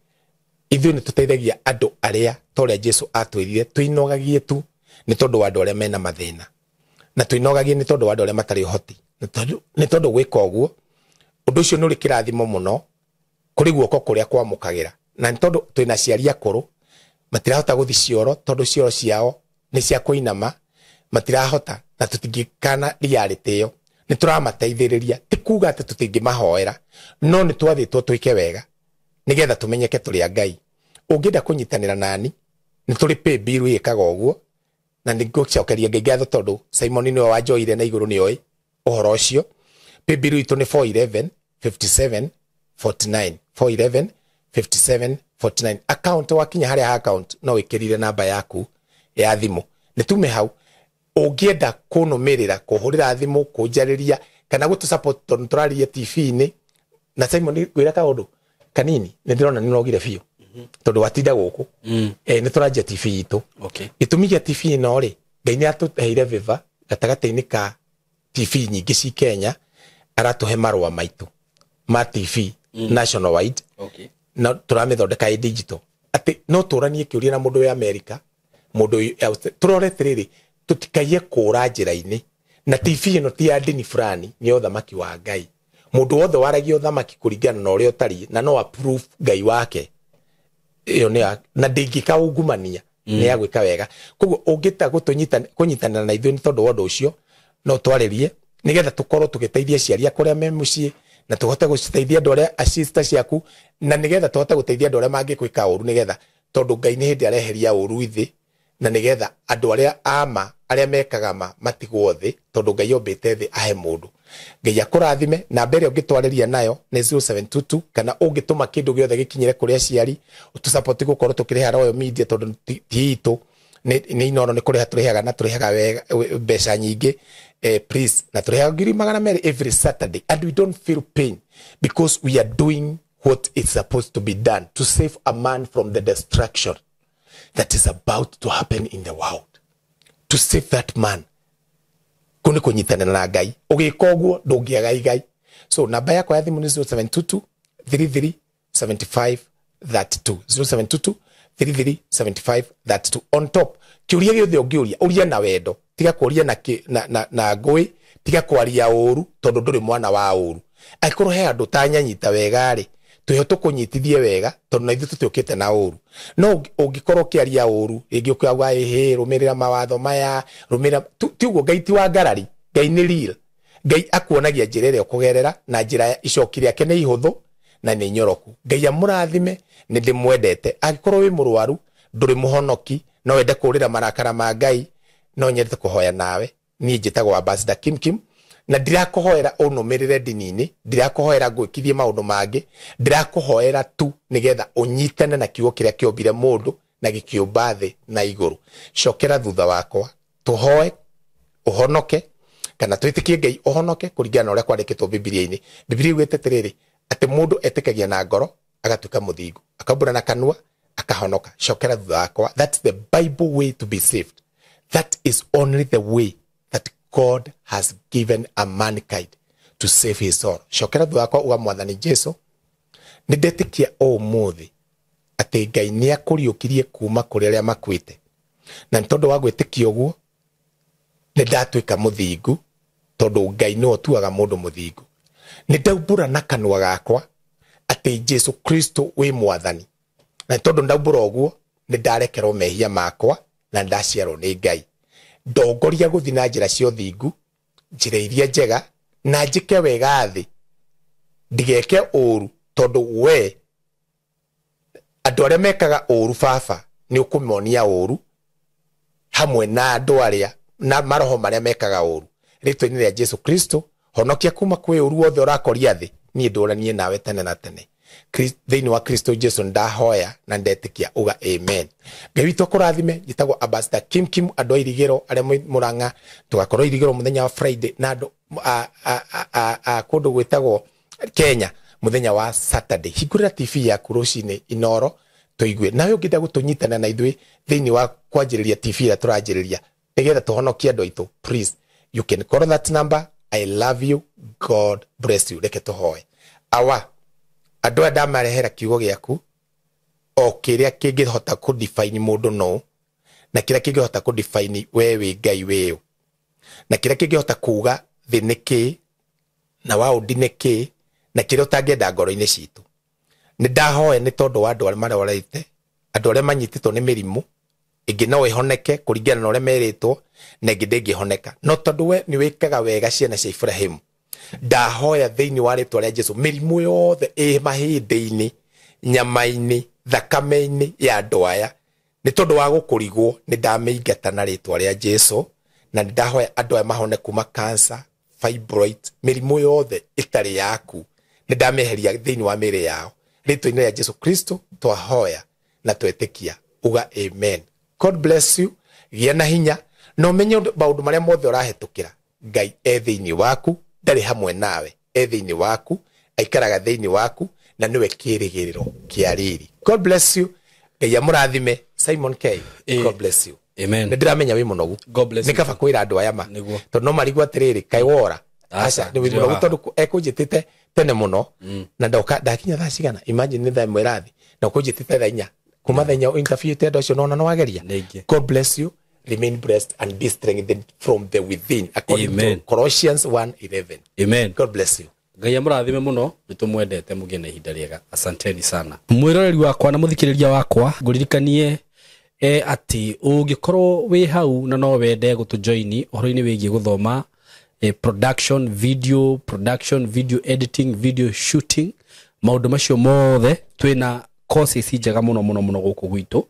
ithuĩ nĩ tũteithagia andũ arĩa ta ũrĩa Jesu atwĩrire twĩnogagie tu nĩ tondũ wa andũ arĩa mena mathĩna, na twĩnogagie nĩ tondũ wa andũ arĩa matarĩ ũhoti, nĩ tondũ gwĩka ũguo ũndũ ũcio nĩ ũrĩ kĩrathimo mũno kũrĩ guoko kũrĩa kwamũkagĩra. Na nĩ tondũ twĩna aciari akũrũ matirahota gũthiĩ cioro, tondũ cioro ciao nĩ cia kũinama, matirahota, na tũtingĩkana reality ĩyo. Nĩ tũramateithĩrĩria, ti kuga atĩ tũtingĩmahoera, no nĩ twathĩtwo twĩke wega nĩgetha tũmenyeke tũrĩ a Ngai. Ũngĩenda kũnyitanĩra nani, nĩ tũrĩ pay bill ĩkaga ũguo, na nĩ ngũcokeria Ngai ngatho tondũ Simon nĩwe wanjoire na igũrũ nĩoĩ ũhoro ũcio. Pay bill itũ nĩ 411 57 49, 411 57 49. Account wakinya harĩa ha account no wĩkĩrire namba yaku ya thimũ. Nĩ tume hau, ũngĩenda kũnũmĩrĩra, kũhũrĩra thimũ, kũnjarĩria kana gũtũ support tondũ tũraria TV-inĩ. Na Simon ngwĩra kaũndũ kanini, nĩ ndĩrona nĩ nogire biũ tondũ watinda gũkũ. Nĩ tũranjia TV itũ. Gĩtũmi gĩa TV ĩno rĩ, Ngai nĩ atũheire favor gatagatĩ-inĩ ka TV nyingĩ ci Kenya, aratũhe marũa maitũ ma TV national wide. Na tũramĩthondeka ĩ digital, atĩ no tũranie kĩũria na mũndũ wĩ America, mũndũ wĩ Australia. Tũrore atĩrĩrĩ, tũtikaiye kũra njĩra-inĩ. Na TV ĩno ti ya ndini fulani, nĩ ya ũthamaki wa Ngai. Mũndũ wothe waragia ũthamaki kũringana na ũrĩa ũtariĩ, na no approve Ngai wake, ĩyo nĩ ya, na ndĩngĩka ungumania, nĩ ya gwĩka wega. Koguo ũngĩta kũnyitanĩra na ithuĩ nĩ tondũ wa ũndũ ũcio, no twarĩrie nĩgetha tũkorwo tũgĩteithia aciari kũrĩa me mũciĩ, na tũhote gũteithia andũ arĩa assistant ciaku, na nĩgetha tũhote gũteithia andũ arĩa mangĩkwĩka ũru, nĩgetha tondũ Ngai nĩ hĩndĩ areheria ũru thĩ, na nĩgetha andũ arĩa ama arĩa mekaga ma matigwo thĩ, tondũ Ngai ombĩte thĩ ahe mũndũ. Ngai akũrathime. Namba ĩrĩa ũngĩtwarĩria nayo nĩ 0722, kana ũngĩtũma kĩndũ gĩothe gĩkinyĩre kũrĩ aciari, ũtũsupport gũkorwo tũkĩrĩha Royal Media, tondũ ti itũ, nĩ inooro, nĩ kũrĩha tũrĩhaga, na tũrĩhaga wega mbeca nyingĩ. Please, na tũrĩhaga ngiri magana merĩ every Saturday, and we don't feel pain because we are doing what is supposed to be done to save a man from the destruction that is about to happen in the world. To save that man. Kũ nĩ kũnyitanĩra na Ngai. Ũgĩka ũguo ndũngĩaga igai. So namba yakwa ya thimũ nĩ 0722 33 75 32. 0722 33 75 32. On top, kĩũria gĩothe ũngĩũria, ũria na wendo. Tiga kũria na ngũĩ, tiga kwaria ũru tondũ ndũrĩ mwana wa ũru. Angĩkorwo he andũ tanyanyita wega rĩ, twĩho tũkũnyitithie wega tondũ na ithuĩ tũtiũkĩte na ũru. No ũngĩkorwo ũkĩaria ũru, rĩngĩ ũkauga ĩhĩ, rũmĩrĩra mawatho maya, rũmĩrĩra, ti ũguo. Ngai ti wa ngarari, Ngai nĩ real. Ngai akuonagia njĩra ĩrĩa ũkũgerera, na njĩra ya icoki rĩake nĩ ihũthũ na nĩ nyoroku. Ngai amũrathime, nĩ ndĩmwendete. Angĩkorwo wĩ mũrwaru, ndũrĩ mũhonoki, no wende kũũrĩra marakara ma Ngai, no nyende kũhoya nawe. Niĩ njĩtagwo Ambassador Kim Kim, na ndirakũhoera ũnũmĩrĩre ndini-inĩ, ndirakũhoera ngwĩkithie maũndũ mangĩ, ndirakũhoera tu nĩgetha ũnyitane na kiugo kĩrĩa kĩombire mũndũ na gĩkĩũmba thĩ na igũrũ. Cokera thutha wakwa, tũhoe ũhonoke, kana twĩtĩkie Ngai ũhonoke kũringana na ũrĩa kwandĩkĩtwo Bibilia-inĩ. Bibilia ĩugĩte atĩrĩrĩ, atĩ mũndũ etĩkagia na ngoro agatuĩka mũthingu, akaumbũra na kanua akahonoka. Cokera thutha wakwa. That's the Bible way to be saved. That is only the way that God has given a mankind to save his soul. Cokera thutha wakwa uga, Mwathani Jesu, nĩ ndetĩkia ũmũthĩ atĩ Ngai nĩ akũriũkirie kuma kũrĩ arĩa makuĩte, na nĩ tondũ wa gwĩtĩkia ũguo nĩ ndatuĩka mũthingu, tondũ Ngai nĩwe ũtuaga mũndũ mũthingu. Nĩ ndaumbũra na kanua gakwa atĩ Jesu Kristo wĩ Mwathani, na nĩ tondũ ndaumbũra ũguo nĩ ndarekerwo mehia makwa na nĩ ndaciarwo nĩ Ngai. Ndongoria gũthiĩ na njĩra cia ũthingu, njĩra iria njega, na njĩke wega thĩ, ndigeke ũru, tondũ we andũ arĩa mekaga ũru baba nĩ ũkũmonia ũru, hamwe na andũ arĩa na maroho marĩa mekaga ũru. Rĩtwa-inĩ rĩa Jesu Kristo, honokia kuma kwĩ ũru wothe ũrakoria thĩ, niĩ ndũranie nawe tene na tene. Thĩinĩ wa Kristo Jesu ndahoya na ndetĩkia, uga amen. Ngai witũ akũrathime. Njĩtagwo Ambassador Kim Kim. Andũ a Irigĩro arĩa mwĩ Mũrang'a, tũgakorwo Irigĩro mũthenya wa Friday, na andũ a kũndũ gwĩtagwo Kenya mũthenya wa Saturday. Hingũrĩra TV yaku rũcinĩ Inoro tũigue. Nawe ũngĩenda gũtũnyitana na ithuĩ thĩinĩ wa kwanjĩrĩria TV ĩrĩa tũranjĩrĩria nĩgetha tũhonokie andũ aitũ, please, you can call that number. I love you. God bless you. Reke tũhoe. Awa, andũ aya ndamarehera kiugo gĩaku o kĩrĩa kĩngĩhota kũ-define mũndũ no, na kĩrĩa kĩngĩhota kũ-define we wĩ Ngai wĩũ, na kĩrĩa kĩngĩhota kuga thĩ nĩ kĩ na waũndi nĩ kĩ, na kĩrĩa ũtangĩenda ngoro-inĩ citũ. Nĩ ndahoya nĩ tondũ wa andũ arĩa marwarĩte, andũ arĩa manyitĩtwo nĩ mĩrimũ ĩngĩ no ĩhoneke kũringana na ũrĩa merĩtwo, na ĩngĩ ndĩngĩhoneka, no tondũ we nĩ wĩkaga wega ciana cia Ibrahimu, ndahoya thĩinĩ wa rĩtwa rĩa Jesu, mĩrimũ yothe ĩ mahĩndĩ-inĩ, nyama-inĩ, thakame-inĩ ya andũ aya, nĩ tondũ wa gũkũrigwo, nĩ ndamĩingata na rĩtwa rĩa Jesu, na nĩ ndahoya andũ aya mahone kuma cancer, fibroid, mĩrimũ yothe ĩtarĩ yaku nĩ ndamĩeheria thĩinĩ wa mĩĩrĩ yao. Rĩtwa-inĩ rĩa Jesu Kristo twahoya na twetĩkia, uga amen. God bless you. Gĩa na hinya na ũmenye maũndũ marĩa mothe ũrahĩtũkĩra, Ngai e thĩinĩ waku, ndarĩ hamwe nawe, e thĩinĩ waku, aikaraga thĩinĩ waku, na nĩwe kĩĩrĩgĩrĩro kĩa rĩrĩ. God bless you. Ngai amũrathime. Simon K. God bless you. Amen. Nĩ ndĩramenya wĩ mũnogu. God bless Nĩ you. kaba kwĩra andũ aya ma. Nĩguo. Tondũ no marigwo atĩrĩrĩ, kaĩ wora? Aca, Aca, nĩ wĩ ndirĩ mũnogu haha. tondũ ekũnjĩtĩte tene mũno na ndoka ndakinya thaa cigana? Imagine nĩ thaa 1 ĩrathi na ũkũnjĩtĩte thaa 4, kuma thaa 4 interviewĩte andũ acio, nona no wageria. Nĩingĩ. God bless you. Remain blessed and be strengthened from the within, according Amen. to Colossians 1:11. Amen. God bless you. Ngai amũrathime mũno, nĩ tũmwendete, mũgĩe na ihinda rĩega, asanteni sana. Mwĩroreri wakwa na mũthikĩrĩria wakwa, ngũririkanie atĩ ũngĩkorwo wĩ hau na no wende gũtũjoini ũhoro-inĩ wĩgiĩ gũthoma production, video production, video editing, video shooting, maũndũ macio mothe, twĩna courses njega mũno mũno mũno gũkũ gwitũ.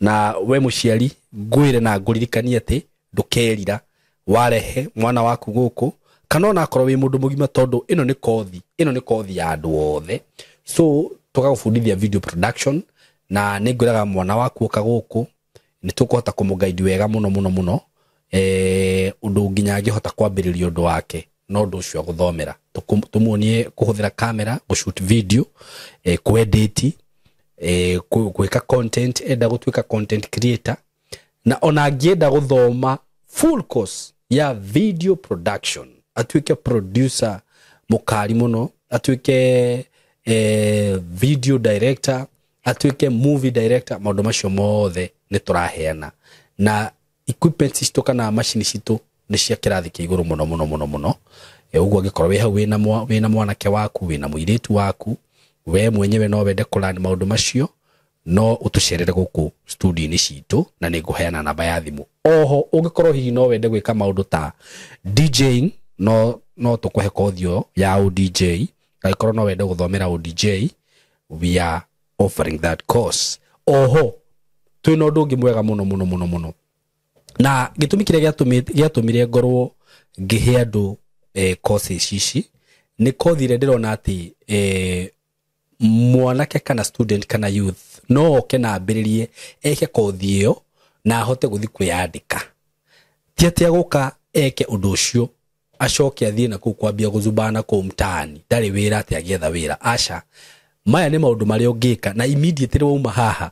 Na we mũciari, ngwĩre na ngũririkanie atĩ ndũkerira warehe mwana waku gũkũ, kana ona akorwo wĩ mũndũ mũgima, tondũ ĩno nĩ kothi, ĩno nĩ kothi ya andũ othe. So tũgagũbundithia video production, na nĩ ngwĩraga mwana waku oka gũkũ nĩ tũkũhota kũmũgaidi wega mũno mũno mũno, ũndũ nginya angĩhota kwambĩrĩria ũndũ wake. no ũndũ ũcio agũthomera. Tũmuonie kũhũthĩra kamera, gũshoot video, kwedit, gwĩka content, enda gũtuĩka content creator, na ona angĩenda gũthoma full course ya video production, atuĩke producer mũkari mũno, atuĩke video director, atuĩke movie director, maũndũ macio mothe nĩ tũraheana. Na equipment citũ kana macini citũ nĩ cia kĩrathi kĩa igũrũ mũno mũno mũno mũno. Ũguo angĩkorwo wĩ hau wĩna mwanake waku, wĩna mũirĩtu waku, we mwenyewe no wende kũlearn maũndũ macio, no ũtũcerere gũkũ studio-inĩ citũ na nĩ ngũheana namba ya thimũ. Oho ũngĩkorwo hihi no wende gwĩka maũndũ ta DJing, no tũkũhe kothi ĩyo ya ODJ. Angĩkorwo no wende gũthomera ODJ, we are offering that course. Oho twĩna ũndũ ũngĩ mwega mũno mũno mũno mũno, na gĩtũmi kĩrĩa gĩatũmire ngorwo ngĩhe andũ courses ici nĩ kothi ĩrĩa ndĩrona atĩ mwanake kana student kana youth no oke na ambĩrĩrie eke kothi ĩyo na ahote gũthiĩ kwĩyandĩka. Ti atĩ agũka eke ũndũ ũcio acoke athiĩ na kũu kwambia gũzubana kũu mtaani, ndarĩ wĩra atĩ agĩetha wĩra. Aca, maya nĩ maũndũ marĩa ũngĩka na immediately wauma haha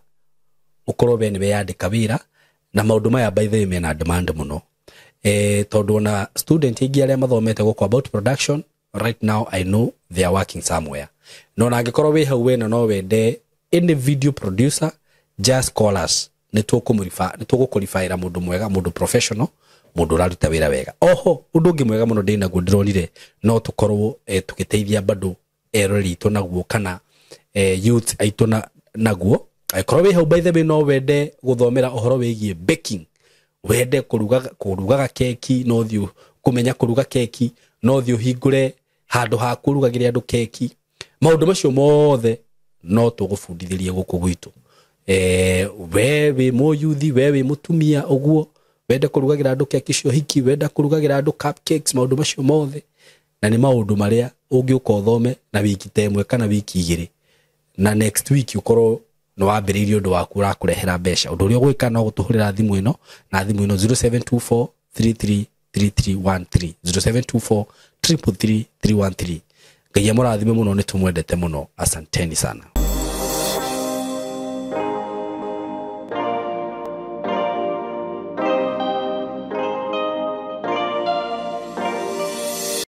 ũkorwo we nĩ weyandĩka wĩra. Na maũndũ maya by the way mena demand mũno, tondũ ona student aingĩ arĩa mathomete gũkũ about production right now I know they are working somewhere. No na angĩkorwo wĩ hau wena no wende any video producer, just call us, nĩ tũgũkũribaĩra mũndũ mwega, mũndũ professional, mũndũ ũraruta wĩra wega. Oho ũndũ ũngĩ mwega mũno ndĩnaguo ndĩronire no tũkorwo tũgĩteithia bado eroreri aitũ naguo kana youth aitũ naguo. Angĩkorwo wĩ hau by the way no wende gũthomera ũhoro wĩgiĩ baking, wende kũrugaga keki, no thiĩ kũmenya kũruga keki, no thiĩ ũhingũre handũ ha kũrugagĩra andũ keki, maũndũ macio mothe no tũgũbundithĩrie gũkũ gwitũ. We wĩ mũyuthi, we wĩ mũtumia ũguo wende kũrugagĩra andũ keki cia ũhiki, wenda kũrugagĩra andũ cupcakes, maũndũ macio mothe na nĩ maũndũ marĩa ũngĩũka ũthome na wiki ta ĩmwe kana wiki igĩrĩ, na next week ũkorwo nĩ wambĩrĩirie ũndũ waku ũrakũrehera mbeca. Ũndũ ũrĩa ũgwĩka no gũtũhũrĩra thimũ ĩno na thimũ ĩno 0724 33 3313, 0724 333 313. Ngai amũrathime mũno, nĩ tũmwendete mũno. Asanteni sana.